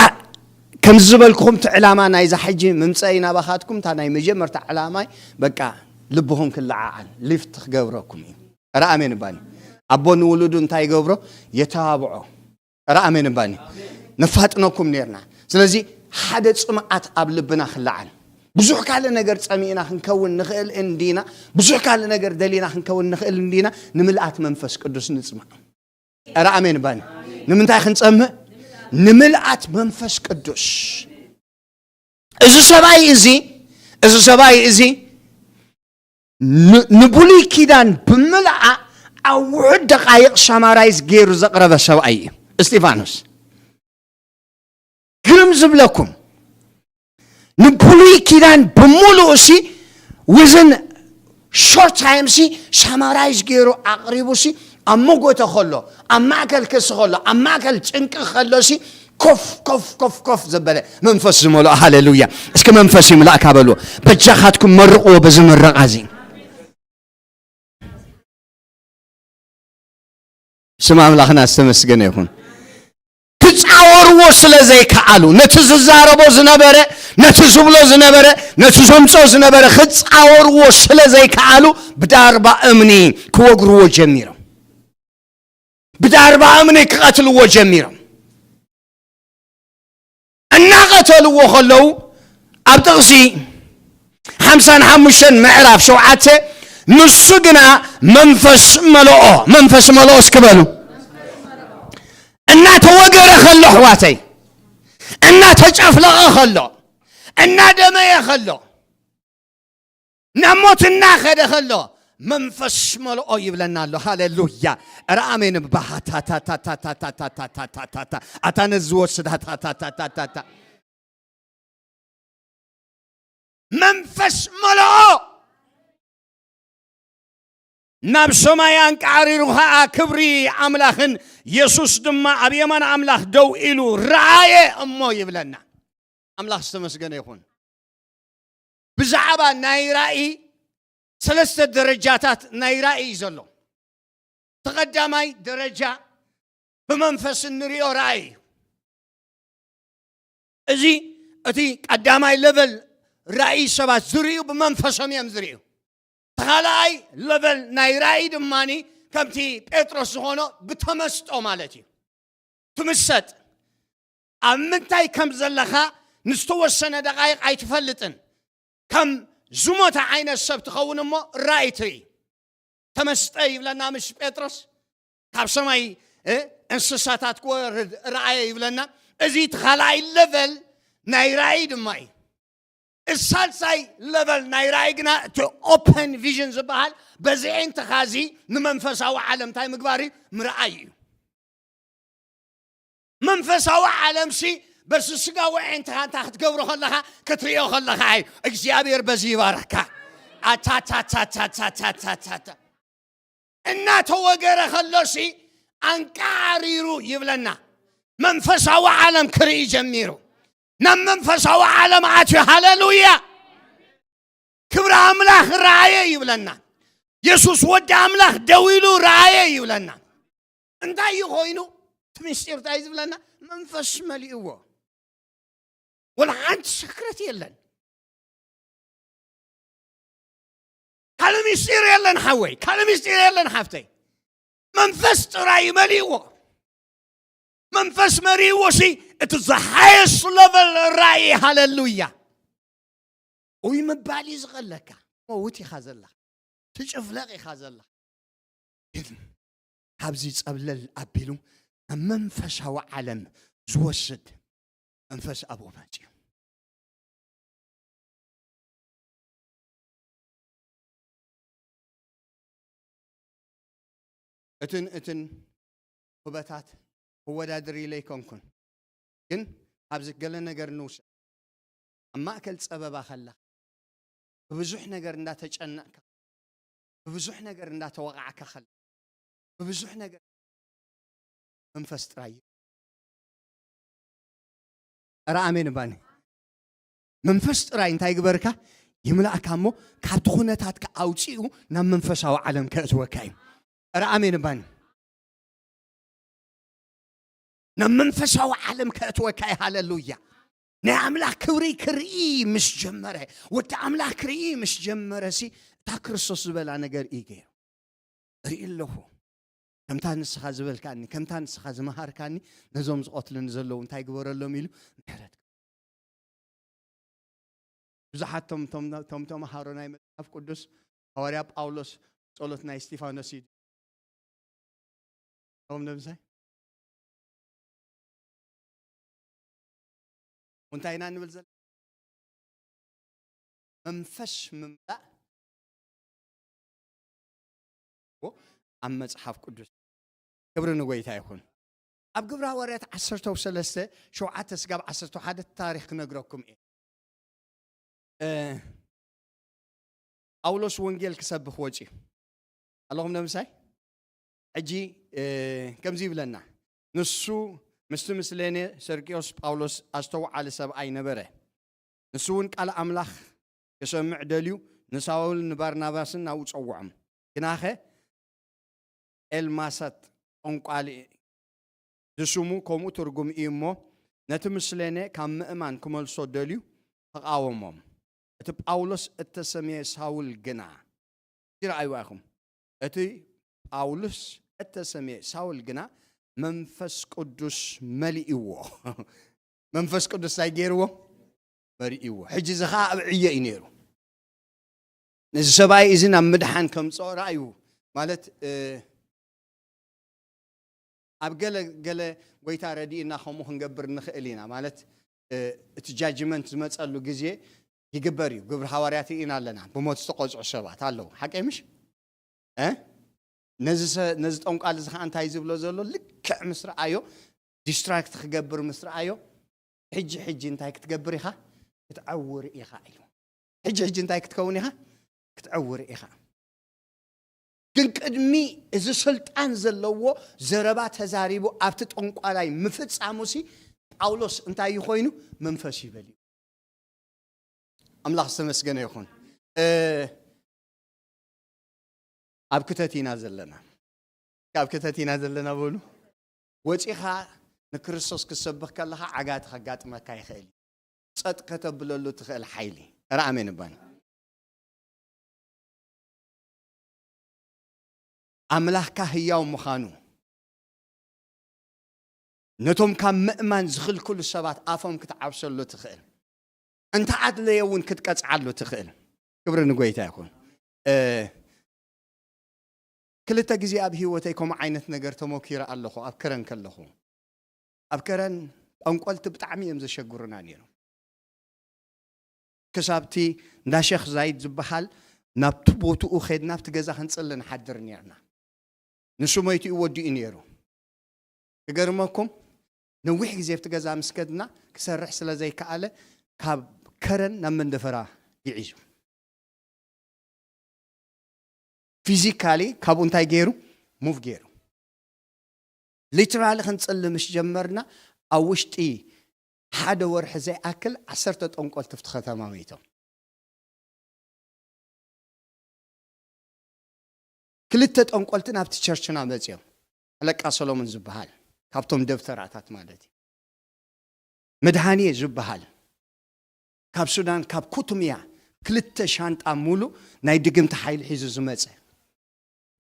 ከምዚ ዝበልኩኹም እቲ ዕላማ ናይዛ ሕጂ ምምጸኢ ናባኻትኩም እታ ናይ መጀመርታ ዕላማይ በቃ ልብኹም ክለዓዓል ሊፍት ክገብረኩም እዩ። ኧረ ኣሜን እባኒ። ኣቦ ንውሉዱ እንታይ ይገብሮ? የተባብዖ። ኧረ ኣሜን እባኒ። ነፋጥነኩም ነርና። ስለዚ ሓደ ጽምኣት ኣብ ልብና ክለዓል። ብዙሕ ካልእ ነገር ጸሚእና ክንከውን ንኽእል እንዲና፣ ብዙሕ ካልእ ነገር ደሊና ክንከውን ንኽእል እንዲና፣ ንምልኣት መንፈስ ቅዱስ ንጽማእ። ኧረ ኣሜን እባኒ። ንምንታይ ክንጸምእ? ንምልኣት መንፈስ ቅዱስ። እዚ ሰብኣይ እዚ፣ እዚ ሰብኣይ እዚ ን-፣ ንብሉይ ኪዳን ብምልኣ ኣብ ውሑድ ደቃይቕ ሳማራይዝ ገይሩ ዘቕረበ ሰብኣይ እዩ እስጢፋኖስ። ግርም ዝብለኩም ንብሉይ ኪዳን ብምሉኡ ሲ ውዝን ሾርት ታይም ሲ ሳማራይዝ ገይሩ ኣቕሪቡ ሲ ኣብ መጎተ ከሎ፣ ኣብ ማእከል ክሲ ከሎ፣ ኣብ ማእከል ጭንቂ ከሎ ሲ ኮፍ ኮፍ ኮፍ ኮፍ ዘበለ መንፈስ ዝመልኦ። ሃሌሉያ። እስኪ መንፈስ ይምላእካ በልዎ። በጃኻትኩም መርቕዎ በዚ ምረቓ እዚ። ስም ኣምላኽና ዝተመስገነ ይኹን። ክጻወርዎ ስለ ዘይከኣሉ፣ ነቲ ዝዛረቦ ዝነበረ፣ ነቲ ዝብሎ ዝነበረ፣ ነቲ ዘምጾ ዝነበረ ክጻወርዎ ስለ ዘይከኣሉ፣ ብዳርባ እምኒ ክወግርዎ ጀሚሮም። ብዳርባ እምኒ ክቐትልዎ ጀሚሮም። እናቐተልዎ ከለዉ፣ ኣብ ጥቕሲ ሓምሳን ሓሙሽተን ምዕራፍ ሸውዓተ፣ ንሱ ግና መንፈስ መለኦ። መንፈስ መለኦ እስኪ በሉ። እናተወገረ ከሎ፣ ኣሕዋተይ፣ እናተጨፍለቐ ከሎ፣ እናደመየ ከሎ፣ ናብ ሞት እናኸደ ከሎ መንፈስ መለኦ ይብለና ኣሎ። ሃሌሉያ። ኧረ ኣሜን። ባሃታታታታታታታታታታ። ኣታ ነዚ ወስድ። ሃታታታታታታ። መንፈስ መለኦ። ናብ ሰማይ ኣንቃዕሪሩ ኸኣ ክብሪ ኣምላኽን የሱስ ድማ ኣብ የማን ኣምላኽ ደው ኢሉ ረኣየ እሞ ይብለና። ኣምላኽ ዝተመስገነ ይኹን። ብዛዕባ ናይ ራእይ ሰለስተ ደረጃታት ናይ ራእይ እዩ ዘሎ። እቲ ቀዳማይ ደረጃ ብመንፈስ እንሪኦ ራእይ እዩ። እዚ እቲ ቀዳማይ ለቨል ራእይ ሰባት ዝርእዩ ብመንፈሶም እዮም ዝርእዩ። እቲ ካልኣይ ለቨል ናይ ራእይ ድማኒ ከምቲ ጴጥሮስ ዝኾኖ ብተመስጦ ማለት እዩ። ትምሰጥ። ኣብ ምንታይ ከም ዘለኻ ንዝተወሰነ ደቓይቕ ኣይትፈልጥን። ከም ዝሞተ ዓይነት ሰብ ትኸውን እሞ ራእይ ትርኢ። ተመስጠ ይብለና ምሽ ጴጥሮስ? ካብ ሰማይ፣ እ፣ እንስሳታት ክወርድ ረኣየ ይብለና። እዚ እቲ ካልኣይ ለቨል ናይ ራእይ ድማ እዩ። እቲ ሳልሳይ ለቨል ናይ ራእይ ግና እቲ ኦፐን ቪዥን ዝበሃል፣ በዚ ኣዒንትኻ እዚ ንመንፈሳዊ ዓለም እንታይ ምግባር እዩ? ምርኣይ እዩ። መንፈሳዊ ዓለምሲ በዚ ስጋዊ ኣዒንትኻ እንታይ ክትገብሮ ከለኻ፣ ክትሪኦ ከለኻ እዩ። እግዚኣብሔር በዚ ይባርኽካ። ኣታታታታታታታታ እናተወገረ ከሎሲ ኣንቃሪሩ ይብለና። መንፈሳዊ ዓለም ክርኢ ጀሚሩ። ናብ መንፈሳዊ ዓለም ኣትዩ። ሃሌሉያ! ክብሪ ኣምላኽ ረኣየ ይብለና። የሱስ ወዲ ኣምላኽ ደው ኢሉ ረኣየ ይብለና። እንታይ እዩ ኮይኑ? እቲ ምስጢር እንታይ ዝብለና? መንፈስ መሊእዎ። ወላ ሓንቲ ሰክረት የለን። ካልእ ምስጢር የለን ሓወይ፣ ካልእ ምስጢር የለን ሓፍተይ። መንፈስ ጥራይ መሊእዎ። መንፈስ መሪእዎ ሲ፣ እቲ the highest level ራእይ። ሃሌሉያ! ኡይ ምባል እዩ ዝቐለካ። መውት ኢኻ ዘለኻ፣ ትጭፍለቕ ኢኻ ዘለኻ። ግን ካብዚ ጸብለል ኣቢሉ ናብ መንፈሳዊ ዓለም ዝወስድ መንፈስ ኣብኡ መጺኡ። እትን እትን ኩበታት ክወዳድር ኢለ ኣይኮንኩን፣ ግን ኣብዚ ገለ ነገር ንውሰድ። ኣብ ማእከል ጸበባ ከለኻ፣ ብብዙሕ ነገር እንዳተጨነቕካ፣ ብብዙሕ ነገር እንዳተወቓዕካ ከለኻ፣ ብብዙሕ ነገር መንፈስ ጥራይ እዩ። ኧረ ኣሜን ባኒ። መንፈስ ጥራይ እንታይ ግበርካ? ይምላእካ እሞ ካብቲ ኩነታትካ ኣውፂኡ ናብ መንፈሳዊ ዓለም ከእትወካ እዩ። ኧረ ኣሜን ባኒ። ናብ መንፈሳዊ ዓለም ከእትወካ እዩ። ሃሌሉያ። ናይ ኣምላኽ ክብሪ ክርኢ ምስ ጀመረ፣ ወዲ ኣምላኽ ክርኢ ምስ ጀመረ ሲ፣ እታ ክርስቶስ ዝበላ ነገር እዩ ገይሩ። ርኢ ኣለኹ። ከምታ ንስኻ ዝበልካኒ፣ ከምታ ንስኻ ዝመሃርካኒ፣ ነዞም ዝቐትሉኒ ዘለዉ እንታይ ግበረሎም ኢሉ ምሕረት። ብዙሓት ቶም፣ ቶም፣ ቶም ተምሃሮ ናይ መጽሓፍ ቅዱስ፣ ሃዋርያ ጳውሎስ ጸሎት ናይ እስጢፋኖስ እዩ። ቶም ነብሳይ እንታይ ኢና ንብል ዘለና? መንፈስ ምምላእ ኣብ መጽሓፍ ቅዱስ። ክብሪ ንጎይታ ይኹን። ኣብ ግብረ ሃዋርያት ዓሰርተ ሰለስተ፣ ሸውዓተ ስጋብ ዓሰርተ ሓደ ታሪኽ ክነግረኩም እየ። እ፣ ጳውሎስ ወንጌል ክሰብኽ ወጺኡ። ኣለኹም ነምሳይ? ሕጂ፣ እ፣ ከምዚ ይብለና። ንሱ ምስቲ ምስሌኔ ሰርቅዮስ ጳውሎስ ኣስተውዓሊ ሰብኣይ ነበረ። ንሱ እውን ቃል ኣምላኽ ክሰምዕ ደልዩ ንሳውል ንባርናባስን ናብኡ ጸውዖም። ግናኸ ኤልማሳት ጠንቋሊ ዝስሙ ከምኡ ትርጉም እዩ እሞ፣ ነቲ ምስሌኔ ካብ ምእማን ክመልሶ ደልዩ ተቓወሞም። እቲ ጳውሎስ እተሰምየ ሳውል ግና፣ እዚ ረኣይዋ ኢኹም፣ እቲ ጳውሎስ እተሰምየ ሳውል ግና መንፈስ ቅዱስ መሊእዎ። መንፈስ ቅዱስ እንታይ ገይርዎ? መሪእዎ። ሕጂ እዚ ኸዓ ኣብ ዕዮ እዩ ነይሩ። ነዚ ሰብኣይ እዚ ናብ ምድሓን ከምፅኦ ረኣዩ። ማለት፣ እ፣ ኣብ ገለ ገለ ጎይታ ረድእና ከምኡ ክንገብር ንኽእል ኢና። ማለት፣ እ፣ እቲ ጃጅመንት ዝመፀሉ ግዜ ይግበር እዩ። ግብሪ ሃዋርያት ርኢና ኣለና። ብሞት ዝተቆፅዑ ሰባት ኣለዉ። ሓቀይ ምሽ? እ? ነዚ ሰ-፣ ነዚ ጠንቋል እዚ ኸዓ እንታይ ዝብሎ ዘሎ? ልክዕ ምስ ረኣዮ፣ ዲስትራክት ክገብር ምስ ረኣዮ፣ ሕጂ ሕጂ እንታይ ክትገብር ኢኻ? ክትዐውር ኢኻ ኢሉ። ሕጂ ሕጂ እንታይ ክትከውን ኢኻ? ክትዐውር ኢኻ። ግን ቅድሚ እዚ ስልጣን ዘለዎ ዘረባ ተዛሪቡ ኣብቲ ጠንቋላይ ምፍጻሙሲ፣ ጳውሎስ እንታይ እዩ ኮይኑ? መንፈስ እዩ በልዩ። ኣምላኽ ዝተመስገነ ይኹን። እ፣ ኣብ ክተት ኢና ዘለና። ኣብ ክተት ኢና ዘለና በሉ። ወጺኻ ንክርስቶስ ክትሰብኽ ከለኻ ዓጋቲ ከጋጥመካ ይኽእል እዩ። ጸጥ ከተብለሉ ትኽእል ሓይሊ። ኧረ ኣሜን እባኒ። ኣምላኽካ ህያው ምዃኑ፣ ነቶም ካብ ምእማን ዝኽልክሉ ሰባት ኣፎም ክትዓብሰሉ ትኽእል። እንተ ኣድለየ እውን ክትቀጽዓሉ ትኽእል። ክብሪ ንጎይታ ይኹን። እ፣ ክልተ ግዜ ኣብ ህይወተይ ከምኡ ዓይነት ነገር ተሞኪረ ኣለኹ። ኣብ ከረን ከለኹ፣ ኣብ ከረን ጠንቆልቲ ብጣዕሚ እዮም ዘሸግሩና ነይሮም። ክሳብቲ እንዳ ሸኽ ዛይድ ዝበሃል ናብቲ ቦትኡ ኸድና ኣብቲ ገዛ ክንጽሊ ንሓድር ነርና። ንሱ ሞይቱ እዩ ወዲኡ ነይሩ። ክገርመኩም፣ ነዊሕ ግዜ ኣብቲ ገዛ ምስ ከድና ክሰርሕ ስለ ዘይከኣለ ካብ ከረን ናብ መንደፈራ ግዒዙ። ፊዚካሊ ካብኡ እንታይ ገይሩ? ሙቭ ገይሩ። ሊትራሊ ክንጽሊ ምስ ጀመርና ኣብ ውሽጢ ሓደ ወርሒ ዘይኣክል ዓሰርተ ጠንቆልቲ ኣብቲ ከተማ ሞይቶም። ክልተ ጠንቆልቲ ናብቲ ቸርችና መጺኦም። ኣለቃ ሰሎሞን ዝበሃል ካብቶም ደብተራታት ማለት እዩ። መድሃንየ ዝበሃል ካብ ሱዳን ካብ ኩቱምያ ክልተ ሻንጣ ሙሉ ናይ ድግምቲ ሓይሊ ሒዙ ዝመጸ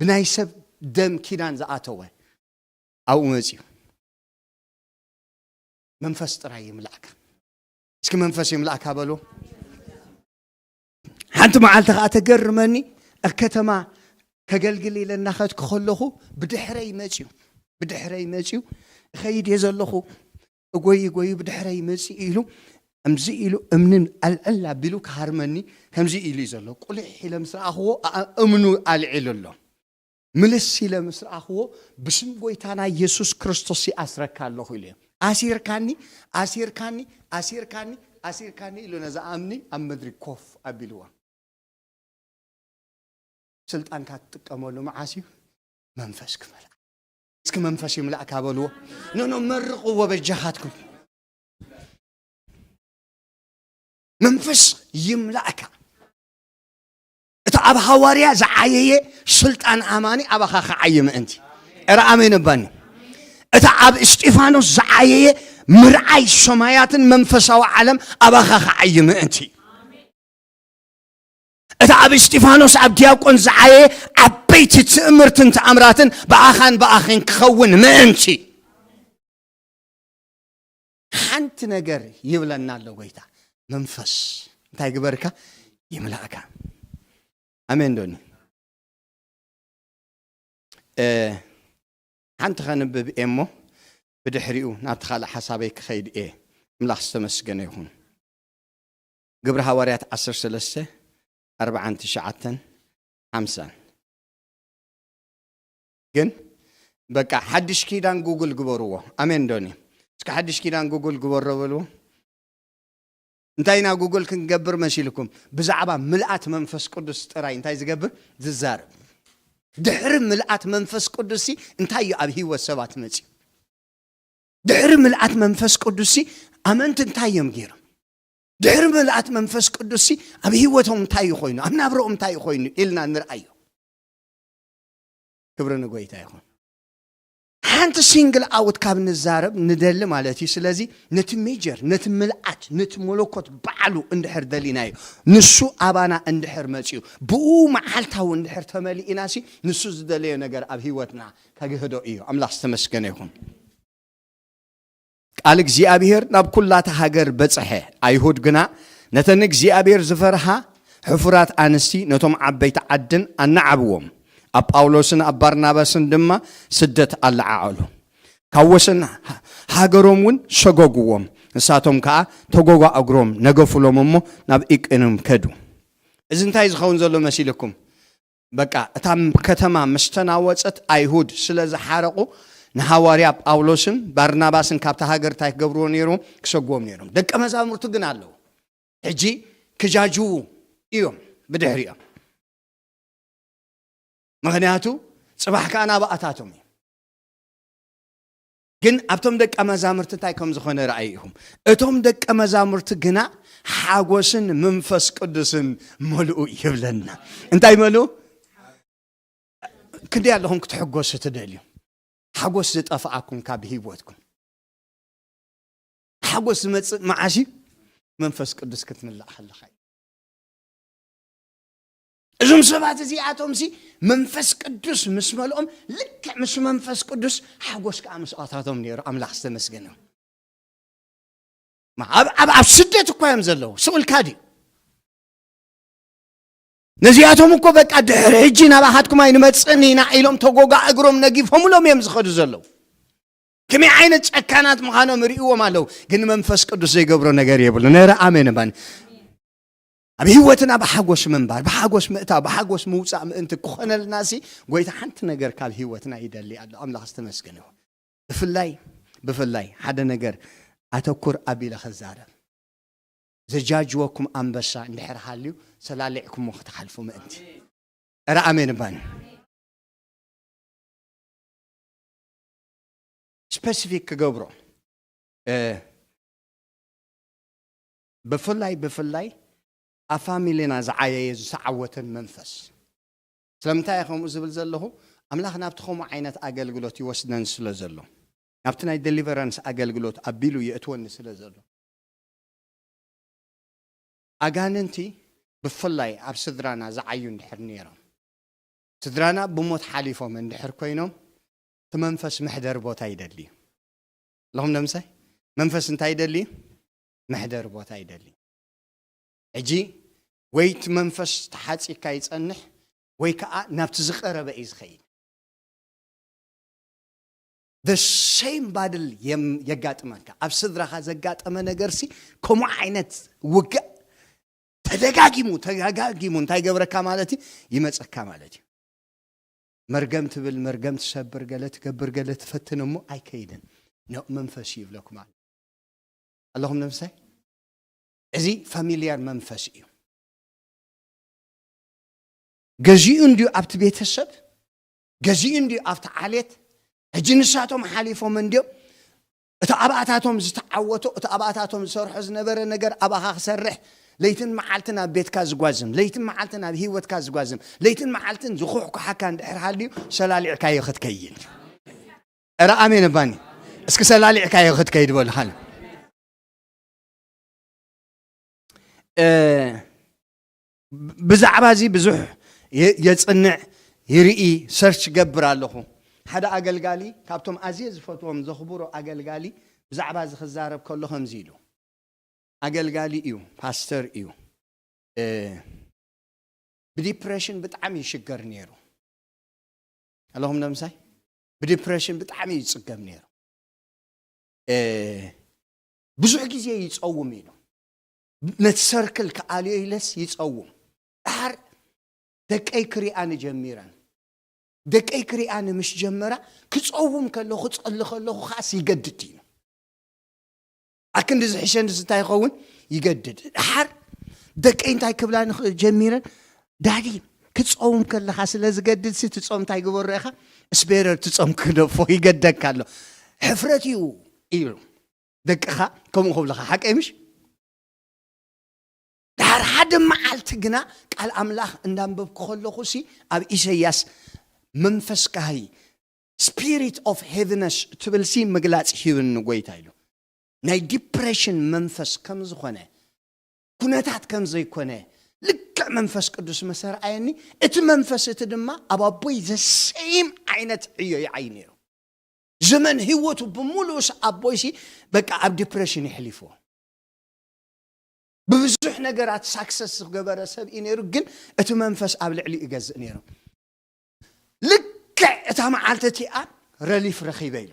ብናይ ሰብ ደም ኪዳን ዝኣተወ ኣብኡ መጺኡ። መንፈስ ጥራይ ይምላእካ። እስኪ መንፈስ ይምላእካ በሉ። ሓንቲ መዓልቲ ከዓ ተገርመኒ። ኣብ ከተማ ከገልግል ኢለ እናኸድኩ ከለኹ ብድሕረይ መፅዩ፣ ብድሕረይ መፅዩ። እኸይድ እየ ዘለኹ፣ እጎይ እጎይ ብድሕረይ መፅዩ ኢሉ ከምዚ ኢሉ እምንን ኣልዕል ኣቢሉ ክሃርመኒ ከምዚ ኢሉ እዩ ዘሎ። ቁልሕ ኢለ ምስ ረኣኽዎ፣ ኣኣ፣ እምኑ ኣልዒሉ ኣሎ። ምልስ ኢለ ምስ ረኣኽዎ፣ ብስም ጎይታና ኢየሱስ ክርስቶስ ይኣስረካ ኣለኹ ኢሉ እዩ። ኣሲርካኒ፣ ኣሲርካኒ፣ ኣሲርካኒ፣ ኣሲርካኒ ኢሉ ነዛ እምኒ ኣብ ምድሪ ኮፍ ኣቢልዋ። ስልጣንካ ትጥቀመሉ መዓስ እዩ? መንፈስ ክመልኣ። እስኪ መንፈስ ይምላእካ በልዎ። ኖ፣ ኖ፣ መርቕዎ በጃኻትኩም። መንፈስ ይምላእካ። እቲ ኣብ ሃዋርያ ዝዓየየ ስልጣን ኣማኒ ኣባኻ ክዓይ ምእንቲ። እረ ኣሜን እባኒ። እቲ ኣብ እስጢፋኖስ ዝዓየየ ምርዓይ ሰማያትን መንፈሳዊ ዓለም ኣባኻ ክዓይ ምእንቲ። እቲ ኣብ እስጢፋኖስ ኣብ ዲያቆን ዝዓየየ ዓበይቲ ትእምርትን ተኣምራትን ብኣኻን ብኣኽን ክኸውን ምእንቲ። ሓንቲ ነገር ይብለና ኣሎ ጎይታ። መንፈስ እንታይ ግበርካ? ይምላእካ። ኣሜን ዶኒ? እ፣ ሓንቲ ከንብብ እየ እሞ ብድሕሪኡ ናብቲ ካልእ ሓሳበይ ክኸይድ እየ። ኣምላኽ ዝተመስገነ ይኹን። ግብሪ ሃዋርያት ዓሰርተ ሰለስተ፣ ኣርብዓን ትሽዓተን፣ ሓምሳን። ግን በቃ ሓድሽ ኪዳን ጉግል ግበርዎ። ኣሜን ዶኒ? እስኪ ሓድሽ ኪዳን ጉግል ግበሮ በልዎ። እንታይ ኢና ጉግል ክንገብር መሲልኩም? ብዛዕባ ምልኣት መንፈስ ቅዱስ ጥራይ እንታይ ዝገብር? ዝዛረብ። ድሕሪ ምልኣት መንፈስ ቅዱስ ሲ እንታይ እዩ ኣብ ህይወት ሰባት መጺኡ? ድሕሪ ምልኣት መንፈስ ቅዱስ ሲ ኣመንቲ እንታይ እዮም ገይሮም? ድሕሪ ምልኣት መንፈስ ቅዱስ ሲ ኣብ ህይወቶም እንታይ እዩ ኮይኑ? ኣብ ናብረኦም እንታይ እዩ ኮይኑ? ኢልና ንርኣዮ። ክብሪ ንጎይታ ይኹን። ሓንቲ ሲንግል ኣውት ካብ ንዛረብ ንደሊ ማለት እዩ። ስለዚ ነቲ ሜጀር፣ ነቲ ምልኣት፣ ነቲ መለኮት ባዕሉ እንድሕር ደሊናዮ፣ ንሱ ኣባና እንድሕር መጺኡ፣ ብኡ መዓልታዊ እንድሕር ተመሊእና ሲ ንሱ ዝደለዮ ነገር ኣብ ህይወትና ከግህዶ እዩ። ኣምላኽ ዝተመስገነ ይኹን። ቃል እግዚኣብሔር ናብ ኩላታ ሃገር በጽሐ። ኣይሁድ ግና ነተን እግዚኣብሔር ዝፈርሃ ሕፉራት ኣንስቲ ነቶም ዓበይቲ ዓድን ኣነዓብዎም። ኣብ ጳውሎስን ኣብ ባርናባስን ድማ ስደት ኣለዓዓሉ። ካብ ወሰን ሃ-፣ ሃገሮም እውን ሰጎግዎም። ንሳቶም ከኣ ተጎጓ እግሮም ነገፉሎም እሞ ናብ ኢቅንም ከዱ። እዚ እንታይ ዝኸውን ዘሎ መሲልኩም? በቃ እታ ከተማ ምስ ተናወጸት ኣይሁድ ስለ ዝሓረቑ ንሃዋርያ ጳውሎስን ባርናባስን ካብታ ሃገር እንታይ ክገብርዎ ነይሮም? ክሰግዎም ነይሮም። ደቀ መዛሙርቱ ግን ኣለዉ። ሕጂ ክጃጅዉ እዮም ብድሕሪኦም። ምኽንያቱ ጽባሕ ከኣ ናብኣታቶም እዩ። ግን ኣብቶም ደቀ መዛሙርቲ እንታይ ከም ዝኾነ ረኣዩ ኢኹም። እቶም ደቀ መዛሙርቲ ግና ሓጎስን መንፈስ ቅዱስን መልኡ ይብለና። እንታይ መልኡ? ክንደይ ኣለኹም ክትሕጎሱ ትደልዩ? ሓጎስ ዝጠፍኣኩም ካብ ህይወትኩም። ሓጎስ ዝመጽእ መዓስ እዩ? መንፈስ ቅዱስ ክትምላእ ከለኻ እዩ። እዞም ሰባት እዚኣቶም ሲ መንፈስ ቅዱስ ምስ መልኦም፣ ልክዕ ምስ መንፈስ ቅዱስ ሓጎስ ከኣ ምስ ኣታቶም ነይሩ። ኣምላኽ ዝተመስገነ። ማ-፣ ኣብ፣ ኣብ፣ ኣብ ስደት እኳ እዮም ዘለዉ። ስቕ ኢልካ ድዩ? ነዚኣቶም እኮ በቃ ድሕሪ ሕጂ ናባኻትኩም ኣይንመጽእን ኢና ኢሎም ተጎጋ እግሮም ነጊፎምሎም እዮም ዝኸዱ ዘለዉ። ከመይ ዓይነት ጨካናት ምዃኖም ርእይዎም ኣለዉ። ግን መንፈስ ቅዱስ ዘይገብሮ ነገር የብሉ። ነረ ኣሜን እባን ኣብ ህይወትና ብሓጎስ ምንባር፣ ብሓጎስ ምእታው፣ ብሓጎስ ምውጻእ ምእንቲ ክኾነልና ሲ ጎይታ ሓንቲ ነገር ካብ ህይወትና ይደሊ ኣሎ። ኣምላኽ ዝተመስገነ ይኹን። ብፍላይ ብፍላይ ሓደ ነገር ኣተኩር ኣቢለ ክዛረብ፣ ዘጃጅወኩም ኣንበሳ እንድሕር ሃልዩ ሰላሊዕኩሞ ክትሓልፉ ምእንቲ። እረ ኣሜን እባኒ። ስፔሲፊክ ክገብሮ፣ እ፣ ብፍላይ ብፍላይ ኣብ ፋሚሊና ዝዓየየ ዝተዓወተን መንፈስ። ስለምንታይ እየ ከምኡ ዝብል ዘለኹ? ኣምላኽ ናብቲ ከምኡ ዓይነት ኣገልግሎት ይወስደን ስለ ዘሎ፣ ናብቲ ናይ ደሊቨራንስ ኣገልግሎት ኣቢሉ የእትወኒ ስለ ዘሎ። ኣጋንንቲ ብፍላይ ኣብ ስድራና ዝዓዩ እንድሕር ነይሮም፣ ስድራና ብሞት ሓሊፎም እንድሕር ኮይኖም፣ እቲ መንፈስ መሕደሪ ቦታ ይደሊ እዩ። ኣለኹም ደምሳይ? መንፈስ እንታይ ይደሊ? መሕደሪ ቦታ ይደሊ። ሕጂ ወይ እቲ መንፈስ ተሓጺካ ይጸንሕ፣ ወይ ከኣ ናብቲ ዝቐረበ እዩ ዝኸይድ። The same ባድል የም-፣ የጋጥመካ። ኣብ ስድራኻ ዘጋጠመ ነገርሲ ከምኡ ዓይነት ውግእ ተደጋጊሙ፣ ተደጋጊሙ እንታይ ገብረካ ማለት እዩ? ይመጸካ ማለት እዩ። መርገም ትብል፣ መርገም ትሰብር፣ ገለ ትገብር፣ ገለ ትፈትን እሞ ኣይከይድን። ኖ፣ መንፈስ እዩ ይብለኩም ኣሎ። ኣለኹም ነምሳይ? እዚ ፋሚልያር መንፈስ እዩ። ገዚኡ እንድዩ ኣብቲ ቤተሰብ፣ ገዚኡ እንድዩ ኣብቲ ዓሌት። ሕጂ ንሳቶም ሓሊፎም እንድዮም። እቲ ኣብኣታቶም ዝተዓወቶ፣ እቲ ኣብኣታቶም ዝሰርሖ ዝነበረ ነገር ኣባኻ ክሰርሕ፣ ለይትን መዓልትን ኣብ ቤትካ ዝጓዝም፣ ለይትን መዓልትን ኣብ ህይወትካ ዝጓዝም፣ ለይትን መዓልትን ዝኹሕኩሓካ እንድሕር ሃልዩ፣ ሰላሊዕካዮ ክትከይድ። እረ ኣሜን እባኒ። እስኪ ሰላሊዕካዮ ክትከይድ በሉ። እ፣ ብዛዕባ እዚ ብዙሕ የ-፣ የጽንዕ፣ ይርኢ፣ ሰርች ገብር ኣለኹ። ሓደ ኣገልጋሊ፣ ካብቶም ኣዝየ ዝፈትዎም ዘኽብሮ ኣገልጋሊ፣ ብዛዕባ እዚ ክዛረብ ከሎ ከምዚ ኢሉ። ኣገልጋሊ እዩ፣ ፓስተር እዩ። እ፣ ብዲፕሬሽን ብጣዕሚ ይሽገር ነይሩ። ኣለኹም ደምሳይ? ብዲፕሬሽን ብጣዕሚ ይጽገም ነይሩ። እ፣ ብዙሕ ግዜ ይጸውም ኢሉ። ነቲ ሰርክል ክኣልዮ ኢለስ ይጸውም። ድሓር ደቀይ ክሪኣኒ ጀሚረን። ደቀይ ክሪኣኒ ምስ ጀመራ፣ ክጸውም ከለኹ፣ ክጸሊ ከለኹ ከኣስ ይገድድ ኢሉ። ኣክንዲ ዝሕሸ ንስ እንታይ ይኸውን? ይገድድ። ድሓር ደቀይ እንታይ ክብላኒ ኽ-፣ ጀሚረን? ዳዲ፣ ክትጸውም ከለኻ ስለ ዝገድድ ሲ ትጾም እንታይ ግበሮ ኢኻ? ስፔረር ትጾም ክደፎ ይገደካ ኣሎ። ሕፍረት እዩ ኢሉ። ደቅኻ ከምኡ ክብልኻ ሓቀይ ምሽ? ድሓር ሓደ መዓልቲ ግና ቃል ኣምላኽ እንዳንበብኩ ከለኹ ሲ ኣብ ኢሰያስ መንፈስ ካህይ፣ ስፒሪት ኦፍ ሄቪነስ ትብል ሲ ምግላጽ ሂብኒ ጎይታ ኢሉ። ናይ ዲፕሬሽን መንፈስ ከም ዝኾነ፣ ኩነታት ከም ዘይኮነ፣ ልክዕ መንፈስ ቅዱስ ምስ ኣርኣየኒ፣ እቲ መንፈስ እቲ ድማ ኣብ ኣቦይ ዘሰይም ዓይነት ዕዮ ይዓይ ነይሩ። ዘመን ህይወቱ ብምሉእስ ኣቦይሲ በቃ ኣብ ዲፕሬሽን የሕሊፍዎ። ብብዙሕ ነገራት ሳክሰስ ዝገበረ ሰብ እዩ ነይሩ፣ ግን እቲ መንፈስ ኣብ ልዕሊኡ ይገዝእ ነይሩ። ልክዕ እታ መዓልቲ እቲኣ ረሊፍ ረኺበ ኢሉ።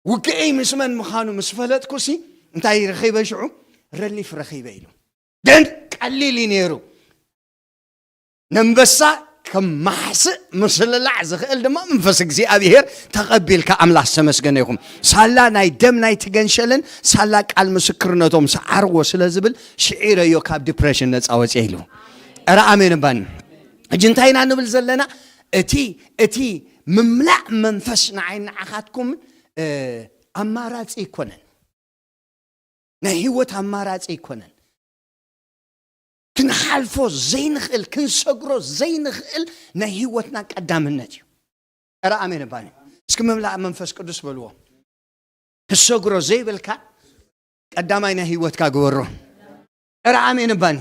ውግኤይ ምስ መን ምዃኑ ምስ ፈለጥኩሲ እንታይ ረኺበ ሽዑ? ረሊፍ ረኺበ ኢሉ። ግን ቀሊል እዩ ነይሩ። ነንበሳ ከም ማሕስእ ምስልላዕ ዝኽእል ድማ መንፈስ እግዚኣብሔር ተቐቢልካ ኣምላኽ ዝተመስገነ ይኹን። ሳላ ናይ ደም ናይ ትገንሸልን ሳላ ቃል ምስክርነቶም ሰዓርዎ ስለ ዝብል ሽዒረዮ ካብ ዲፕሬሽን ነፃ ወፅየ ኢሉ። ኧረ ኣሜን እባኒ። ሕጂ እንታይ ኢና ንብል ዘለና? እቲ፣ እቲ ምምላእ መንፈስ ንዓይ ንዓኻትኩም፣ እ፣ ኣማራጺ ኣይኮነን። ናይ ህይወት ኣማራጺ ኣይኮነን። ክንሓልፎ ዘይንኽእል፣ ክንሰግሮ ዘይንኽእል ናይ ህይወትና ቀዳምነት እዩ። ኧረ ኣሜን እባኒ። እስኪ ምምላእ መንፈስ ቅዱስ በልዎ። ክሰግሮ ዘይብልካ ቀዳማይ ናይ ህይወትካ ግበሮ። ኧረ ኣሜን እባኒ።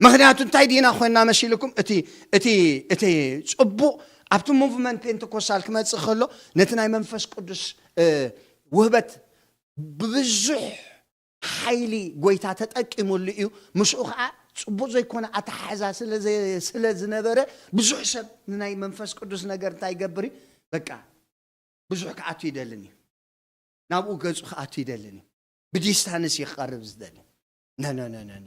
ምኽንያቱ እንታይ ዲና ኮይና መሲልኩም? እቲ፣ እቲ፣ እቲ ጽቡቕ ኣብቲ ሙቭመንት ፔንቴኮስታል ክመጽእ ከሎ ነቲ ናይ መንፈስ ቅዱስ፣ እ፣ ውህበት ብብዙሕ ሓይሊ ጎይታ ተጠቂሙሉ እዩ። ምስኡ ኸዓ ጽቡቕ ዘይኮነ ኣተሓሕዛ ስለ ዘ-፣ ስለ ዝነበረ፣ ብዙሕ ሰብ ንናይ መንፈስ ቅዱስ ነገር እንታይ ይገብር እዩ? በቃ ብዙሕ ክኣቱ ይደልን እዩ። ናብኡ ገጹ ክኣቱ ይደልን እዩ። ብዲስታንስ እዩ ክቐርብ ዝደሊ። ነ፣ ነ፣ ነ፣ ነ፣ ነ።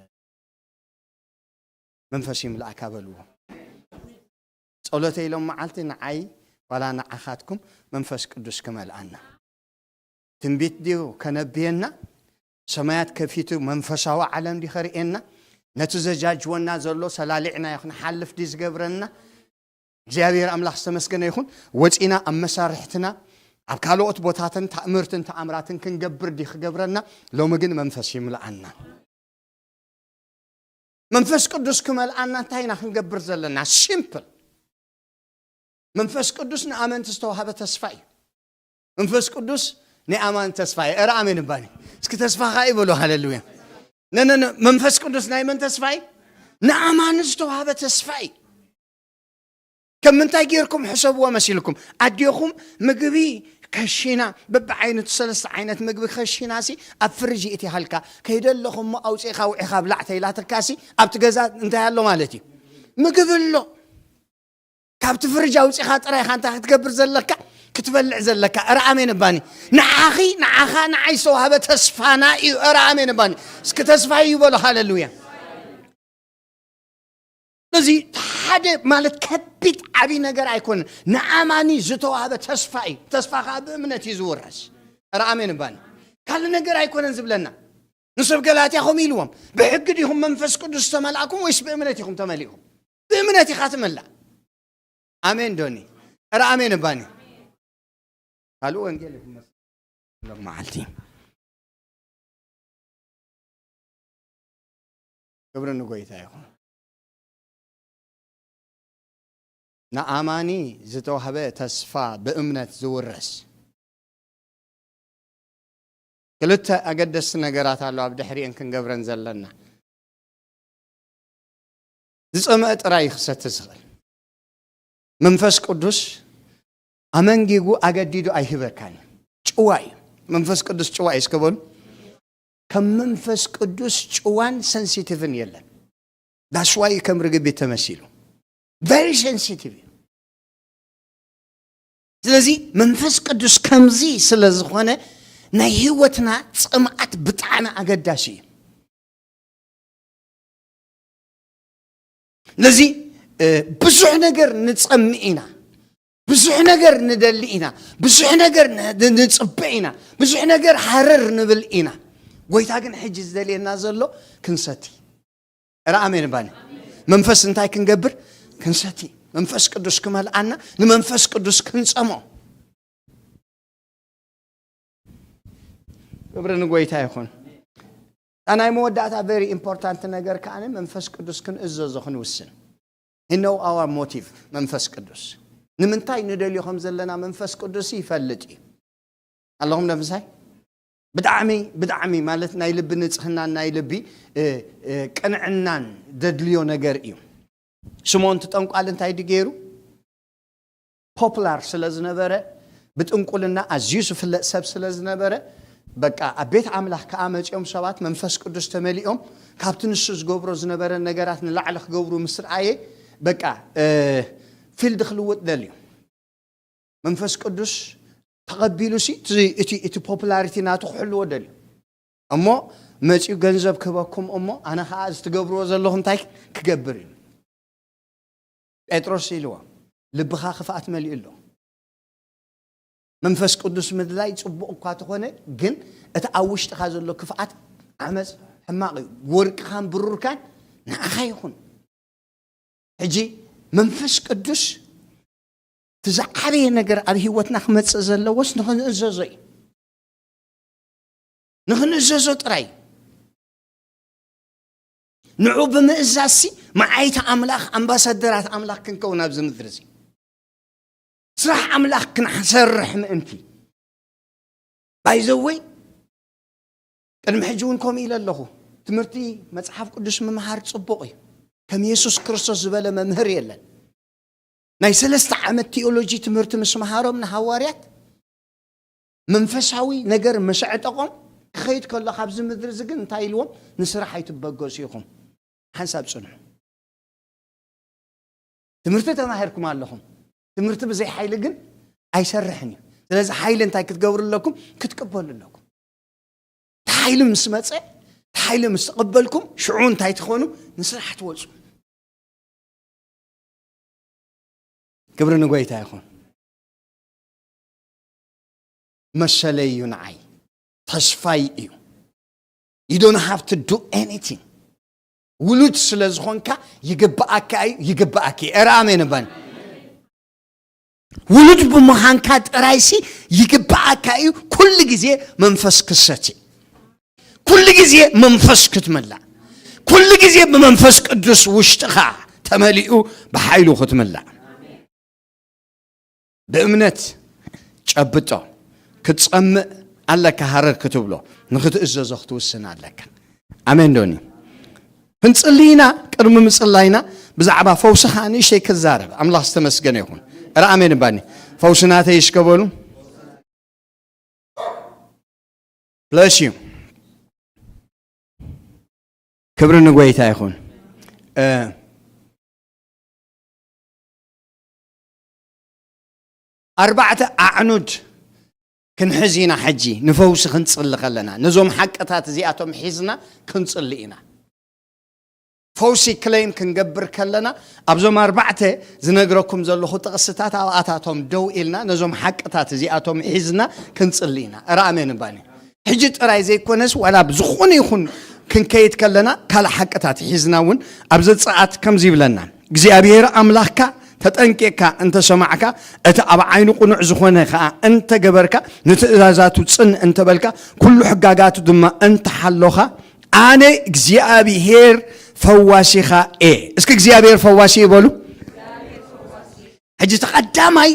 መንፈስ ይምልኣካ በልዎ። ጸሎተ ኢሎም መዓልቲ ንዓይ ዋላ ንዓኻትኩም መንፈስ ቅዱስ ክመልኣና። ትንቢት ድዩ ከነብየና? ሰማያት ከፊቱ መንፈሳዊ ዓለም ድዩ ከርእየና? ነቲ ዘጃጅወና ዘሎ ሰላሊዕናዮ ክንሓልፍ ድዩ ዝገብረና? እግዚኣብሔር ኣምላኽ ዝተመስገነ ይኹን። ወጺና ኣብ መሳርሕትና፣ ኣብ ካልኦት ቦታትን ተኣምርትን ተኣምራትን ክንገብር ድዩ ክገብረና? ሎሚ ግን መንፈስ ይምልኣና። መንፈስ ቅዱስ ክመልኣና እንታይ ኢና ክንገብር ዘለና? ሲምፕል። መንፈስ ቅዱስ ንኣመንቲ ዝተዋህበ ተስፋ እዩ። መንፈስ ቅዱስ ናይ ኣማን ተስፋ እዩ። ኧረ ኣሜን እባኒ። እስኪ ተስፋ ኸኣ ይበሉ። ሃሌሉያ። ነ፣ ነ፣ ነ፣ መንፈስ ቅዱስ ናይ መን ተስፋ እዩ? ንኣማን ዝተዋህበ ተስፋ እዩ። ከም ምንታይ ጌርኩም ሕሰብዎ መሲልኩም? ኣዴኹም ምግቢ ከሺና፣ በብዓይነቱ ሰለስተ ዓይነት ምግቢ ከሺና ሲ ኣብ ፍርጅ ይእቲ ሃልካ፣ ከይደለኹ እሞ ኣውጺእኻ ውዒኻ ብላዕ ተይላትካ ሲ ኣብቲ ገዛ እንታይ ኣሎ ማለት እዩ? ምግቢ ኣሎ። ካብቲ ፍርጅ ኣውጺኻ ጥራይ ኢኻ እንታይ ክትገብር ዘለካ? ክትበልዕ ዘለካ። ኧረ ኣሜን እባኒ። ንዓኺ፣ ንዓኻ፣ ንዓይ ዝተዋህበ ተስፋና እዩ። ኧረ ኣሜን እባኒ። እስኪ ተስፋ እዩ በሎ። ሃሌሉያ። እዚ ሓደ ማለት ከቢድ ዓቢ ነገር ኣይኮነን። ንኣማኒ ዝተዋህበ ተስፋ እዩ። ተስፋ ኸኣ ብእምነት እዩ ዝውረስ። ኧረ ኣሜን እባኒ። ካልእ ነገር ኣይኮነን ዝብለና። ንሰብ ገላትያ ከምኡ ኢልዎም፣ "ብሕጊ ዲኹም መንፈስ ቅዱስ ዝተመልኣኩም ወይስ ብእምነት ኢኹም ተመሊእኩም?" ብእምነት ኢኻ ትመላእ። ኣሜን ዶኒ? ኧረ ኣሜን እባኒ። ካልእ ወንጌል ኢኹም መስሎም መዓልቲ። ክብሪ ንጎይታ ይኹን። ንኣማኒ ዝተዋህበ ተስፋ ብእምነት ዝውረስ። ክልተ ኣገደስቲ ነገራት ኣሎ ኣብ ድሕሪኤን ክንገብረን ዘለና። ዝጸመአ ጥራይ እዩ ክሰቲ ዝኽእል። መንፈስ ቅዱስ ኣመንጊጉ ኣገዲዱ ኣይህበካን እዩ። ጭዋ እዩ። መንፈስ ቅዱስ ጭዋ እዩ እስከ በሉ። ከም መንፈስ ቅዱስ ጭዋን ሰንሲቲቭን የለን። ዳስዋይ ከም ርግቢት ተመሲሉ። ቨሪ ሴንሲቲቭ እዩ። ስለዚ መንፈስ ቅዱስ ከምዚ ስለ ዝኾነ ናይ ህይወትና ጽምኣት ብጣዕሚ ኣገዳሲ እዩ። ስለዚ፣ እ፣ ብዙሕ ነገር ንጸምእ ኢና፣ ብዙሕ ነገር ንደሊ ኢና፣ ብዙሕ ነገር ን-፣ ንጽበ ኢና፣ ብዙሕ ነገር ሃረር ንብል ኢና። ጎይታ ግን ሕጂ ዝደልየና ዘሎ ክንሰቲ። ኧረ ኣሜን ባኒ። መንፈስ እንታይ ክንገብር? ክንሰቲ። መንፈስ ቅዱስ ክመልኣና፣ ንመንፈስ ቅዱስ ክንጸሞ። ክብሪ ንጎይታ ይኹን። እታ ናይ መወዳእታ ቨሪ ኢምፖርታንት ነገር ከኣ መንፈስ ቅዱስ ክንእዘዞ ክንውስን። He know our motive፣ መንፈስ ቅዱስ። ንምንታይ ንደልዮ ከም ዘለና መንፈስ ቅዱስ ይፈልጥ እዩ። ኣለኹም ነፍሳይ? ብጣዕሚ፣ ብጣዕሚ ማለት ናይ ልቢ ንጽህናን ናይ ልቢ፣ እ፣ እ፣ ቅንዕናን ደድልዮ ነገር እዩ። ስምዖን እቲ ጠንቋል እንታይ ድዩ ገይሩ? ፖፕላር ስለ ዝነበረ፣ ብጥንቁልና ኣዝዩ ዝፍለጥ ሰብ ስለ ዝነበረ፣ በቃ ኣብ ቤት ኣምላኽ ከኣ መጺኦም ሰባት መንፈስ ቅዱስ ተመሊኦም፣ ካብቲ ንሱ ዝገብሮ ዝነበረ ነገራት ንላዕሊ ክገብሩ ምስ ረኣየ፣ በቃ፣ እ፣ ፊልድ ክልውጥ ደልዩ። መንፈስ ቅዱስ ተቐቢሉሲ እቲ፣ እቲ፣ እቲ ፖፑላሪቲ ናቱ ክሕልዎ ደልዩ። እሞ መጺኡ ገንዘብ ክህበኩም እሞ ኣነ ኸኣ እዚ ትገብርዎ ዘለኹ እንታይ ክገብር እዩ? ጴጥሮስ ኢልዎ፣ "ልብኻ ክፍኣት መሊኡ ኣሎ።" መንፈስ ቅዱስ ምድላይ ጽቡቕ እኳ ተኾነ፣ ግን እቲ ኣብ ውሽጥኻ ዘሎ ክፍኣት ዓመጽ ሕማቕ እዩ። ወርቅኻን ብሩርካን ንዓኻ ይኹን። ሕጂ መንፈስ ቅዱስ እቲ ዝዓበየ ነገር ኣብ ህይወትና ክመጽእ ዘለዎስ ንኽንእዘዞ እዩ። ንኽንእዘዞ ጥራይ። ንዑ ብምእዛዝሲ መዓይቲ ኣምላኽ፣ ኣምባሳደራት ኣምላኽ ክንከውን ኣብዚ ምድሪ እዚ። ስራሕ ኣምላኽ ክንሰርሕ ምእንቲ። ባይ ዘ ወይ፣ ቅድሚ ሕጂ እውን ከምኡ ኢለ ኣለኹ። ትምህርቲ መጽሓፍ ቅዱስ ምምሃር ጽቡቕ እዩ። ከም የሱስ ክርስቶስ ዝበለ መምህር የለን። ናይ ሰለስተ ዓመት ቲዮሎጂ ትምህርቲ ምስ መሃሮም ንሃዋርያት፣ መንፈሳዊ ነገር ምስ ኣዕጠቖም፣ ክኸይድ ከሎ ካብዚ ምድሪ እዚ ግን እንታይ ኢልዎም? "ንስራሕ ኣይትበገሱ ኢኹም። ሓንሳብ ጽንሑ። ትምህርቲ ተማሂርኩም ኣለኹም። ትምህርቲ ብዘይ ሓይሊ ግን ኣይሰርሕን እዩ። ስለዚ ሓይሊ እንታይ ክትገብሩ ኣለኩም? ክትቅበሉ ኣለኩም። እቲ ሓይሊ ምስ መጸ፣ እቲ ሓይሊ ምስ ተቐበልኩም፣ ሽዑ እንታይ ትኾኑ? ንስራሕ ትወጹ። ክብሪ ንጎይታ ይኹን። መሰለይ እዩ ንዓይ፣ ተስፋይ እዩ። You don't have to do anything። ውሉድ ስለ ዝኾንካ ይግብኣካ እዩ፣ ይግብኣኪ እዩ። ኧረ ኣሜን እባኒ። ውሉድ ብምዃንካ ጥራይሲ ይግብኣካ እዩ። ኩሉ ግዜ መንፈስ ክሰቲ፣ ኩሉ ግዜ መንፈስ ክትምላእ፣ ኩሉ ግዜ ብመንፈስ ቅዱስ ውሽጥኻ ተመሊኡ ብሓይሉ ክትምላእ። ብእምነት ጨብጦ። ክትጸምእ ኣለካ፣ ሃረር ክትብሎ፣ ንኽትእዘዞ ክትውስን ኣለካ። ኣሜን ዶኒ? ክንጽሊ ኢና። ቅድሚ ምጽላይና ብዛዕባ ፈውሲ ኸኣ ንእሽተይ ክዛረብ። ኣምላኽ ዝተመስገነ ይኹን። ኧረ ኣሜን እባኒ። ፈውሲ ናተይ እስከ በሉ። Bless you። ክብሪ ንጎይታ ይኹን። እ፣ ኣርባዕተ ኣዕኑድ ክንሕዝ ኢና ሕጂ፣ ንፈውሲ ክንጽሊ ከለና። ነዞም ሓቅታት እዚኣቶም ሒዝና ክንጽሊ ኢና። ፈውሲ ክለይም ክንገብር ከለና፣ ኣብዞም ኣርባዕተ ዝነግረኩም ዘለኹ ጥቕስታት ኣብኣታቶም ደው ኢልና፣ ነዞም ሓቅታት እዚኣቶም ሒዝና ክንጽሊ ኢና። ኧረ ኣሜን እባኒ። ሕጂ ጥራይ ዘይኮነስ፣ ዋላ ኣብ ዝኾነ ይኹን ክንከይድ ከለና፣ ካልእ ሓቅታት ሒዝና እውን ኣብ ዘጸኣት ከምዚ ይብለና፣ እግዚኣብሔር ኣምላኽካ ተጠንቂቕካ እንተ ሰማዕካ፣ እቲ ኣብ ዓይኑ ቅኑዕ ዝኾነ ኸኣ እንተ ገበርካ፣ ንትእዛዛቱ ጽን እንተ በልካ፣ ኩሉ ሕጋጋቱ ድማ እንተ ሓሎኻ፣ ኣነ እግዚኣብሔር ፈዋሲኻ እየ። እስኪ እግዚኣብሔር ፈዋሲ እዩ በሉ። ሕጂ እቲ ቀዳማይ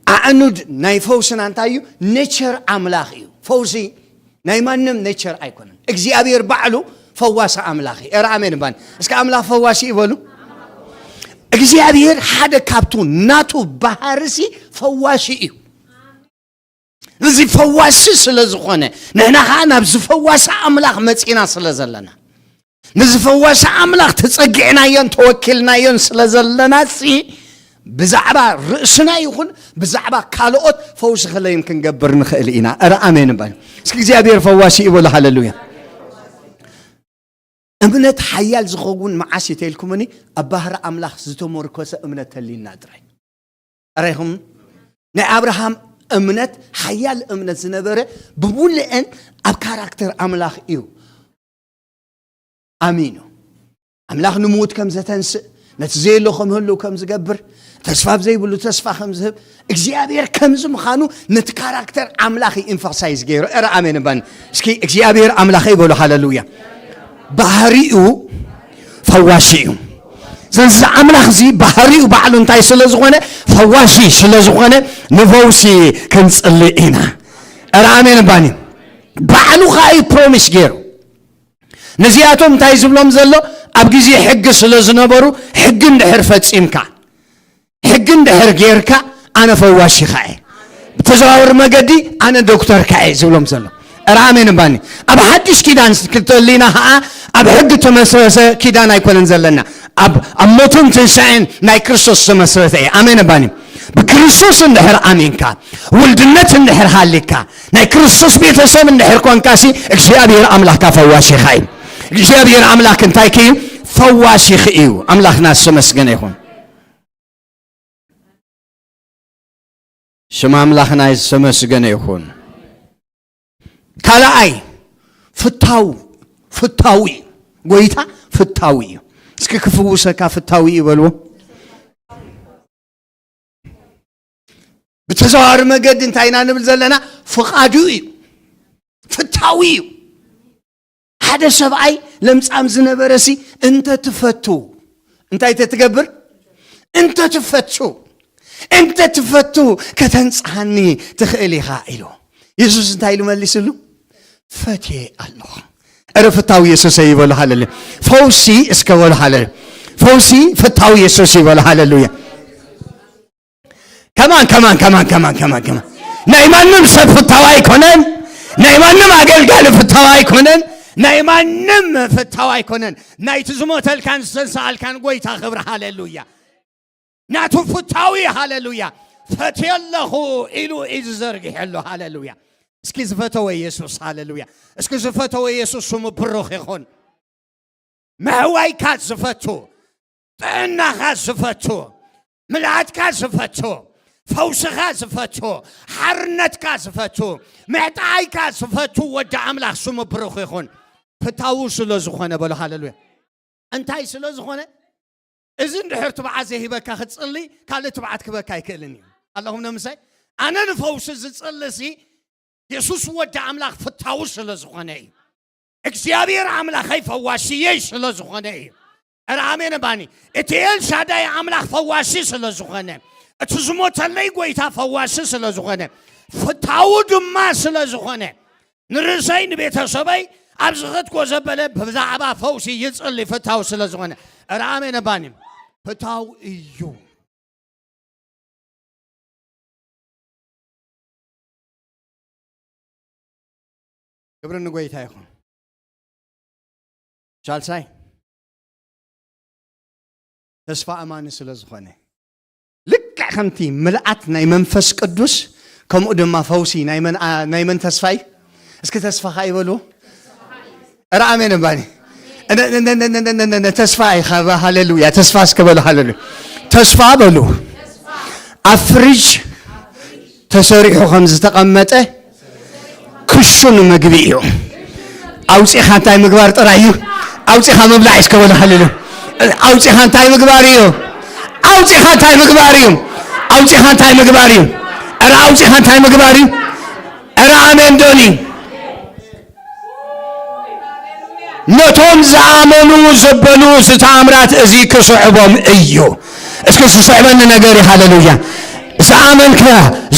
ኣዕኑድ ናይ ፈውስና እንታይ እዩ? ኔቸር ኣምላኽ እዩ። ፈውሲ ናይ ማንም ኔቸር ኣይኮነን። እግዚኣብሔር ባዕሉ ፈዋሲ ኣምላኽ እዩ። ኧረ ኣሜን እባኒ። እስኪ ኣምላኽ ፈዋሲ እዩ በሉ። እግዚኣብሔር ሓደ ካብቱ ናቱ ባህርሲ ፈዋሲ እዩ። እዚ ፈዋሲ ስለ ዝኾነ፣ ንሕና ኸዓ ናብዚ ፈዋሲ ኣምላኽ መጺና ስለ ዘለና፣ ነዚ ፈዋሲ ኣምላኽ ተጸጊዕናዮን ተወኪልናዮን ስለ ዘለናሲ፣ ብዛዕባ ርእስና ይኹን ብዛዕባ ካልኦት ፈውሲ ክለይም ክንገብር ንኽእል ኢና። ኧረ ኣሜን እባኒ። እስኪ እግዚኣብሔር ፈዋሲ እዩ በሉ። ሃሌሉያ። እምነት ሓያል ዝኸውን መዓስ እዩ ተልኩምኒ? ኣብ ባህሪ ኣምላኽ ዝተመርኮሰ እምነት ተልዩና ጥራይ። ኣራይኹም ናይ ኣብርሃም እምነት ሓያል እምነት ዝነበረ ብምሉአን ኣብ ካራክተር ኣምላኽ እዩ ኣሚኑ። ኣምላኽ ንምዉት ከም ዘተንስእ፣ ነቲ ዘየሎ ከም ህልው ከም ዝገብር፣ ተስፋ ኣብ ዘይብሉ ተስፋ ከም ዝህብ፣ እግዚኣብሔር ከምዚ ምዃኑ ነቲ ካራክተር ኣምላኽ እዩ ኤምፋሳይዝ ገይሩ። ኧረ ኣሜን እባኒ። እስኪ እግዚኣብሔር ኣምላኸይ በሉ። ሃሌሉያ። ባህሪኡ ፈዋሲ እዩ። ስለዚ ኣምላኽ እዚ ባህሪኡ ባዕሉ እንታይ ስለ ዝኾነ? ፈዋሲ ስለ ዝኾነ ንፈውሲ ክንጽሊ ኢና። ኧረ ኣሜን እባኒ። ባዕሉ ኸዓ እዩ ፕሮሚስ ገይሩ። ነዚኣቶም እንታይ ዝብሎም ዘሎ? ኣብ ግዜ ሕጊ ስለ ዝነበሩ፣ ሕጊ እንድሕር ፈጺምካ፣ ሕጊ እንድሕር ጌርካ፣ ኣነ ፈዋሲኻ እየ። ብተዘዋወሪ መገዲ ኣነ ዶክተርካ እየ ዝብሎም ዘሎ። ኧረ ኣሜን እባኒ። ኣብ ሓድሽ ኪዳን ክትእሊና ኸዓ ኣብ ሕጊ ተመስረተ ኪዳን ኣይኮነን ዘለና። ኣብ፣ ኣብ ሞትን ትንሳኤን ናይ ክርስቶስ ተመስረተ እየ። ኣሜን እባኒ። ብክርስቶስ እንድሕር ኣሚንካ፣ ውልድነት እንድሕር ሃሊካ፣ ናይ ክርስቶስ ቤተሰብ እንድሕር ኮንካሲ፣ እግዚኣብሔር ኣምላኽካ ፈዋሲኻ እዩ። እግዚኣብሔር ኣምላኽ እንታይ ክዩ? ፈዋሲኺ እዩ። ኣምላኽና ዝተመስገነ ይኹን። ሽም ኣምላኽና ዝተመስገነ ይኹን። ካልኣይ፣ ፍታው፣ ፍታዊ እዩ። ጎይታ ፍታዊ እዩ። እስኪ ክፍውሰካ ፍታዊ እዩ በልዎ። ብተዘዋዋሪ መገዲ እንታይ ኢና ንብል ዘለና? ፍቓዱ እዩ። ፍታዊ እዩ። ሓደ ሰብኣይ ለምጻም ዝነበረሲ እንተ ትፈቱ፣ እንታይ ተትገብር? እንተ ትፈቱ፣ እንተ ትፈቱ ከተንጽሃኒ ትኽእል ኢኻ ኢሉ። የሱስ እንታይ ኢሉ መሊስሉ? ፈትየ ኣለኹ። እረ ፍታዊ የሱሰይ ይበሉ ሃለሉያ። ፈውሲ እስከ በሉ ሃለሉያ። ፈውሲ ፍታዊ የሱስ ይበሉ ሃለሉያ። ከማን፣ ከማን፣ ከማን፣ ከማን፣ ከማን፣ ከማን። ናይ ማንም ሰብ ፍታዊ ኣይኮነን። ናይ ማንም ኣገልጋሊ ፍታዊ ኣይኮነን። ናይ ማንም ፍታው ኣይኮነን። ናይቲ ዝሞተልካን ዝተንስኣልካን ጎይታ ክብሪ፣ ሃሌሉያ። ናቱ ፍታዊ፣ ሃሌሉያ። ፈትየ ኣለኹ ኢሉ ኢዱ ዘርጊሑ ኣሎ፣ ሃሌሉያ። እስኪ ዝፈተወ የሱስ፣ ሃሌሉያ። እስኪ ዝፈተወ የሱስ ስሙ ብሩኽ ይኹን። ምሕዋይካ ዝፈቱ፣ ጥዕናኻ ዝፈቱ፣ ምልኣትካ ዝፈቱ፣ ፈውስኻ ዝፈቱ፣ ሓርነትካ ዝፈቱ፣ ምዕጣይካ ዝፈቱ ወዲ ኣምላኽ ስሙ ብሩኽ ይኹን። ፍታዉ ስለ ዝኾነ በሎ፣ ሃሌሉያ። እንታይ ስለ ዝኾነ? እዚ እንድሕር ትብዓት ዘይህበካ ክትጽሊ፣ ካልእ ትብዓት ክህበካ ኣይክእልን እዩ። ኣለኹም ነምሳይ? ኣነ ንፈውሲ ዝጽሊ ሲ የሱስ ወዲ ኣምላኽ ፍታዉ ስለ ዝኾነ እዩ። እግዚኣብሔር ኣምላኸይ ፈዋሲየይ ስለ ዝኾነ እዩ። ኧረ ኣሜን ባኒ። እቲ ኤልሻዳይ ኣምላኽ ፈዋሲ ስለ ዝኾነ፣ እቲ ዝሞተለይ ጎይታ ፈዋሲ ስለ ዝኾነ፣ ፍታዉ ድማ ስለ ዝኾነ፣ ንርእሰይ ንቤተሰበይ ኣብ ዝኸድኮ ዘበለ ብዛዕባ ፈውሲ ይጽሊ ፍታው ስለ ዝኾነ። ኧረ ኣሜን ባኒ። ፍታው እዩ። ክብሪ ንጎይታ ይኹን። ሻልሳይ ተስፋ ኣማኒ ስለ ዝኾነ፣ ልክዕ ከምቲ ምልኣት ናይ መንፈስ ቅዱስ፣ ከምኡ ድማ ፈውሲ ናይ መን፣ ኣ-፣ ናይ መን ተስፋ እዩ? እስኪ ተስፋኻ ይበሉ። ኧረ ኣሜን እባኒ። እነ፣ እነ፣ እነ፣ እነ፣ እነ፣ እነ፣ እነ፣ ተስፋ ኢኻ፣ ሃሌሉያ። ተስፋ እስከ በሉ፣ ሃሌሉያ። ተስፋ በሉ። ኣብ ፍሪጅ ተሰሪሑ ከም ዝተቐመጠ ክሹን ምግቢ እዩ። ኣውፂኻ እንታይ ምግባር ጥራይ እዩ? ኣውፂኻ ምብላዕ እዩ። እስከ በሉ፣ ሃሌሉያ። ኣውፂኻ እንታይ ምግባር እዩ? ኣውፂኻ እንታይ ምግባር እዩ? ኣውፂኻ እንታይ ምግባር እዩ? ኧረ ኣውፂኻ እንታይ ምግባር እዩ? ኧረ ኣሜን ዶኒ። ነቶም ዝኣመኑ ዘበሉ እዚ ተኣምራት እዚ ክስዕቦም እዩ። እስኪ ዝስዕበኒ ነገር እዩ። ሃሌሉያ። ዝኣመንከ፣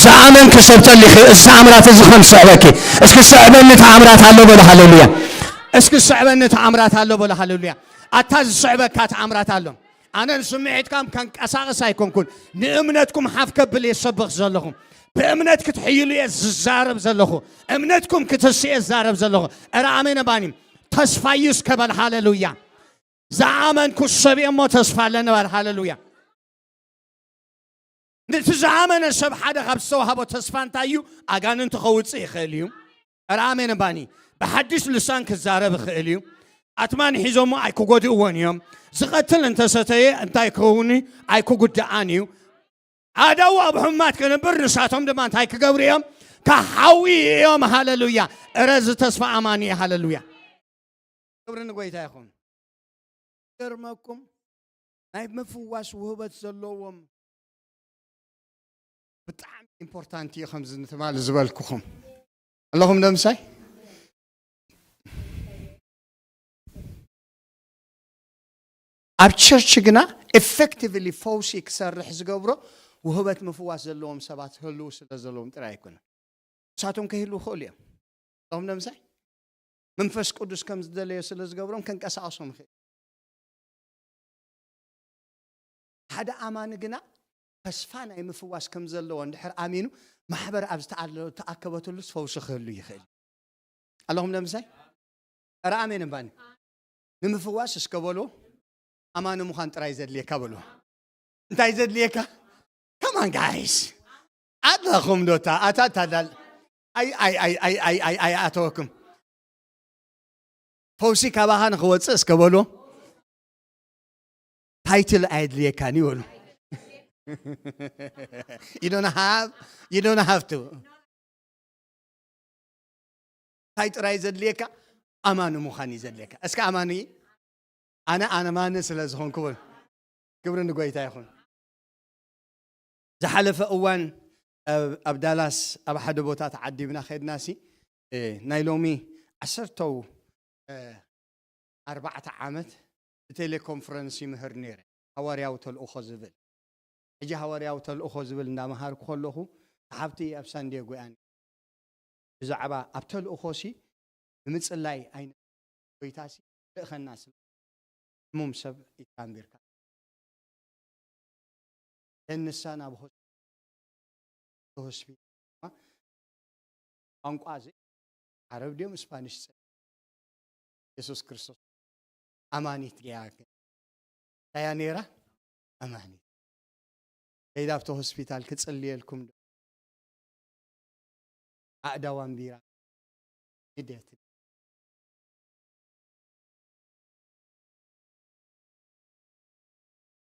ዝኣመንክ ሰብ ተሊኺ፣ እዚ ተኣምራት እዚ ከም ዝስዕበኪ። እስኪ ዝስዕበኒ ተኣምራት ኣሎ በሉ። ሃሌሉያ። እስኪ ዝስዕበኒ ተኣምራት ኣሎ በሉ። ሃሌሉያ። ኣታ ዝስዕበካ ተኣምራት ኣሎ። ኣነ ንስምዒትካም ከንቀሳቕስ ኣይኮንኩን። ንእምነትኩም ሓፍ ከብል እየ ዝሰብኽ ዘለኹ። ብእምነት ክትሕይሉ እየ ዝዛረብ ዘለኹ። እምነትኩም ክትስ እየ ዝዛረብ ዘለኹ። እረ ኣሜን ባኒ። ተስፋ እዩ እስከ በል። ሃሌሉያ። ዝኣመንኩ ሰብ እየ እሞ ተስፋ ኣለኒ በል። ሃሌሉያ። ነቲ ዝኣመነ ሰብ ሓደ ካብ ዝተዋህቦ ተስፋ እንታይ እዩ? ኣጋንንቲ ከውፅእ ይኽእል እዩ። ኧረ ኣሜን ባኒ። ብሓድሽ ልሳን ክዛረብ ይኽእል እዩ። ኣትማን ሒዞሞ ኣይክጎድእዎን እዮም። ዝቐትል እንተሰተየ እንታይ ክኸውን እዩ? ኣይክጉዳኣን እዩ። ኣዳው ኣብ ሕማት ክነብር ንሳቶም ድማ እንታይ ክገብሩ እዮም? ክሓዊ እዮም። ሃሌሉያ። እረ እዚ ተስፋ ኣማኒ እዩ። ሃሌሉያ። ክብሪ ንጎይታ ይኹን። ገርመኩም ናይ ምፍዋስ ውህበት ዘለዎም ብጣዕሚ ኢምፖርታንት እዩ። ከምዚ ንትማሊ ዝበልኩኹም ኣለኹም ደምሳይ ኣብ ቸርች ግና ኤፌክቲቭሊ ፈውሲ ክሰርሕ ዝገብሮ ውህበት ምፍዋስ ዘለዎም ሰባት ህልው ስለ ዘለዎም ጥራይ ኣይኮነን። ንሳቶም ከይህልው ይኽእሉ እዮም። ኣለኹም ደምሳይ መንፈስ ቅዱስ ከም ዝደለዮ ስለ ዝገብሮም ከንቀሳቐሶም ይኽእል። ሓደ ኣማኒ ግና ተስፋ ናይ ምፍዋስ ከም ዘለዎ እንድሕር ኣሚኑ ማሕበር ኣብ ዝተኣለ-፣ ዝተኣከበትሉስ ፈውሲ ክህሉ ይኽእል። ኣለኹም ደምሳይ? ኧረ ኣሜን እምባኒ። ንምፍዋስ እስከ በሉ ኣማኒ ምዃን ጥራይ ዘድልየካ በሉ። እንታይ ዘድልየካ? ከማን ጋይስ ኣለኹም ዶታ ኣታ ታዳል ኣይ ኣይ ኣይ ኣይ ኣይ ኣይ ኣይ ኣተወኩም ፈውሲ ካባኻ ንኽወፅእ እስከ በሉ። ታይትል ኣየድልየካን ይበሉ። You don't have, you don't have to። እንታይ ጥራይ ዘድልየካ? ኣማኒ ምዃን እዩ ዘድልየካ። እስከ ኣማኒ ኣነ ኣማኒ ስለ ዝኾንኩ በሉ። ክብሪ ንጎይታ ይኹን። ዝሓለፈ እዋን ኣብ፣ ኣብ ዳላስ ኣብ ሓደ ቦታ ተዓዲምና ኸድናሲ፣ እ፣ ናይ ሎሚ ዓሰርተው፣ እ፣ ኣርባዕተ ዓመት ብቴሌኮንፈረንስ ይምህር ነይረ። ሃዋርያዊ ተልእኾ ዝብል። ሕጂ ሃዋርያዊ ተልእኾ ዝብል እንዳመሃርኩ ከለኹ፣ ሓብቲ ኣብ ሳንዲየጎ እያ። ብዛዕባ ኣብ ተልእኾሲ ብምጽላይ ኣይነ-፣ ጎይታሲ ልእኸና ስለ ሕሙም ሰብ ኢልካ ኣንቢርካ። ደንሳ ናብ ሆስ-፣ ሆስፒታል ቋንቋ ዘ-፣ ዓረብ ድዮም ስፓኒሽ ጸ-፣ የሱስ ክርስቶስ ኣማኒት ገያ። እንታይ እያ ነይራ? ኣማኒት። ከይዳ ኣብቲ ሆስፒታል ክጽልየልኩም ዶ? ኣእዳዋ ኣንቢራ ግደት።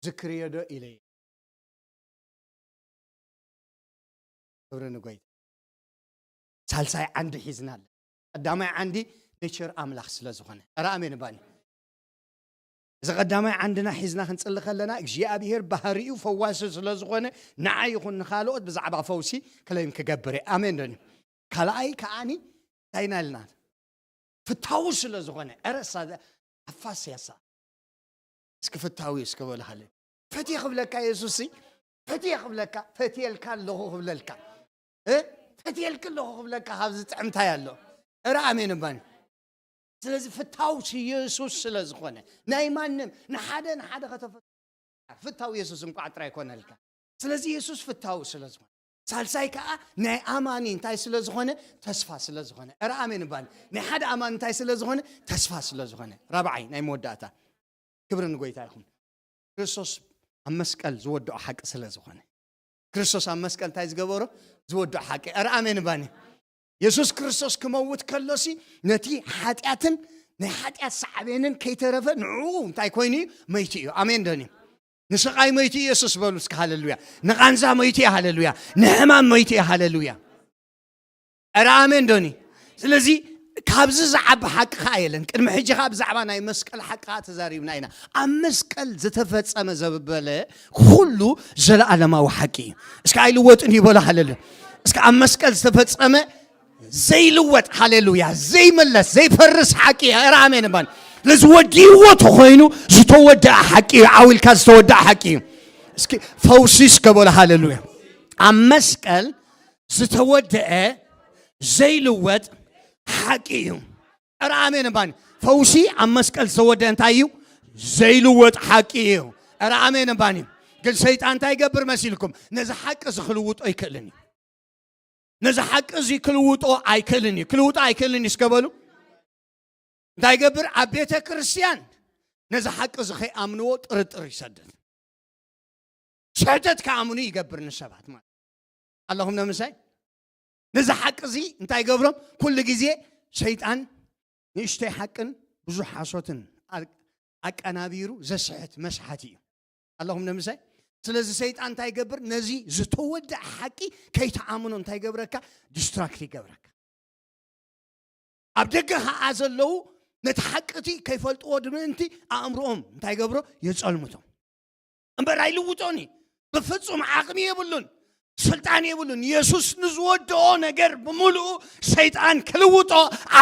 ዝክርዮ ዶ ኢለየ። ክብሪ ንጎይታ። ሳልሳይ ዓንዲ ሒዝና ኣለ። ቀዳማይ ዓንዲ ኔቸር ኣምላኽ ስለ ዝኾነ። ኧረ ኣሜን ባኒ። እዚ ቀዳማይ ዓንድና ሒዝና ክንጽሊ ከለና እግዚኣብሔር ባህሪኡ ፈዋሲ ስለ ዝኾነ ንዓይ ይኹን ንኻልኦት ብዛዕባ ፈውሲ ክለይም ክገብር እየ። ኣሜን ዶኒ። ካልኣይ ከዓኒ እንታይ ኢና ኢልና? ፍታዊ ስለ ዝኾነ። ኧረ እሳ ኣፋስያሳ። እስኪ ፍታዊ እስኪ በሉ ሃለ። ፈትየ ክብለካ የሱስ ሲ፣ ፈትየ ክብለካ፣ ፈትየልካ ኣለኹ ክብለልካ። እ? ፈትየልክ ኣለኹ ክብለካ ካብዚ ጥዕምታይ ኣሎ። ኧረ ኣሜን እባኒ። ስለዚ ፍታው የሱስ ስለ ዝኾነ ናይ ማንም ንሓደ ንሓደ ከተፈ ፍታው የሱስ እንኳዕ ጥራይ ኮነልካ። ስለዚ የሱስ ፍታው ስለ ዝኾነ፣ ሳልሳይ ከኣ ናይ ኣማኒ እንታይ ስለ ዝኾነ? ተስፋ ስለ ዝኾነ። ኧረ ኣሜን እባኒ። ናይ ሓደ ኣማኒ እንታይ ስለ ዝኾነ? ተስፋ ስለ ዝኾነ። ራብዓይ ናይ መወዳእታ። ክብሪ ንጎይታ ይኹን። ክርስቶስ ኣብ መስቀል ዝወድኦ ሓቂ ስለ ዝኾነ። ክርስቶስ ኣብ መስቀል እንታይ ዝገበሮ? ዝወድኦ ሓቂ። ኧረ ኣሜን እባኒ። የሱስ ክርስቶስ ክመውት ከሎሲ ነቲ ሓጢኣትን ናይ ሓጢኣት ሳዕቤንን ከይተረፈ ንዕኡ እንታይ ኮይኑ እዩ? መይቲ እዩ። ኣሜን ዶኒ። ንስቓይ መይቲ እዩ የሱስ በሉ እስኪ ሃሌሉያ። ንቓንዛ መይቲ እዩ ሃሌሉያ። ንሕማም መይቲ እዩ ሃሌሉያ። ኧረ ኣሜን ዶኒ። ስለዚ ካብዚ ዝዓቢ ሓቂ ኸዓ የለን። ቅድሚ ሕጂ ኸዓ ብዛዕባ ናይ መስቀል ሓቂ ኸዓ ተዛሪብና ኢና። ኣብ መስቀል ዝተፈጸመ ዘበለ ኩሉ ዘለኣለማዊ ሓቂ እዩ። እስኪ ኣይልወጥን እዩ በሎ ሃሌሉያ። እስኪ ኣብ መስቀል ዝተፈጸመ ዘይልወጥ ሃሌሉያ፣ ዘይምለስ ዘይፈርስ ሓቂ እዩ። ኧረ ኣሜን እባኒ። ስለዚ ወዲእዎ ተኾይኑ ዝተወደኣ ሓቂ እዩ። ዓው ኢልካ ዝተወደኣ ሓቂ እዩ። እስኪ ፈውሲ እስከ በሎ ሃሌሉያ። ኣብ መስቀል ዝተወደአ ዘይልወጥ ሓቂ እዩ። ኧረ ኣሜን እባኒ። ፈውሲ ኣብ መስቀል ዝተወደአ እንታይ እዩ? ዘይልወጥ ሓቂ እዩ። ኧረ ኣሜን እባኒ። ግን ሰይጣን እንታይ ይገብር መሲልኩም? ነዚ ሓቂ እዚ ክልውጦ ኣይክእልን እዩ። ነዚ ሓቂ እዚ ክልውጦ ኣይክእልን እዩ። ክልውጦ ኣይክእልን እዩ እስከ በሉ። እንታይ ይገብር? ኣብ ቤተ ክርስቲያን ነዚ ሓቂ እዚ ከይኣምንዎ ጥርጥር ይሰድድ። ስሕተት ክኣምኑ ይገብር ንሰባት ማለት ኣለኹም። ንምሳይ ነዚ ሓቂ እዚ እንታይ ይገብሮም? ኩሉ ግዜ ሰይጣን ንእሽተይ ሓቅን ብዙሕ ሓሶትን ኣ-፣ ኣቀናቢሩ ዘስሕት መስሓት እዩ። ኣለኹም ንምሳይ? ስለዚ ሰይጣን እንታይ ይገብር? ነዚ ዝተወደኣ ሓቂ ከይተኣምኖ እንታይ ይገብረካ? ዲስትራክት ይገብረካ። ኣብ ደገ ኸዓ ዘለዉ ነቲ ሓቂ እቲ ከይፈልጥዎ ብምእንቲ ኣእምሮኦም እንታይ ይገብሮ? የጸልምቶም። እምበር ኣይልውጦን እዩ። ብፍጹም ዓቕሚ የብሉን፣ ስልጣን የብሉን። የሱስ ንዝወደኦ ነገር ብምሉኡ ሰይጣን ክልውጦ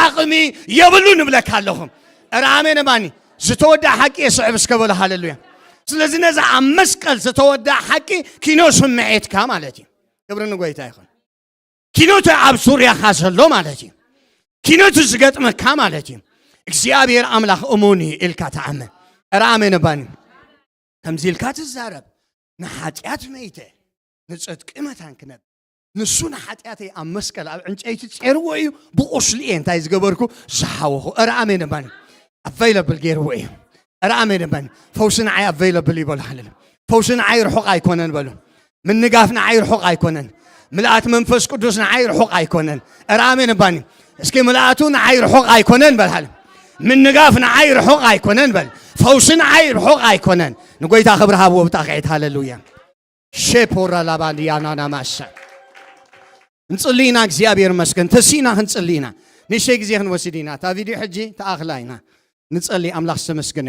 ዓቕሚ የብሉን እብለካ ኣለኹ። ኧረ ኣሜን እባኒ። ዝተወደኣ ሓቂ የስዕብ እስከ በሉ ሃሌሉያ። ስለዚ ነዚ ኣብ መስቀል ዝተወደኣ ሓቂ ኪኖ ስምዒትካ ማለት እዩ። ክብሪ ንጎይታ ይኹን። ኪኖ እቲ ኣብ ዙርያኻ ዘሎ ማለት እዩ። ኪኖ እቲ ዝገጥመካ ማለት እዩ። እግዚኣብሔር ኣምላኽ እሙን እዩ ኢልካ ተኣምን። ኧረ ኣሜን እባኒ። ከምዚ ኢልካ ትዛረብ፣ ንሓጢኣት መይተ፣ ንጽድቂ መታን ክነብ-፣ ንሱ ንሓጢኣተይ ኣብ መስቀል ኣብ ዕንጨይቲ ጼርዎ እዩ፣ ብቑስሊ እየ እንታይ ዝገበርኩ? ዝሓወኹ። ኧረ ኣሜን እባኒ። ኣቨይለብል ገይርዎ እዩ። ኧረ ኣሜን እባኒ። ፈውሲ ንዓይ ኣቨይለብል እዩ በሉ ሃሌሉያ። ፈውሲ ንዓይ ርሑቕ ኣይኮነን በሉ። ምንጋፍ ንዓይ ርሑቕ ኣይኮነን። ምልኣት መንፈስ ቅዱስ ንዓይ ርሑቕ ኣይኮነን። ኧረ ኣሜን እባኒ። እስኪ ምልኣቱ ንዓይ ርሑቕ ኣይኮነን በል ሃሌ። ምንጋፍ ንዓይ ርሑቕ ኣይኮነን በል። ፈውሲ ንዓይ ርሑቕ ኣይኮነን። ንጎይታ ክብሪ ሃብዎ ብጣቕዒት ሃሌሉያ። ሼፖራ ላባንዲያናና ማሳ። እንጽሊ ኢና፣ እግዚኣብሔር ይመስገን። ተሲእና ክንጽሊ ኢና። ንእሽተይ ግዜ ክንወስድ ኢና። እታ ቪድዮ ሕጂ ተኣኽላ ኢና። ንጸሊ፣ ኣምላኽ ዝተመስገነ ይኹን።